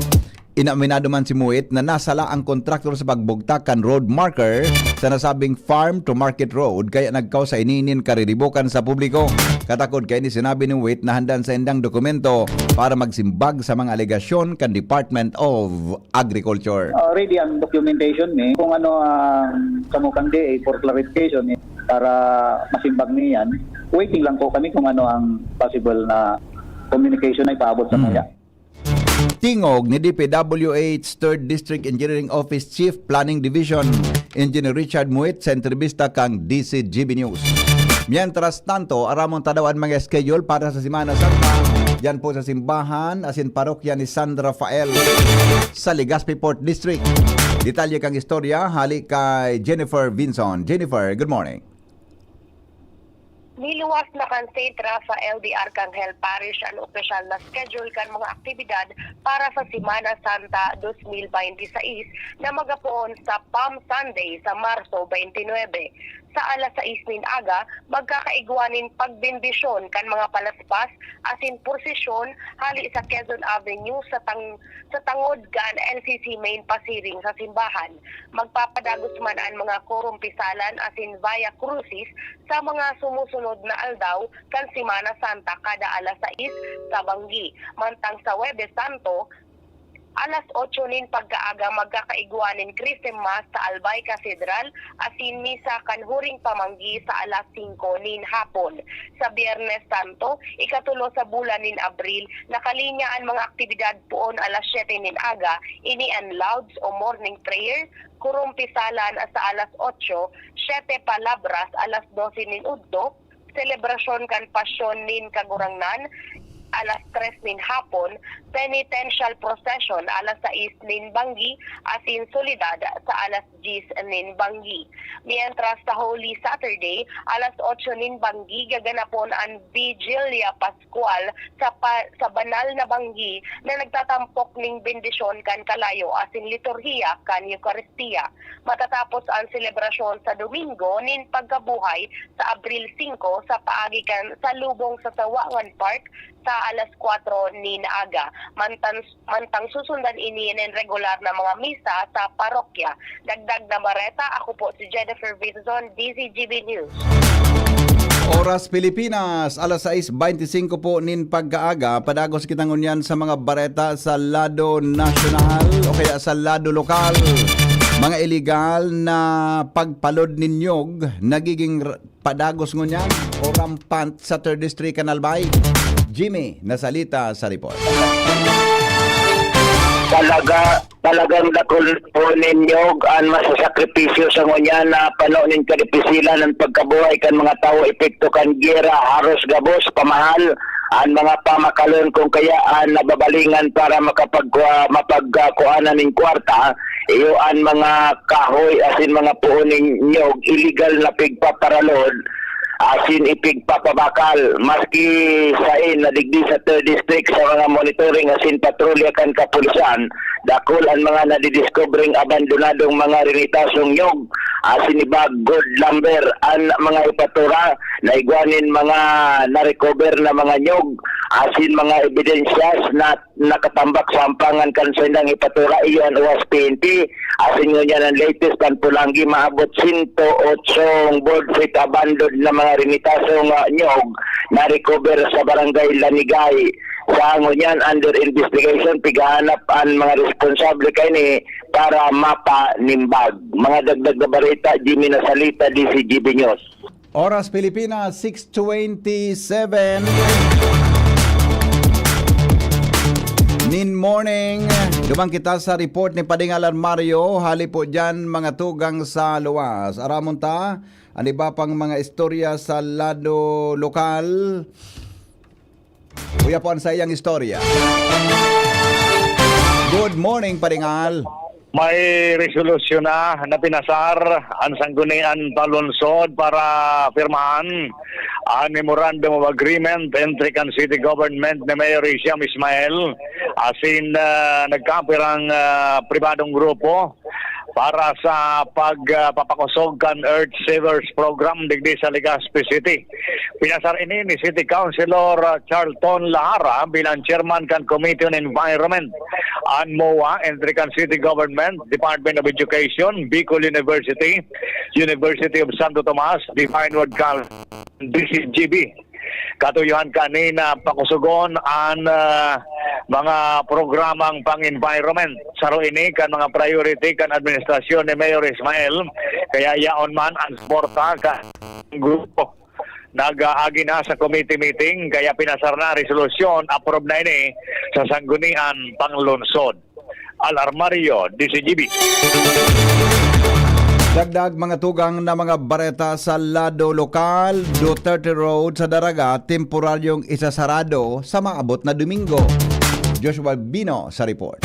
Inaminado man si Moet na nasala ang kontraktor sa pagbugtak kan road marker sa nasabing farm to market road, kaya nagkaos sa ininin kariribukan sa publiko. Katakod kaini, sinabi ni Moet na handaan saindang dokumento para magsimbag sa mga alegasyon kan Department of Agriculture. Ah, ready ang documentation ni kung ano ang kamukang D A for clarification ni para masimbag niyan. Waiting lang po kami kung ano ang possible na communication na ipaabot sa Hmm. kanya. Tingog ni D P W H Third District Engineering Office Chief Planning Division Engineer Richard Muit sa entrebista kan D C G B News. Mientras tanto, aramon ta daw an mga schedule para sa Semana Santa diyan po sa simbahan asin parokya ni San Rafael sa Legazpi Port District. Detalye kan istorya hali kay Jennifer Vinson. Jennifer, good morning. Niluwas na kan Saint Raphael de Arcangel Parish an opisyal na schedule kan mga aktibidad para sa Semana Santa dos mil bente seis na magapoon sa Palm Sunday sa Marso bente nuebe. Sa alas sais nin aga, magkakaigwa nin pagbendisyon kan mga palaspas asin prosesyon hali sa Quezon Avenue sa tang-, sa tangod kan L C C main pasiring sa simbahan. Magpapadagos man an mga kurumpisalan asin Via Crucis sa mga sumusunod na aldaw kan Semana Santa kada alas sais sa banggi. Mantang sa Huwebes Santo, alas otso nin pagkaaga magkakaigwa nin Christem Mass sa Albay Cathedral asin misa kan huring pamanggi sa alas singko nin hapon. Sa Biyernes Santo, ikatulo sa bulan nin Abril, nakalinya an mga aktibidad poon alas siyete nin aga, ini an Lauds o morning prayer, kurumpisalan sa alas otso, Siete Palabras alas dose nin udto, selebrasyon kan Pasyon nin Kagurangnan, alas tres nin hapon, penitential procession alas sais nin banggi, asin soledad sa alas diyes nin banggi. Mientras sa Holy Saturday, alas otso nin banggi gaganapon an Vigilia Pascual sa pa-, sa banal na banggi na nagtatampok ning bendisyon kan kalayo asin liturhiya kan Eukaristia. Matatapos an selebrasyon sa Domingo nin pagkabuhay sa Abril singko sa paagi kan salubong sa Sawangan Park sa alas kwatro nin aga. Mantan-, mantang susundan ini nin regular na mga misa sa parokya. Dagdag na bareta, ako po si Jennifer Vizon, D Z G B News. Oras Pilipinas, alas sais beintisinko po nin pagkaaga. Padagos kita ngunyan sa mga bareta sa lado nasyonal o kaya sa lado lokal. Mga iligal na pagpalod nin nyog nagiging r-, padagos ngunyan o rampant sa Third District kan Albay. Jimmy Nasalita sa report. Talaga, talagang dakul po nin nyog an masasakripisyo sa ngunyan na pano nin kadipisilan an pagkabuhay kan mga tawo epekto kan giyera, haros gabos, pamahal an mga pamakalon, kung kaya an nababalingan para makapag-, mapagkuhanan nin kwarta, iyo an mga kahoy asin mga puon nin nyog, iligal na pigpaparalod asin ipigpapabakal. Maski sain na digdi sa Third District, sa mga monitoring asin patrolya kan kapulisan, dakul an mga nadidiskubreng abandonadong mga rinitasong nyog asin iba gold lumber. An mga ipatura na igwa nin mga na-recover na mga nyog asin mga ebidensyas na nakatambak sa ampangan kan saindang ipatura, iyo an Oas P N P. Asin ngunyan an latest, an Polangui, maabot sento otsong board feet abandoned na mga rinitasong, ah, nyog na-recover sa Barangay Lanigay. Sa ngunyan, under investigation, pighahanap an mga responsable kaini para mapanimbag. Mga dagdag na bareta, Jimmy Nasalita, D Z G B News. Oras Pilipinas, six twenty-seven nin morning. Duman kita sa report ni Pading Alan Mario. Hali po dyan, mga tugang sa luwas. Aramon ta, an iba pang mga istorya sa lado lokal. Uya po an saiyang istorya. Good morning, Pading Al. May resolusyon na na pinasar an Sanggunian Panlungsod para pirmahan an Memorandum of Agreement entre kan City Government ni Mayor Hisham Ismail asin, ah, nagkapirang, ah, pribadong grupo para sa pag, ah, papakosog kan Earth Savers Program digdi sa Legazpi City. Pinasar ini ni City Councilor, ah, Charlton Lahara bilang chairman kan Committee on Environment, an MOA, entre kan City Government, Department of Education, Bicol University, University of Santo Tomas, Divine Word College, D Z G B. Katuyohan kanina, pakusugon an, ah, mga programang pang-environment. Saro ini kan mga priority kan administrasyon ni Mayor Ismael, kaya yaon man an suporta kan grupo. Nag-aagi na sa committee meeting, kaya pinasar na resolusyon, approve na ini sa Sanggunian Panlungsod. Al Armario, D Z G B. Dagdag mga tugang na mga bareta sa lado lokal, Duterte Road sa Daraga, temporaryong isasarado sa maabot na Domingo. Joshua Bino sa report.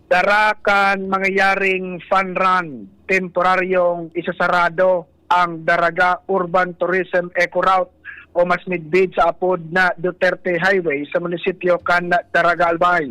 Dara kan mangyayaring fun run, temporaryong isasarado ang Daraga Urban Tourism Eco Route o mas midbid sa apod na Duterte Highway sa munisipyo kan Daraga, Albay.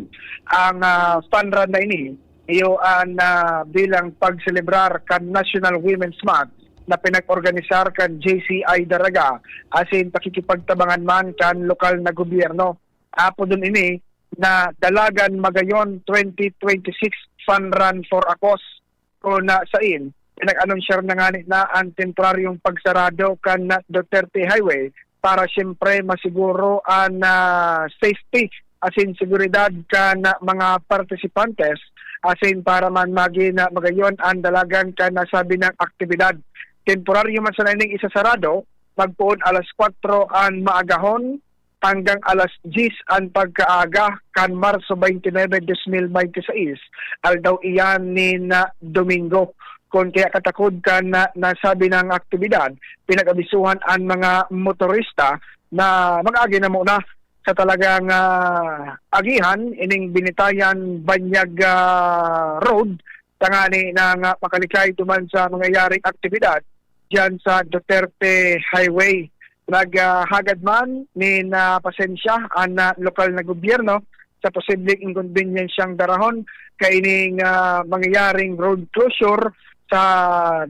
Ang, ah, fun run na ini, iyo an, ah, bilang pagselebrar kan National Women's Month na pinag-organisar kan J C I Daraga asin pakikipagtabangan man kan lokal na gobyerno. Apodon ini na Dalagan Magayon twenty twenty-six Fun Run for a Cause, o na sain, pinag-anunsyar na ngani na an temporaryong pagsarado kan Duterte Highway para siyempre masiguro an, ah, safety asin seguridad kan mga partisipantes asin para man magin, ah, magayon an dalagan kan nasabi nang aktibidad. Temporaryo man sana ining isasarado, magpoon alas kwatro an maagahon, hanggang alas diyes an pagkaaga kan Marso twenty-nine, dos mil bente seis, aldaw iyan nin, ah, Domingo. Kun kaya katakod kan na, nasabi na aktibidad, pinag-abisuhan an mga motorista na mag-agi na muna sa talagang, ah, agihan ining Binitayan Banyag, ah, Road, tangani na nga makalikay duman sa mangyayaring aktibidad diyan sa Duterte Highway. Naghagad man nin, ah, pasensya an, ah, lokal na gobyerno sa posibleng inkonbenyensyang darahon kaining, ah, mangyayaring road closure sa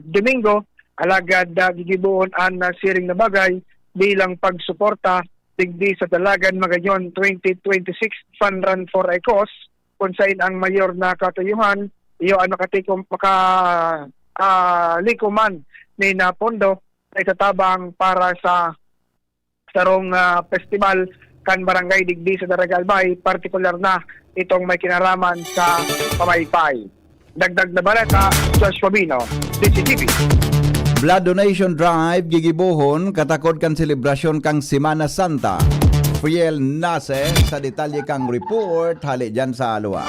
Domingo, alagad, ah, gigibohon an, ah, siring na bagay bilang pagsuporta digdi sa Dalagan Magayon twenty twenty-six Fun Run for a Cause, kun sain ang mayor na katuyuhan iyo an makatikom-, maka-, ah, likoman nin, ah, pondo na itatabang para sa sarong, ah, festival kan barangay digdi sa Daraga Albay, partikular na itong may kinaraman sa pamaypay. Dagdag na baleta, Joshua Bino, D C T V. Blood donation drive gigibohon katakod kan selebrasyon kan Semana Santa. Friel Nase sa detalye kan report hali diyan sa Alua.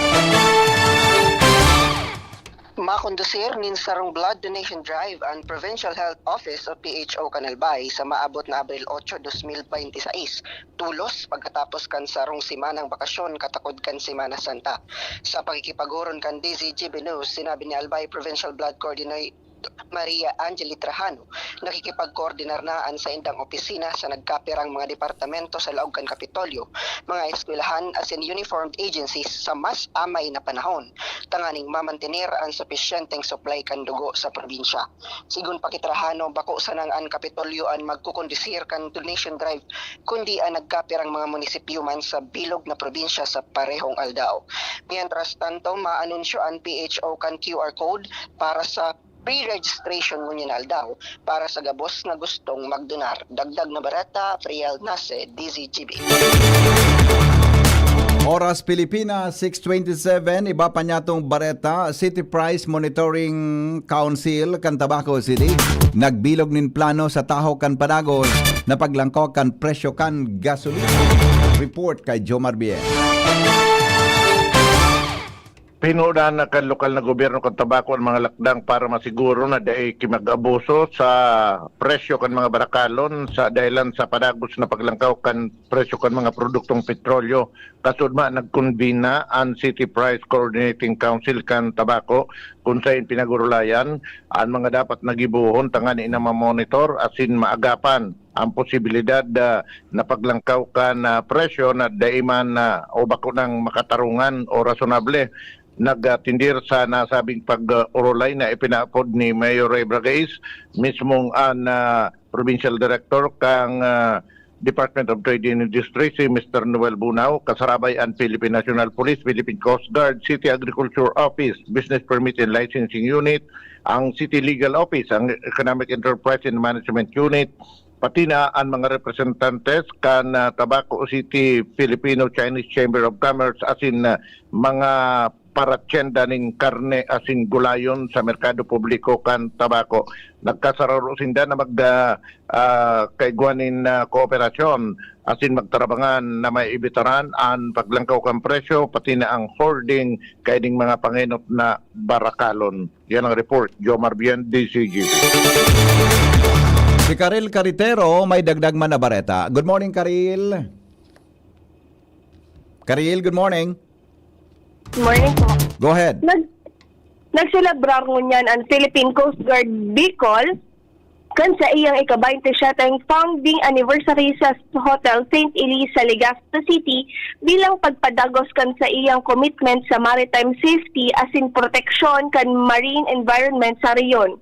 Makondusir nin sarong blood donation drive an Provincial Health Office o P H O kan Albay sa maabot na Abril otso, dos mil bente seis, tolos pagkatapos kan sarong semanang bakasyon katakod kan Semana Santa. Sa pakikipaghuron kan D Z G B News, sinabi ni Albay Provincial Blood Coordinator Maria Angeli Trajano, nakikipagkoordinar na an saindang opisina sa nagkapirang mga departamento sa laog kan Kapitolyo, mga eskwelahan asin uniformed agencies sa mas amay na panahon, tanganing mamantener an supisyenteng supply kan dugo sa probinsya. Sigon pa ki Trajano, bako sanang an Kapitolyo an magkukondusir kan donation drive, kundi an nagkapirang mga munisipyo man sa bilog na probinsya sa parehong aldaw. Mientras tanto, maanunsyo an P H O kan Q R code para sa pre-registration ngunyan na aldaw para sa gabos na gustong magdonar. Dagdag na bareta, Friel Nase, D Z G B. Oras Pilipinas, six twenty-seven. Iba pa niyatong bareta, City Price Monitoring Council kan Tabaco City nagbilog nin plano sa tahaw kan padagos na paglangkaw kan presyo kan gasolina. Report kay Jomar Bien. Pinunan na kan lokal na gobyerno kan Tabaco an mga lakdang para masiguro na dai ki mag-abuso sa presyo kan mga barakalon sa dahilan sa padagos na paglangkaw kan presyo kan mga produktong petrolyo. Kasudma, nagkonbina an City Price Coordinating Council kan Tabaco, kun sain pinag-orolayan an mga dapat na gibohon tanganing mamonitor asin maagapan ang posibilidad, ah, na paglangkaw kan, ah, presyo na dai man, ah, o bako nang makatarungan o rasonable. Nagtindir sa nasabing pag-orolay na ipinaapod ni Mayor Ray Bragais, mismong an, ah, Provincial Director kan, ah, Department of Trade and Industry, si Mister Noel Bunao, kasarabay an Philippine National Police, Philippine Coast Guard, City Agriculture Office, Business Permit and Licensing Unit, ang City Legal Office, ang Economic Enterprise and Management Unit, pati na an mga representantes kan, ah, Tabaco City Filipino-Chinese Chamber of Commerce asin, ah, mga paratyenda nin karne asin gulayon sa merkado publiko kan Tabaco. Nagkasararo sinda na mag, ah, ah, kaigwa nin, ah, kooperasyon asin magtarabangan na maibitaran an paglangkaw kan presyo, pati na ang hoarding kaining mga pangenot na barakalon. Yan ang report, Jomar Bien, D C G. Si Karil Caritero may dagdag man na bareta. Good morning, Karil. Karil, good morning. Morning po. Go ahead. Nag-, nagselebrar ngunyan ang Philippine Coast Guard Bicol kan sa iyang ika-baynte siyete founding anniversary sa Hotel Saint Elise sa Legazpi City bilang pagpadagos kan sa iyang commitment sa maritime safety asin proteksyon kan marine environment sa rehiyon.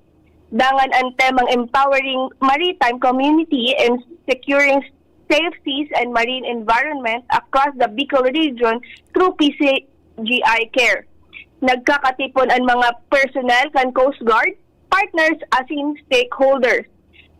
Dangan ang temang Empowering Maritime Community and Securing Safe Seas and Marine Environment across the Bicol Region through P C G I CARE. Nagkakatipon ang mga personnel kan Coast Guard, partners asin stakeholders.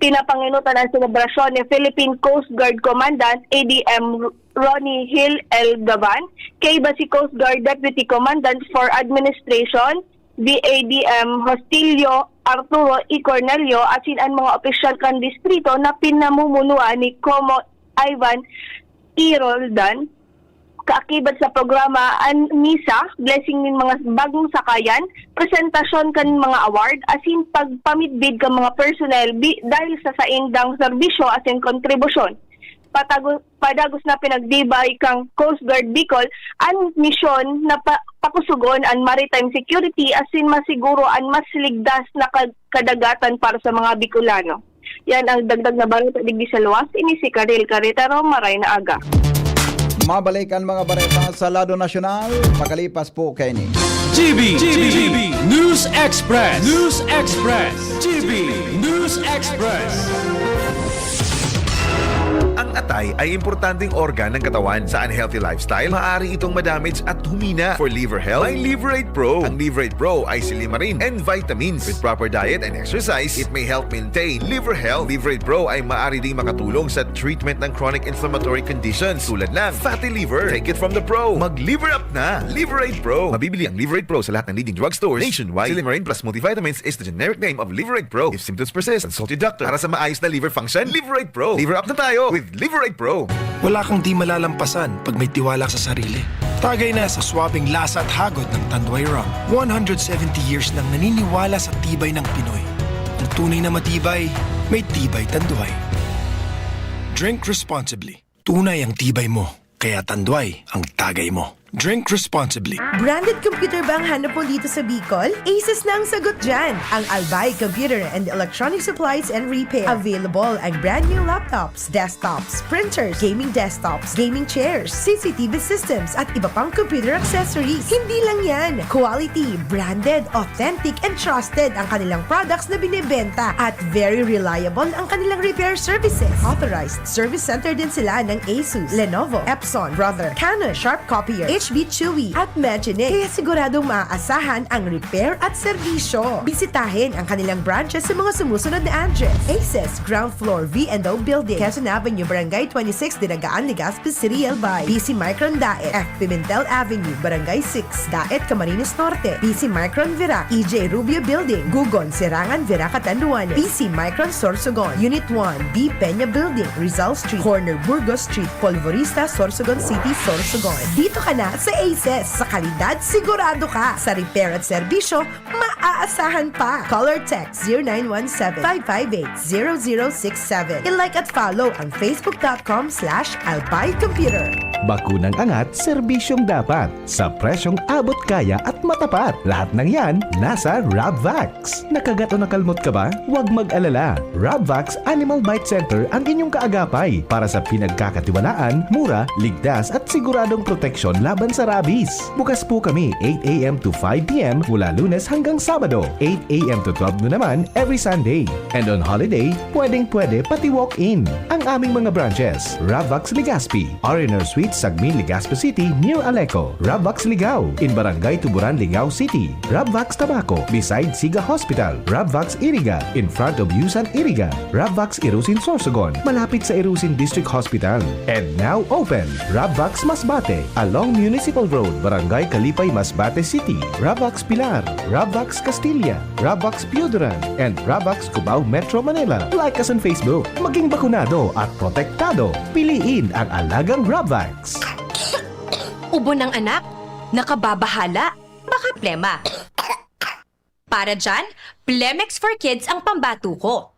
Pinapangenotan ang selebrasyon ni Philippine Coast Guard Commandant A D M Ronnie Hill L Gavan, kaiba si Coast Guard Deputy Commandant for Administration, V A D M Hostilio Arturo E Cornelio, asin an mga opisyal kan distrito na pinamumunuan ni Como Ivan E Roldan, Kaakibat sa programa an misa, blessing nin mga bagong sakayan, presentasyon kan mga award, asin pagpamidbid kan mga personnel bi-, dahil sa saindang serbisyo asin kontribusyon. Patago-, padagos na pinagtibay kan Coast Guard Bicol an misyon na pa-, pakusugon an maritime security asin masiguro an mas ligtas na kag-, kadagatan para sa mga Bicolano. Yan ang dagdag na balita digdi sa luwas. Ini si Karel Carretero. Maray na aga. Mabalik ang mga balita sa lado nasyonal pakalipas po kaini. G B, G B, News Express, News Express, G B News Express. Ang atay ay importanteng organ ng katawan. Sa unhealthy lifestyle, maaari itong madamage at humina. For liver health, may Liverate Pro. Ang Liverate Pro ay silimarin and vitamins. With proper diet and exercise, it may help maintain liver health. Liverate Pro ay maaari ding makatulong sa treatment ng chronic inflammatory conditions tulad ng fatty liver. Take it from the pro. Mag-liver up na! Liverate Pro. Mabibili ang Liverate Pro sa lahat ng leading drugstores nationwide. Silimarin plus multivitamins is the generic name of Liverate Pro. If symptoms persist, consult your doctor. Para sa maayos na liver function, Liverate Pro. Liver up na tayo with Liverate Pro. Wala kang di malalampasan pag may tiwala sa sarili. Tagay na sa suabing lasa at hagod ng Tanduay Rum. One hundred seventy years nang naniniwala sa tibay ng Pinoy. Ang tunay na matibay, may Tibay Tanduay. Drink responsibly. Tunay ang tibay mo, kaya Tanduay ang tagay mo. Drink responsibly. Branded computer ba ang hanap mo dito sa Bicol? Asus na ang sagot dyan! Ang Albay Computer and Electronic Supplies and Repair. Available ang brand new laptops, desktops, printers, gaming desktops, gaming chairs, C C T V systems, at iba pang computer accessories. Hindi lang yan! Quality, branded, authentic, and trusted ang kanilang products na binebenta, at very reliable ang kanilang repair services. Authorized service center din sila ng Asus, Lenovo, Epson, Brother, Canon, Sharp Copier, H B Chewy, at Magine. Kaya siguradong maaasahan ang repair at serbisyo. Bisitahin ang kanilang branches sa mga sumusunod na address: Asus, ground floor, V and O Building, Quezon Avenue, Barangay twenty-six, Dinagaan, Legazpi City, Albay. P C Micron Daet, F Pimentel Avenue, Barangay six, Daet, Camarines Norte. P C Micron Virac, E J Rubio Building, Gugon, Serangan, Virac, Catanduanes. P C Micron Sorsogon, Unit one, B Peña Building, Rizal Street, corner Burgos Street, Polvorista, Sorsogon City, Sorsogon. Dito ka na sa Asus. Sa kalidad, sigurado ka. Sa repair at serbisyo, maaasahan pa. Call or text zero nine one seven, five five eight, zero zero six seven. I-like at follow ang facebook dot com slash albay computer. Bakunang angat, serbisyong dapat, sa presyong abot kaya at matapat. Lahat ng yan, nasa Rabvax. Nakagat o nakalmot ka ba? Huwag mag-alala. Rabvax Animal Bite Center ang inyong kaagapay para sa pinagkakatiwalaan, mura, ligtas at siguradong proteksyon laban sa rabies. Bukas po kami eight a m to five p m mula Lunes hanggang Sabado, eight a m to twelve noon naman every Sunday. And on holiday, pwedeng-pwede pati walk-in. Ang aming mga branches: Rabvax Legazpi, R and R Suite, Sagmin, Legazpi City, near Aleco; Rabvax Ligao, in Barangay Tuburan, Ligao City; Rabvax Tabaco, beside Siga Hospital; Rabvax Iriga, in front of Yusan Iriga; Rabvax Irusin, Sorsogon, malapit sa Irusin District Hospital. And now open, Rabvax Masbate, along Municipal Road, Barangay Kalipay, Masbate City; Rabvax Pilar, Rabvax Castilla, Rabvax Pioduran, and Rabvax Cubao, Metro Manila. Like us on Facebook. Maging bakunado at protektado. Piliin ang alagang Rabvax. Ubo ng anak? Nakababahala? Baka plema. Para dyan, Plemex for Kids ang pambato ko.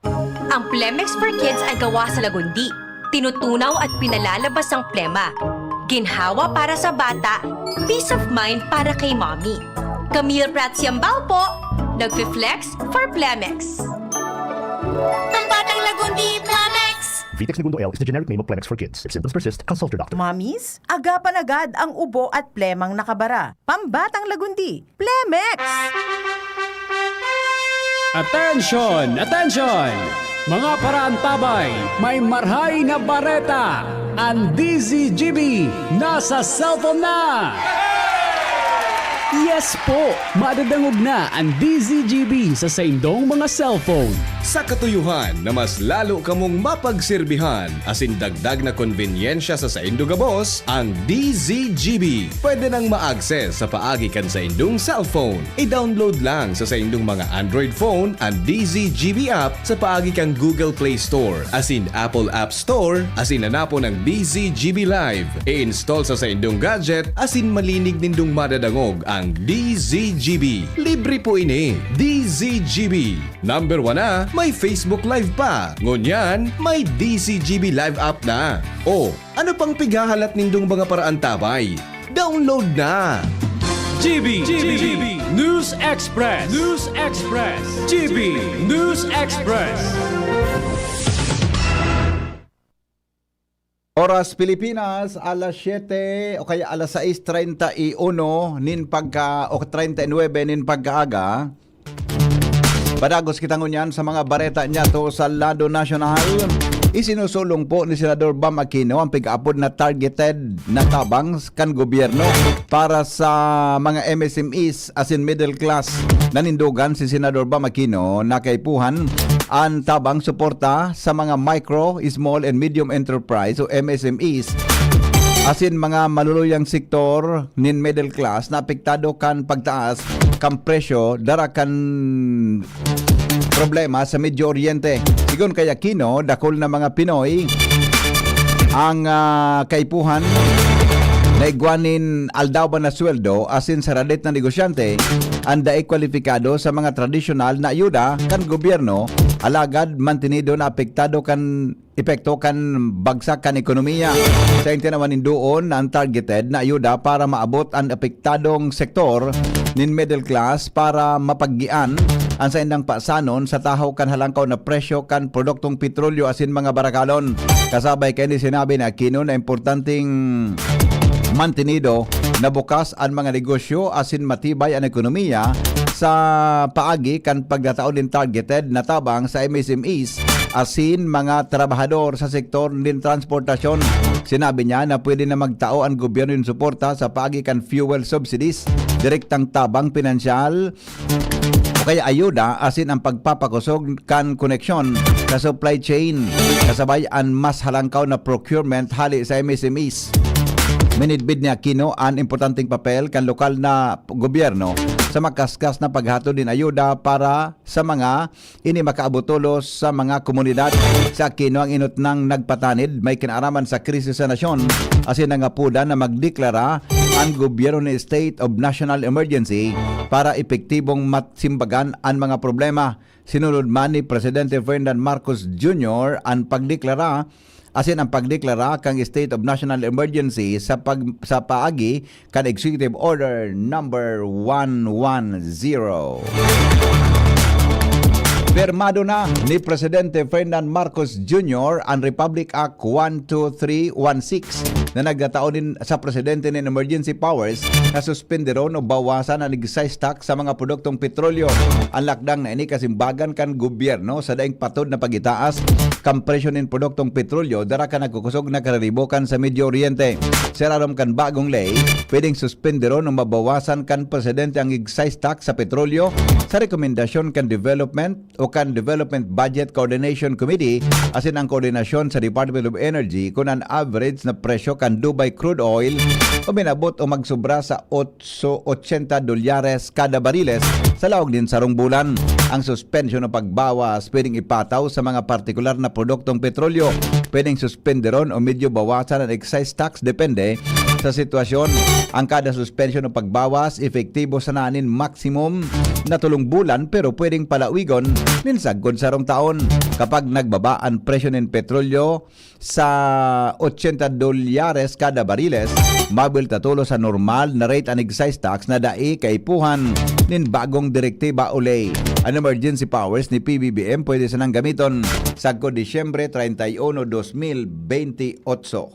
Ang Plemex for Kids ay gawa sa lagundi. Tinutunaw at pinalalabas ang plema. Ginhawa para sa bata, peace of mind para kay mommy. Camille Prats Yambal po, nagfi-flex for Plemex. Ang batang lagundi, Plemex! Vitex Negundo L is the generic name of Plemex for Kids. If symptoms persist, consult your doctor. Mommies, agapan agad ang ubo at plemang nakabara. Pambatang lagundi, Plemex! Attention! Attention! Mga paraantabay, may marhay na bareta! Ang D Z G B nasa cellphone na! Yes po! Madadangog na an D Z G B sa saindong mga cellphone. Sa katuyohan na mas lalo kamong mapagserbihan asin dagdag na konbenyensya sa saindo gabos, ang D Z G B pwede nang ma-access sa paagi kan saindong cellphone. I-download lang sa saindong mga Android phone an D Z G B app sa paagi kan Google Play Store asin Apple App Store asin hanapon ang D Z G B Live. I-install sa saindong gadget asin malinig nindong madadangog ang D Z G B. Libre po ini. D Z G B. Number one na, may Facebook Live pa. Ngunyan, may D Z G B Live app na. O, ano pang pighahalat nindong mga paraantabay? Download na! G B, G B, News Express, News Express, G B News Express. Oras Pilipinas, alas siyete o kaya alas sais treinta y uno nin pagka, o treinta y nuebe nin pagkaaga. Padagos kita ngunyan sa mga bareta niyato sa lado nasyonal. Isinusulong po ni Senador Bam Aquino ang pig-aapod na targeted na tabang kan gobyerno para sa mga M S M Es asin middle class. Nanindogan si Senador Bam Aquino na kaipuhan an tabang suporta sa mga micro, small and medium enterprise o M S M Es asin mga maluluyang sektor nin middle class na apektado kan pagtaas kan presyo dara kan problema sa Medio Oriente. Sigon kay Aquino, dakul na mga Pinoy ang, ah, kaipuhan na igwa nin aldaw na sweldo asin sa radit na negosyante an dai kwalipikado sa mga tradisyonal na ayuda kan gobyerno, alagad mantinido na apektado kan epekto kan bagsak kan ekonomiya. Sa tinawan nin doon na ang targeted na ayuda para maabot an apektadong sektor nin middle class para mapaggian an saindang pasanon sa tahaw kan halangkaw na presyo kan produktong petrolyo asin mga barakalon. Kasabay kaini, sinabi ni Aquino na importanteng mantinido na bukas an mga negosyo asin matibay an ekonomiya sa paagi kan pagtatao nin targeted na tabang sa M S M Es asin mga trabahador sa sektor nin transportasyon. Sinabi niya na pwede na magtao an gobyerno nin suporta sa paagi kan fuel subsidies, direktang tabang pinansyal, o kaya ayuda asin ang pagpapakosog kan koneksyon sa supply chain, kasabay an mas halangkaw na procurement hali sa M S M Es. Minidbid ni Aquino an importanteng papel kan lokal na gobyerno sa makaskas na paghatod nin ayuda para sa mga ini makaabot tolos sa mga komunidad. Si Aquino ang inot nang nagpatanid may kinaaraman sa krisis sa nasyon asin nangapodan na magdeklara an gobyerno ni State of National Emergency para epektibong masimbagan an mga problema. Sinunod man ni Presidente Ferdinand Marcos Junior an pagdeklara asin ang pagdeklara kan State of National Emergency sa pag-, sa paagi kan Executive Order number one one zero. Pirmado na ni Presidente Ferdinand Marcos Junior an Republic Act one two three one six na nagtatao nin sa presidente nin emergency powers na suspenderon o bawasan an excise tax sa mga produktong petrolyo. An lakdang na ini kasimbagan kan gobyerno sa daing patod na pagitaas kan presyo nin produktong petrolyo dara kan nagkukosog na kariribokan sa Medio Oriente. Sa irarom kan bagong ley, pwedeng suspenderon o mabawasan kan presidente ang excise tax sa petrolyo sa rekomendasyon kan development o kan Development Budget Coordination Committee asin ang koordinasyon sa Department of Energy kun an average na presyo kan Dubai crude oil uminabot o magsobra sa otso, ochenta dolyares kada bariles sa laog nin sarong bulan. Ang suspension o pagbawas pwedeng ipataw sa mga partikular na produktong petrolyo. Pwedeng suspenderon o medyo bawasan ang excise tax, depende sa sitwasyon. Ang kada suspension o pagbawas epektibo sana nin maximum na tolong bulan, pero pwedeng palawigon nin sagkod sarong taon. Kapag nagbaba an presyo nin petrolyo sa ochenta dolyares kada bariles, mabuwelta tolos sa normal na rate an excise tax na dai kaipuhan nin bagong direktiba o ley. An emergency powers ni P B B M pwede sanang gamiton sagkod Disyembre treinta y uno, dos mil beinte y ocho.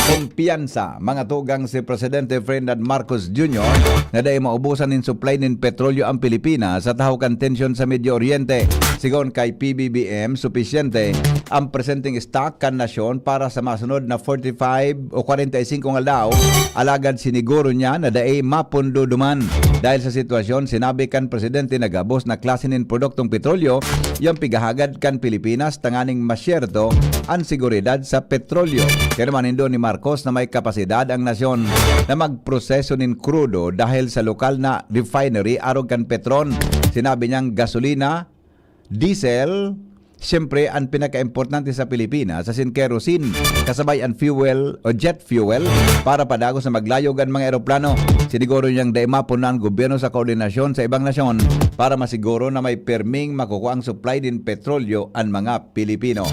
Kumpiyansa, mga tugang, si Presidente Ferdinand Marcos Junior na dai maubusan nin supply nin petrolyo ang Pilipinas sa tahaw kan tensyon sa Medio Oriente. Sigon kay P B B M, supisyente ang presenteng stock kan nasyon para sa masunod na forty-five o kwarenta y singko nga aldaw, alagad siniguro niya na dai mapundo duman dahil sa sitwasyon. Sinabi kan presidente na gabos na klase nin produktong petrolyo yung pigahagad kan Pilipinas tanganing masyerto an seguridad sa petrolyo. Kaya naman nindo ni Marcos na may kapasidad ang nasyon na magproseso nin krudo dahil sa lokal na refinery arog kan Petron. Sinabi niyang gasolina, diesel, siyempre, ang pinakaimportante sa Pilipinas, asin kerosene, kasabay ang fuel o jet fuel para padagos na maglayog ang mga eroplano. Siniguro niyang dai mapunan gobyerno sa koordinasyon sa ibang nasyon para masiguro na may perming makukuha ang supply din petrolyo ang mga Pilipino.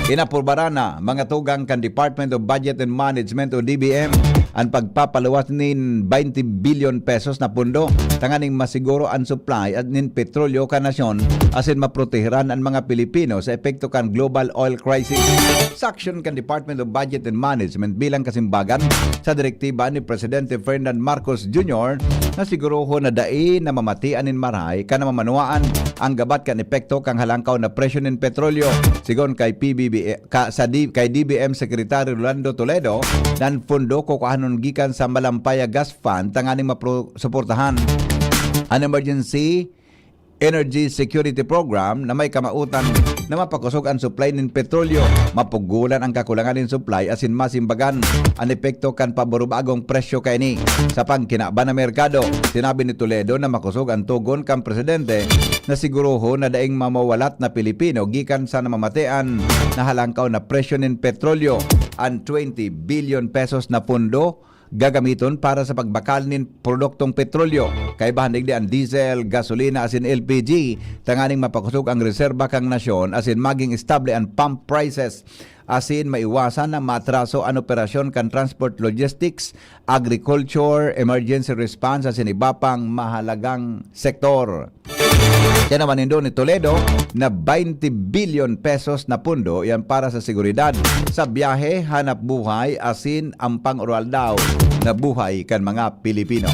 Inaprubaran na, mga tugang, kan Department of Budget and Management o D B M ang pagpapaluwas nin twenty billion pesos na pundo tanganing masiguro ang supply at nin petrolyo kan nasyon asin maproteheran ang mga Pilipino sa epekto kan global oil crisis. Sa aksyon kan Department of Budget and Management bilang kasimbagan sa direktiba ni Presidente Ferdinand Marcos Junior na sigurohon na dai na mamatian nin marahay kan mamanuwaan ang gabat kan epekto kan halangkaw na presyo nin petrolyo. Sigon kay P B B, ka, sa D, kay D B M Secretary Rolando Toledo, na an pondo kukuhanon gikan sa Malampaya Gas Fund tanganing mapro-, suportahan an Emergency Energy Security Program na may kamaotan na mapakosog ang supply nin petrolyo, mapugolan ang kakulangan nin supply asin masimbagan an epekto kan paburubagong presyo kaini sa pangkinaban na merkado. Sinabi ni Toledo na makosog ang tugon kan presidente na sigurohon na daing mamawalat na Pilipino gikan sa namamatean na halangkaw na presyo nin petrolyo, an twenty billion pesos na pondo gagamiton para sa pagbakal nin produktong petrolyo. Kaibahan digdi an diesel, gasolina asin L P G, tanganing mapakosog ang reserba kan nasyon asin maging estable an pump prices asin maiwasan na maatraso an operasyon kan transport, logistics, agriculture, emergency response asin iba pang mahalagang sektor. Kaya naman nindo ni Toledo na twenty billion pesos na pundo yan para sa seguridad sa biyahe, hanap buhay asin ang pang-oroaldaw na buhay kan mga Pilipino.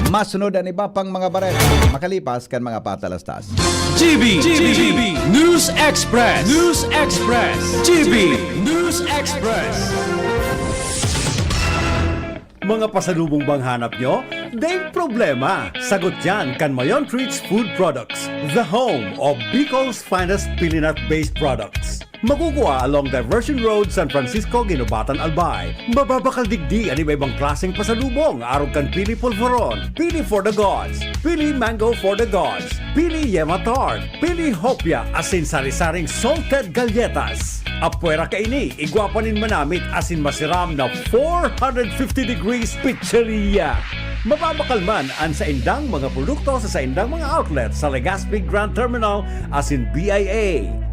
Masunod ang iba pang mga bareta makalipas kan mga patalastas. G B, G B, News Express, News Express, G B News Express. Mga pasalubong bang hanap nyo? Daing problema! Sagot yan kan Mayon Treats Food Products, the home of Bicol's finest pilinat-based products. Makukuha along Diversion Road, San Francisco, Guinobatan, Albay. Mababakal digdi an iba-ibang klaseng pasalubong, arog kan pili polvoron, pili for the gods, pili mango for the gods, pili yema tart, pili hopia, asin sari-saring salted galletas. Apwera kaini, igwa pa nin manamit asin masiram na four hundred fifty degrees pizzeria. Mababakal man an saindang mga produkto sa saindang mga outlet sa Legazpi Grand Terminal asin B I A.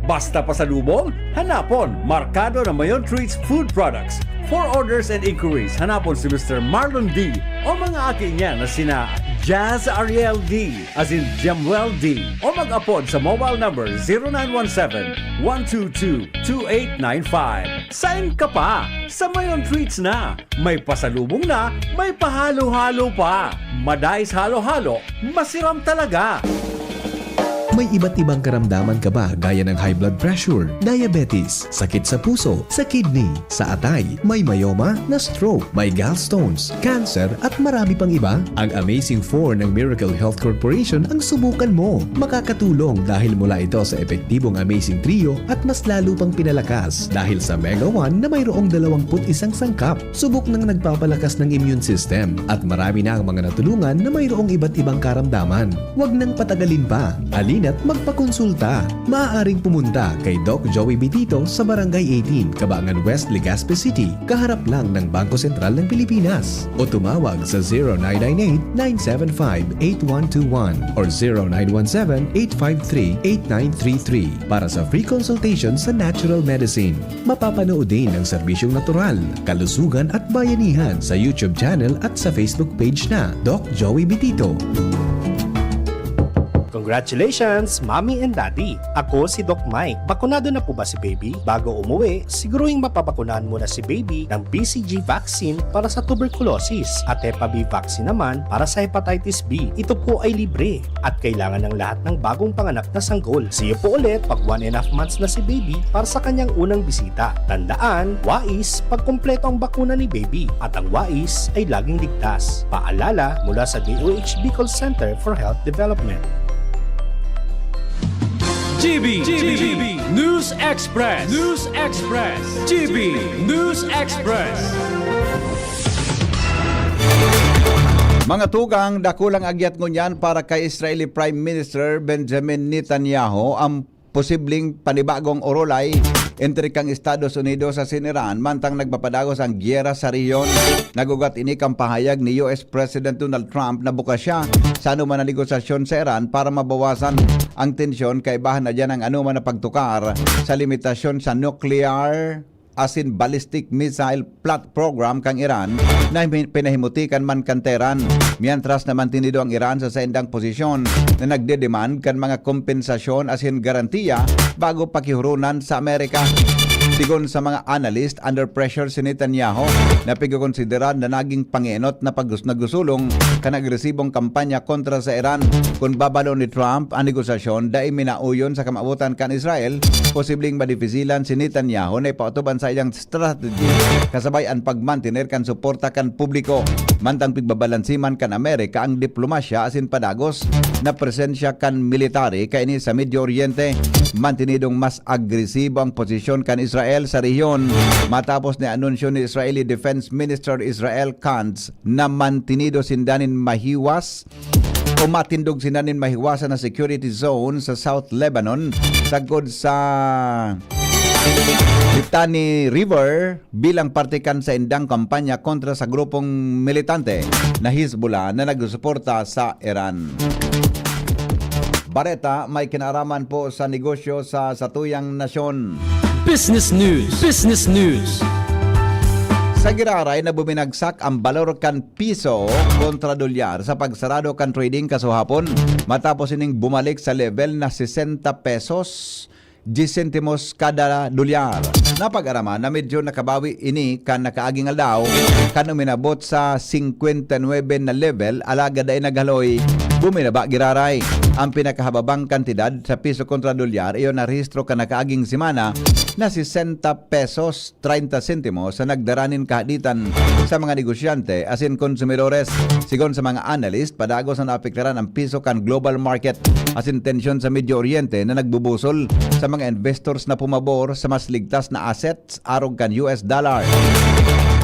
Basta pasalubong, hanapon, markado na Mayon Treats Food Products. For orders and inquiries, hanapon si Mister Marlon D o mga aki niya na sina Jazz Ariel D asin Jamuel D o mag-apod sa mobile number zero nine one seven, one two two, two eight nine five. Sain ka pa? Sa Mayon Treats na! May pasalubong na, may pahalo-halo pa! Madais halo-halo, masiram talaga! May iba't ibang karamdaman ka ba gaya ng high blood pressure, diabetes, sakit sa puso, sa kidney, sa atay, may myoma, na-stroke, may gallstones, cancer, at marami pang iba? Ang Amazing Four ng Miracle Health Corporation ang subukan mo. Makakatulong dahil mula ito sa epektibong Amazing Trio at mas lalo pang pinalakas dahil sa Mega One na mayroong dalawampu't isang sangkap. Subok nang nagpapalakas ng immune system at marami na ang mga natulungan na mayroong iba't ibang karamdaman. Huwag nang patagalin pa. Halina't magpakonsulta. Maaaring pumunta kay Doc Joey Bitito sa Barangay eighteen, Cabangan West, Legazpi City, kaharap lang ng Bangko Sentral ng Pilipinas. O tumawag sa zero nine nine eight, nine seven five, eight one two one or zero nine one seven, eight five three, eight nine three three para sa free consultation sa natural medicine. Mapapanood din ang serbisyong natural, kalusugan at bayanihan sa YouTube channel at sa Facebook page na Doc Joey Bitito. Congratulations, Mommy and Daddy! Ako si Doc Mike. Bakunado na po ba si baby? Bago umuwi, siguruhing mapabakunahan muna si baby ng B C G vaccine para sa tuberculosis at Hepa B vaccine naman para sa hepatitis B. Ito po ay libre at kailangan ng lahat ng bagong panganak na sanggol. See you po ulit pag one and a half months na si baby para sa kanyang unang bisita. Tandaan, wais pag kumpleto ang bakuna ni baby at ang wais ay laging ligtas. Paalala mula sa D O H Bicol Center for Health Development. G B, G B, News Express, News Express, G B News Express. Mga tugang, dakulang agyat ngunyan para kay Israeli Prime Minister Benjamin Netanyahu ang posibleng panibagong orolay entre kan Estados Unidos asin Iran, mantang nagpapadagos ang gyera sa rehiyon. Nag-ugat ini kan pahayag ni U S President Donald Trump na bukas siya sa anoman na negosasyon sa Iran para mabawasan ang tensyon, kaibahan na diyan ang anoman na pagtukar sa limitasyon sa nuclear asin ballistic missile plat program kan Iran na pin-, pinahimutikan man kan Tehran. Mientras na mantinido ang Iran sa saindang posisyon na nagdedemand kan mga kompensasyon asin garantiya bago pakihurunan sa Amerika. Sigon sa mga analyst, under pressure si Netanyahu na pigkokonsidera na naging pangenot na pag-, nagusulong kan agresibong kampanya kontra sa Iran. Kun babalon ni Trump ang negosasyon, dai minauyon sa kamawotan kan Israel, posibleng madifisilan si Netanyahu na ipaotob an saiyang strategy kasabay an pagmantener kan suporta kan publiko. Mantang pigbabalanse man kan Amerika ang diplomasya asin padagos na presensya kan military kaini sa Medio Oriente, mantinidong mas agresibo ang posisyon kan Israel sa rehiyon matapos ni anunsyo ni Israeli Defense Minister Israel Katz na mantinido sinda nin mahiwas o matindog sinda nin mahiwasan na security zone sa South Lebanon sagkod sa Litani River bilang parte kan saindang kampanya kontra sa grupong militante na Hezbollah na nagsusuporta sa Iran. Bareta may kinaaraman po sa negosyo sa satuyang nasyon. Business News, Business News. Sa giraray na buminagsak ang balor kan piso kontra dolyar sa pagsarado kan trading kasuhapon, matapos ining bumalik sa level na sesenta pesos, diyes sentimos kada dolyar. Napag-araman na medyo nakabawi ini kan nakaaging aldaw, kan uminabot sa singkwenta nuebe na level, alagad dai naghaloy, buminaba giraray. Ang pinakahababang kantidad sa piso kontra dolyar iyo narehistro kan nakaaging semana na sesenta pesos treinta sentimos sa nagdara nin kahaditan sa mga negosyante asin konsumidores. Sigon sa mga analyst, padagos na naapektaran ang piso kan global market asin tensyon sa Medio Oriente na nagbubusol sa mga investors na pumabor sa mas ligtas na assets arog kan U S dollar.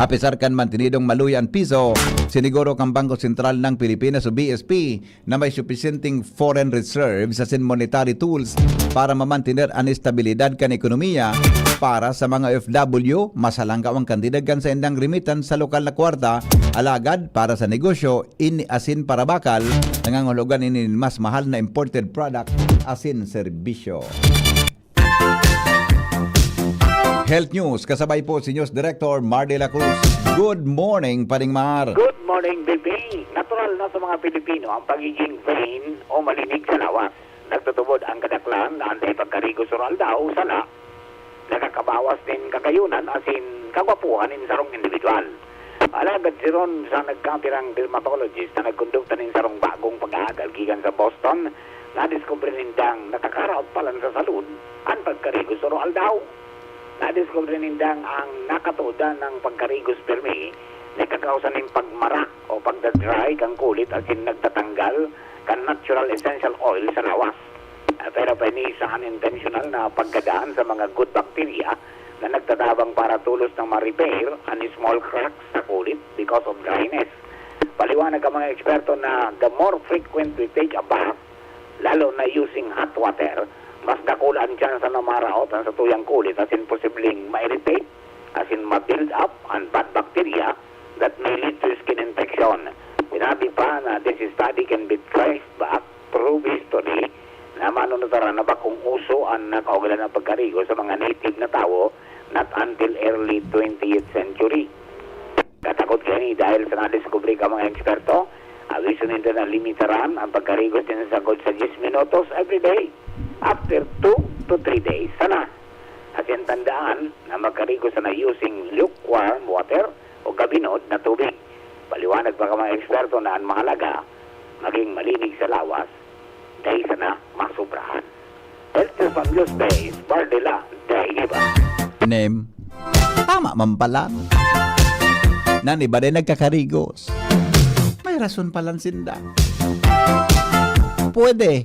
Apisar kan mantinidong maluya an piso, siniguro kan Bangko Sentral ng Pilipinas o B S P na may supisyenteng foreign reserves asin monetary tools para mamantener an estabilidad kan ekonomiya para sa mga O F W, mas halangkaw ang kantidad kan saindang remittance sa lokal na kwarta, alagad para sa negosyo, ini asin parabakal, nangangahulugan ini nin mas mahal na imported product asin serbisyo. Health News, kasabay po si News Director Mar de la Cruz. Good morning, Paring Mar. Good morning, B B. Natural na sa mga Pilipino ang pagiging vain o malinig sa lawas. Nagtutubod ang kadaklan na an dai pagkarigos o aldaw, sala, nakakabawas nin kakayunan asin kagwapuhan nin sarong individual. Alagad siron sa nagkapirang dermatologist na nagkondukta nin sarong bagong pag-aagal gikan sa Boston, nadiskubre nindang nakakaraot palan sa salud an pagkarigos o aldaw. Nadiskubre nindang ang nakatuodan ng pagkarigos pirmi nagkakausa nin pagmara o pagda-dry kan kulit asin nagtatanggal kan natural essential oil sa lawas. Ah, pero pa ini sa unintentional na pagkadaan sa mga good bacteria na nagtatabang para tolos na ma-repair an small cracks sa kulit because of dryness. Paliwanag kan mga eksperto na the more frequent we take a bath, lalo na using hot water, mas dakula an tsansa na maraot an satuyang kulit asin posibleng ma-irritate asin ma-build up an bad bacteria that may lead to skin infection. Sinabi pa na this study can be traced back through history na manunutaran na bakong uso an nakaugalan na pagkarigo sa mga native na tawo not until early twentieth century. Katakot kini dahil sa nadiskubre kan mga eksperto, Awiso nindo na limitaran ang pagkarigos nindo sagkod sa diyes minutos every day after two to three days. Sana, asin tandaan na magkarigos sana using lukewarm water o gabinod na tubig. Paliwanag pa kan mga eksperto na ang mahalaga, maging malinig sa lawas, dai sana masobrahan. Health News Banglos Days, Bardila, Dai Iba. Name? Tama man pala. Nan iba din nagkakarigos. May rason palan sinda. Pwede.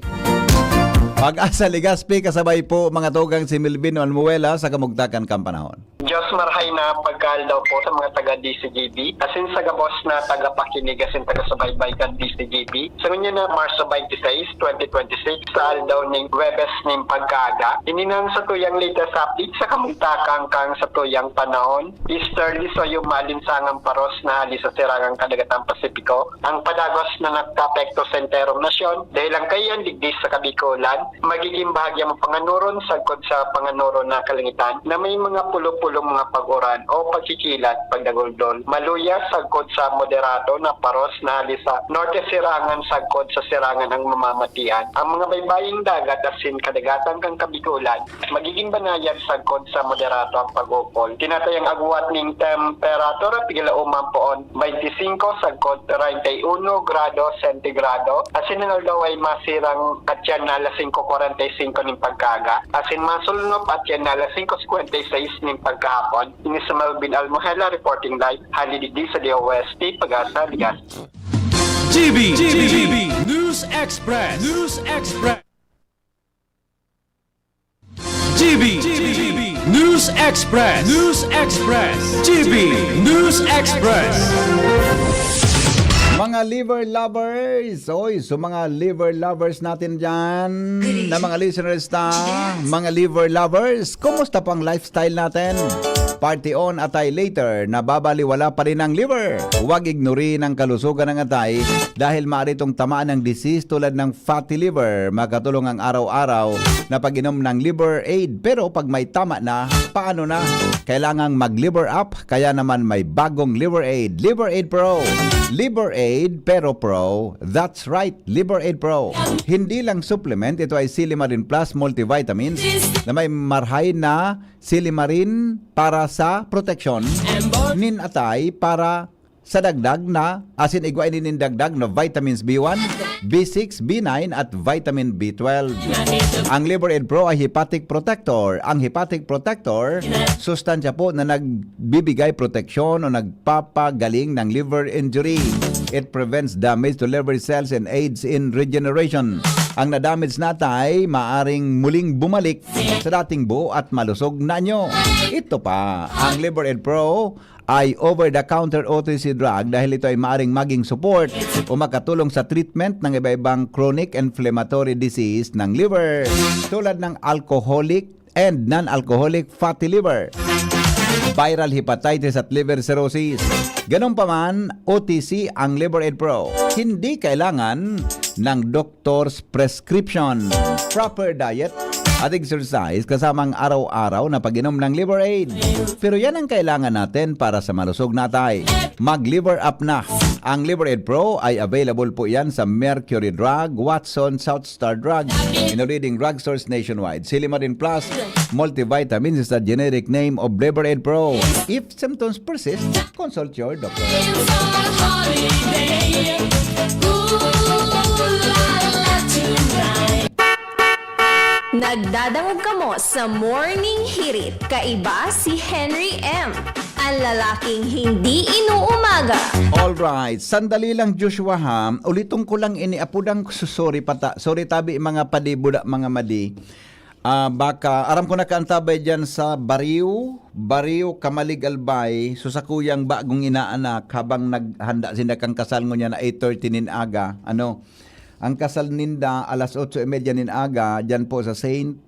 Pag-asa Legazpi, kasabay po mga tugang si Melvin Almuela sa kamugtakan kan panahon. Diyos marhay na pagkaaldaw po sa mga taga D C G B, asin sa gabos na tagapakinig asin tagasubaybay kan D C G B. Sa ngunyan na Marso twenty-six, twenty twenty-six, sa aldaw ning Huwebes ning pagkaaga, ini na ang satuyang latest update sa kamugtakan kan satuyang panahon. Easterly, so yung maalinsangang paros na hali sa sirangang kadagatang Pasipiko, ang padagos na nagkapekto sa enterong nasyon, dahil ang kaiyan digdi sa Kabikolan, magiging bahagyang mapanganoron sagkod sa panganoron na kalangitan na may mga pulo-pulong mga pag-uran o pagkikilat, pagdaguldol. Maluya sagkod sa moderado na paros na hali sa norte sirangan sagkod sa sirangan ang mamamatian. Ang mga baybaying dagat asin kadagatan kan Kabikolan, magiging banayad sagkod sa moderado ang pag-ukol. Tinatayang agwat ning temperatura pigila uman poon twenty-singko sagkod treinta y uno grado sentigrado. Asin an aldaw ay masirang atyan na alas singko kwarenta y singko nin pagkaaga. Asin masulnop atyan na alas singko singkwenta y seis nin pagkahapon. Ini si Melvin Almohela reporting live, hali digdi sa D O S T, Pag-asa, Legazpi. G B, G B, News Express, News Express. G B, G B, News Express, News Express, G B, News Express. Mga liver lovers, oy, so mga liver lovers natin dyan, na mga listeners ta, mga liver lovers, kumusta po ang lifestyle natin? Party on, atay later, nababaliwala pa rin ang liver. Huwag ignorin ang kalusugan ng atay dahil maaari itong tamaan ng disease tulad ng fatty liver. Makatulong ang araw-araw na pag-inom ng Liver Aid. Pero pag may tama na, paano na? Kailangang mag-Liver Up, kaya naman may bagong Liver Aid. Liver Aid Pro. Liver Aid Pero Pro. That's right, Liver Aid Pro. Hindi lang supplement, ito ay Silimarin Plus Multivitamins na may marhay na silimarin para sa proteksyon nin atay para sa dagdag na, asin igwa ini nin dagdag na vitamins B one, B six, B nine at vitamin B twelve. Ang Liver Aid Pro ay hepatic protector. Ang hepatic protector, sustansya po na nagbibigay proteksyon o nagpapagaling ng liver injury. It prevents damage to liver cells and aids in regeneration. Ang na-damage na atay maaring muling bumalik sa dating buo at malusog na anyo. Ito pa, ang Liver Aid Pro ay over-the-counter O T C drug dahil ito ay maaring maging support o makatulong sa treatment ng iba-ibang chronic inflammatory disease ng liver, tulad ng alcoholic and non-alcoholic fatty liver, viral hepatitis at liver cirrhosis. Ganun pa man, O T C ang Liver Aid Pro. Hindi kailangan ng doktor's prescription. Proper diet at exercise kasama ang araw-araw na pag-inom ng Liver Aid. Pero yan ang kailangan natin para sa malusog na atay. Mag-Liver Up na. Ang Liver Aid Pro ay available po yan sa Mercury Drug, Watson, South Star Drug, in a leading drugstores nationwide. Silimarin Plus Multivitamins is the generic name of Liver Aid Pro. If symptoms persist, consult your doctor. Nagdadangog kamo sa Morning Hirit. Kaiba si Henry M. Ang lalaking hindi inuumaga. Alright, sandali lang, Joshua, ha. Uliton ko lang ini, apodang, sorry pata, sorry tabi, mga padi, buda, mga madi. Ah, baka, aram ko nakaantabay diyan sa Bariw, Bariw, Camalig, Albay. So, sa kuyang bagong inaanak, habang naghanda sinda kan kasal ngunyan na eight thirty nin aga, ano, ang kasal ninda alas otso y media nin aga, diyan po sa Saint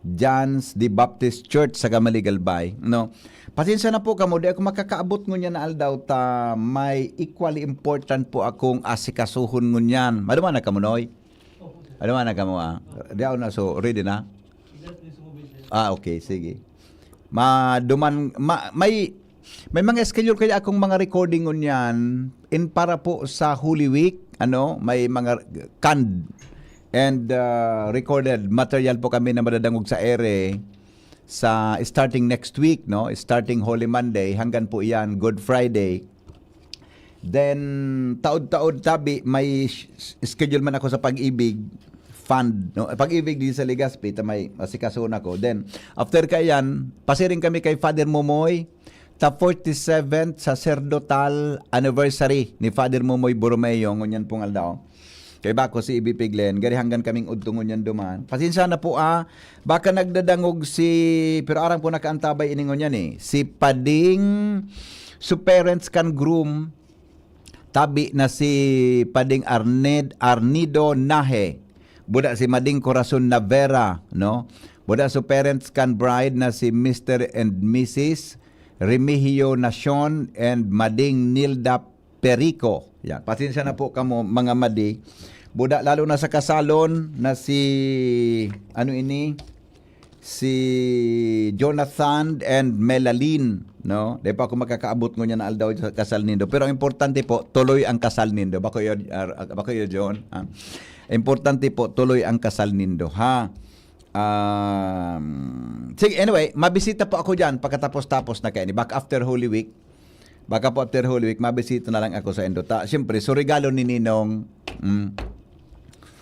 John's the Baptist Church sa Camalig, Albay, no? Pasensya na po kamo, di ako makakaabot ngunyan na aldaw ta may equally important po akong asikasuhon ngunyan. Maduman na kamo, Noy? Ano man ang kamo, ah? Di ako na, so, ready na? Ah, okay, sige. Maduman, ma, may, May mga schedule kaya akong mga recording ngunyan in para po sa Holy Week, ano, may mga canned and, ah, recorded material po kami na madadangog sa ere sa starting next week, no? Starting Holy Monday hanggang po iyan Good Friday. Then, taod-taod tabi, may sh- schedule man ako sa Pag-ibig Fund, no? Pag-ibig di sa Legazpi, ta may asikaso na ko. Then, after kaiyan, pasiring kami kay Father Momoy, ta forty-seventh sacerdotal anniversary ni Father Momoy Borromeo, ngunyan pong aldaw. Kay bako si Ibi Piglen, gari hanggan kaming udto ngunyan duman. Pasensya na po, ah, baka nagdadangog si, pero arang po nakaantabay ini ngunyan eh. Si Pading Superents kan Groom, tabi na si Pading Arned, Arnido Nahe. Buda si Mading Corazon Navera, no? Buda Superents kan Bride na si Mister and Missus Remigio Nacion and Mading Nilda Perico. Yan. Pasensya na po kamo, mga madi. Buda, lalo na sa kasalon na si, ano ini, si Jonathan and Melalyn, no? Di pa ako makakaabot ngunyan na aldaw sa kasal nindo. Pero ang importante po, tuloy ang kasal nindo. Bako yun, ah, bako yun, John. Ah. Importante po, tuloy ang kasal nindo, ha? Um, sige, anyway, mabisita po ako dyan pagkatapos-tapos na kaini. Back after Holy Week, baka po after Holy Week, mabisita na lang ako sa Indota. Siyempre, so regalo ni Ninong, mm,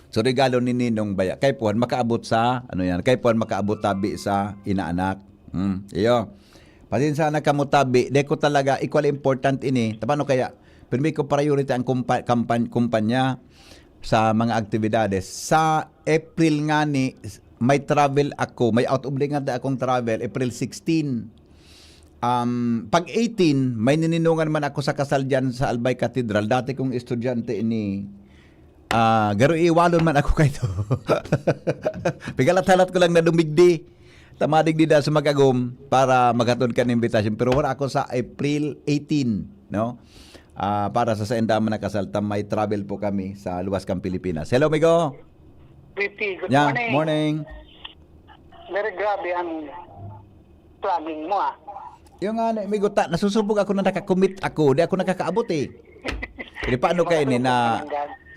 so regalo ni Ninong Baya. Kay Puan, makaabot sa, ano yan, kay Puan, makaabot tabi sa inaanak. Mm, iyo. Pasensya na kamo tabi, di ko talaga, equally important ini. Tapano kaya, pirmi ko priority ang kumpa, kampan, kumpanya sa mga aktibidades. Sa April nga ni, may travel ako, may out of the country akong travel, April sixteen. Um, pag eighteen, may nininungan man ako sa kasal dyan sa Albay Cathedral. Dati kong estudyante ini, ah, garo iwalon man ako kaito. Pigalat-halat ko lang na dumigdi. Tamadig di sa mag-agom para maghatod kan invitation. Pero wala ako sa April eighteen, no? Ah, para sa sainda man na kasal, ta may travel po kami sa luwas kan Pilipinas. Hello, amigo. Ricky, good Yeah, morning. Morning. Very grabe ang planning mo, ah. Yung nga, amigo, ta, nasusubog ako na nakakommit ako. Di ako nakakaabot eh. Di paano kayo ni na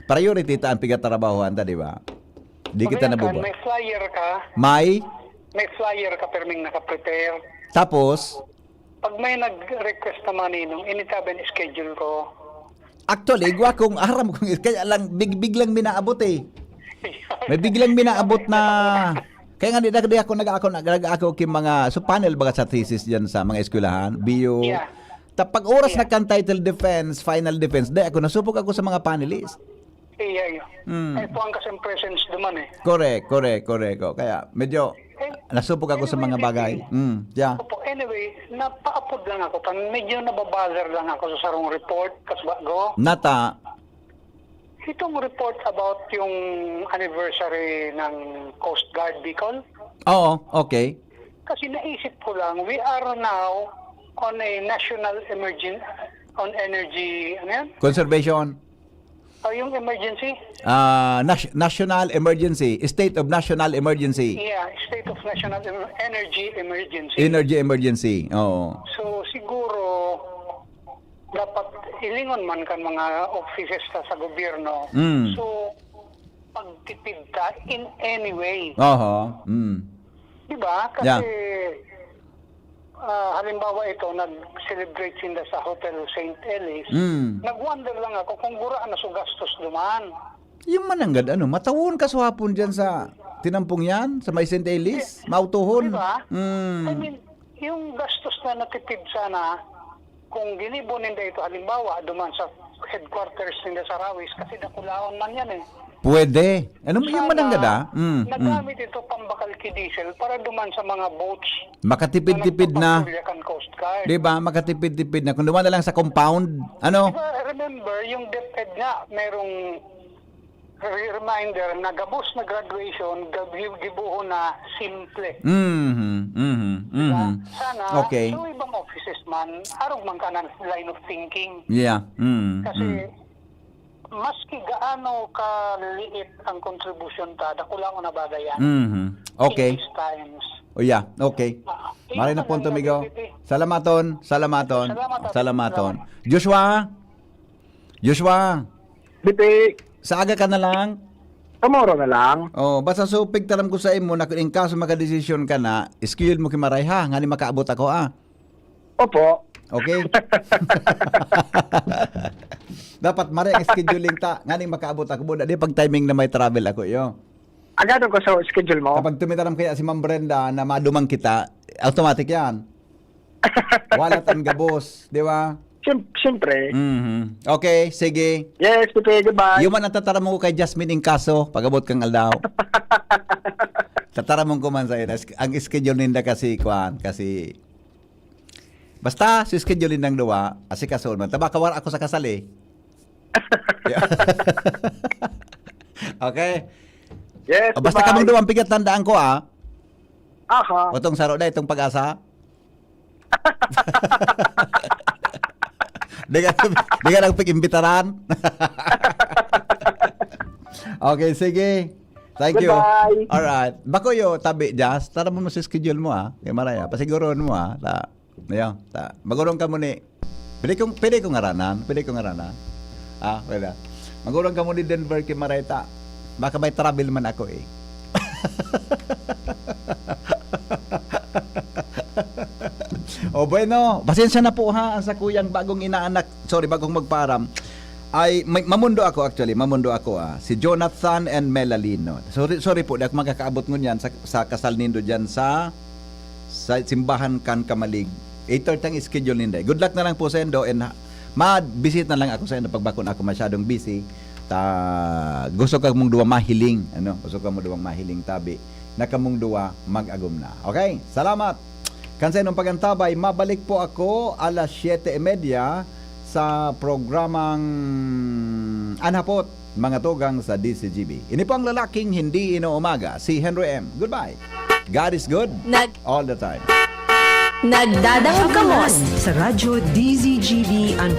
priority ta ang pigatarabahoan ta, di ba? Di kita Pamilya ka, nabubuhat. May flyer ka. May? May flyer ka, perming nakaprepare. Tapos? Pag may nag-request naman, Ninong, initabi ang schedule ko. Actually, igwa kong aram kong kaya lang big, biglang minaabot eh. May biglang minaabot na kaya nga di, di ako nag-ako nag-ako ki mga so panel baga sa thesis diyan sa mga eskwelahan, B U. Yeah. Ta pag oras Yeah. na kan title defense, final defense, di ako nasupog ako sa mga panelist. Iya, iya. Mm. Ay, puwang kasing presence duman eh. Correct, correct, correct. Oh, kaya medyo Eh, nasupog ako sa anyway, mga bagay. Ricky. Mm, yeah. Opo, anyway, napaapod lang ako. Tan-, medyo nababother lang ako sa sarong report, kasbago. Nata. Itong report about yung anniversary ng Coast Guard Bicol. Oo, okay. Kasi naisip ko lang, we are now on a national emergen-, on energy, ano yan? Conservation. O, yung emergency? Ah, nas-, national emergency, state of national emergency. Yeah, state of national em-, energy emergency. Energy emergency, oo. So, siguro, dapat ilingon man kan mga offices sa, sa gobyerno. Mm. So, pagtipid ka in any way. Oho, mm. Di ba? Kasi, Yeah. ah, halimbawa ito, nag-celebrate sinda sa Hotel Saint Ellis. Mm. Nag-wonder lang ako kung guraan na so gastos duman. Yung mananggad, ano, matawon ka sa hapon dyan sa tinampong yan, sa may Saint Ellis, mautuhon. Di ba? Mm. I mean, yung gastos na natipid sana, kung ginibo ninda ito, halimbawa, duman sa headquarters ninda sa Rawis, kasi dakulaon man yan eh. Pwede. Ano mo yung Sana, mananggad, ah? Mm, mm. nagamit ito pambakal ki diesel para duman sa mga boats Makatipid-tipid na na. nagpapatrolya kan Coast Guard. Di ba? Makatipid-tipid na. Kung duman na lang sa compound, ano? Di ba, remember, yung DepEd nga, merong re-, reminder na gabos na graduation, gab-, gibuhon na simple. Mhm, mhm, Di ba? mhm. Sana, Okay. yung ibang offices man, arog man ka na line of thinking. Yeah, mm, Kasi, mm. maski gaano kaliit ang kontribusyon ta, dakula ko na bagay yan. Mhm. Okay. In these times. O, yeah, okay. Ah, Maray na punto, amigo. Salamaton, salamaton, Salamat, salamaton. Joshua? Joshua? Bipi. Sa aga ka na lang? Tomorrow na lang. Oh, basta supig taram ko sa imo na in kaso makadesisyon ka na, schedule mo ki Maray, ha? Ngani makaabot ako, ah. Opo. Okay? Dapat maray ang scheduling ta. Nganing makaabot ako, buda, di pag timing na may travel ako, iyo. Agad ko sa schedule mo? Kapag tumitaram kaya si Ma'am Brenda na madumang kita, automatic yan. Walat ang gabos, di ba? Siyem-, siyempre. Mhm. Okay, sige. Yes, Pepe, goodbye. Yung man ang tataram mo kay Jasmine Incaso, pag-abot kang aldaw. Tataramon ko man sa'yo, na sk-, ang schedule ninda kasi, kuan, kasi, basta, si schedule nindang duwa, asikasoon man. Tabaka wala ako sa kasal, eh. Okay? Yes, O, basta goodbye. Kamong duwa, ang pigat tandaan ko, ah. Aha. O, tong saro na, itong pag-asa. Di ka, di ka nagpag-imbitaran? Okay, sige. Thank you. Goodbye. Alright. Bakuyo, tabi, Jas. Tara mo sa schedule mo, ah. Kay Maraya. Pasiguron mo, ah. Ta, ayan, ta. Magurong ka mo ni. Pwede kong, pwede kong ngaranan? Pwede kong ngaranan? Ah, pwede. Magurong ka mo ni Denver kay Maraya, ta. Baka may travel man ako, eh. O bueno, pasensya na po ha, ang sakuyang bagong inaanak, sorry, bagong magpaaram, ay may, mamundo ako actually, mamundo ako, ah. Si Jonathan and Melanie, no? Sorry, sorry po, di ako makakaabot ngunyan sa, sa kasal nindo dyan sa, sa simbahan kan Kamalig. Eight thirty ang schedule ninda. Good luck na lang po sa indo and ha-, ma-visit na lang ako sa indo pag bako na ako masyadong busy. Ta, gusto ka mong duwa mahiling, ano? Gusto ka mo duwang mahiling tabi na kamong duwa mag-agom na. Okay? Salamat. Kan sa inyong pag-antabay, mabalik po ako alas siyete y media sa programang Anhapot, mga tugang sa D C G B. Ini po ang lalaking hindi inuumaga, si Henry M. Goodbye. God is good Nag- all the time. Nagdadangog kamo Sa Radyo D Z G B, ang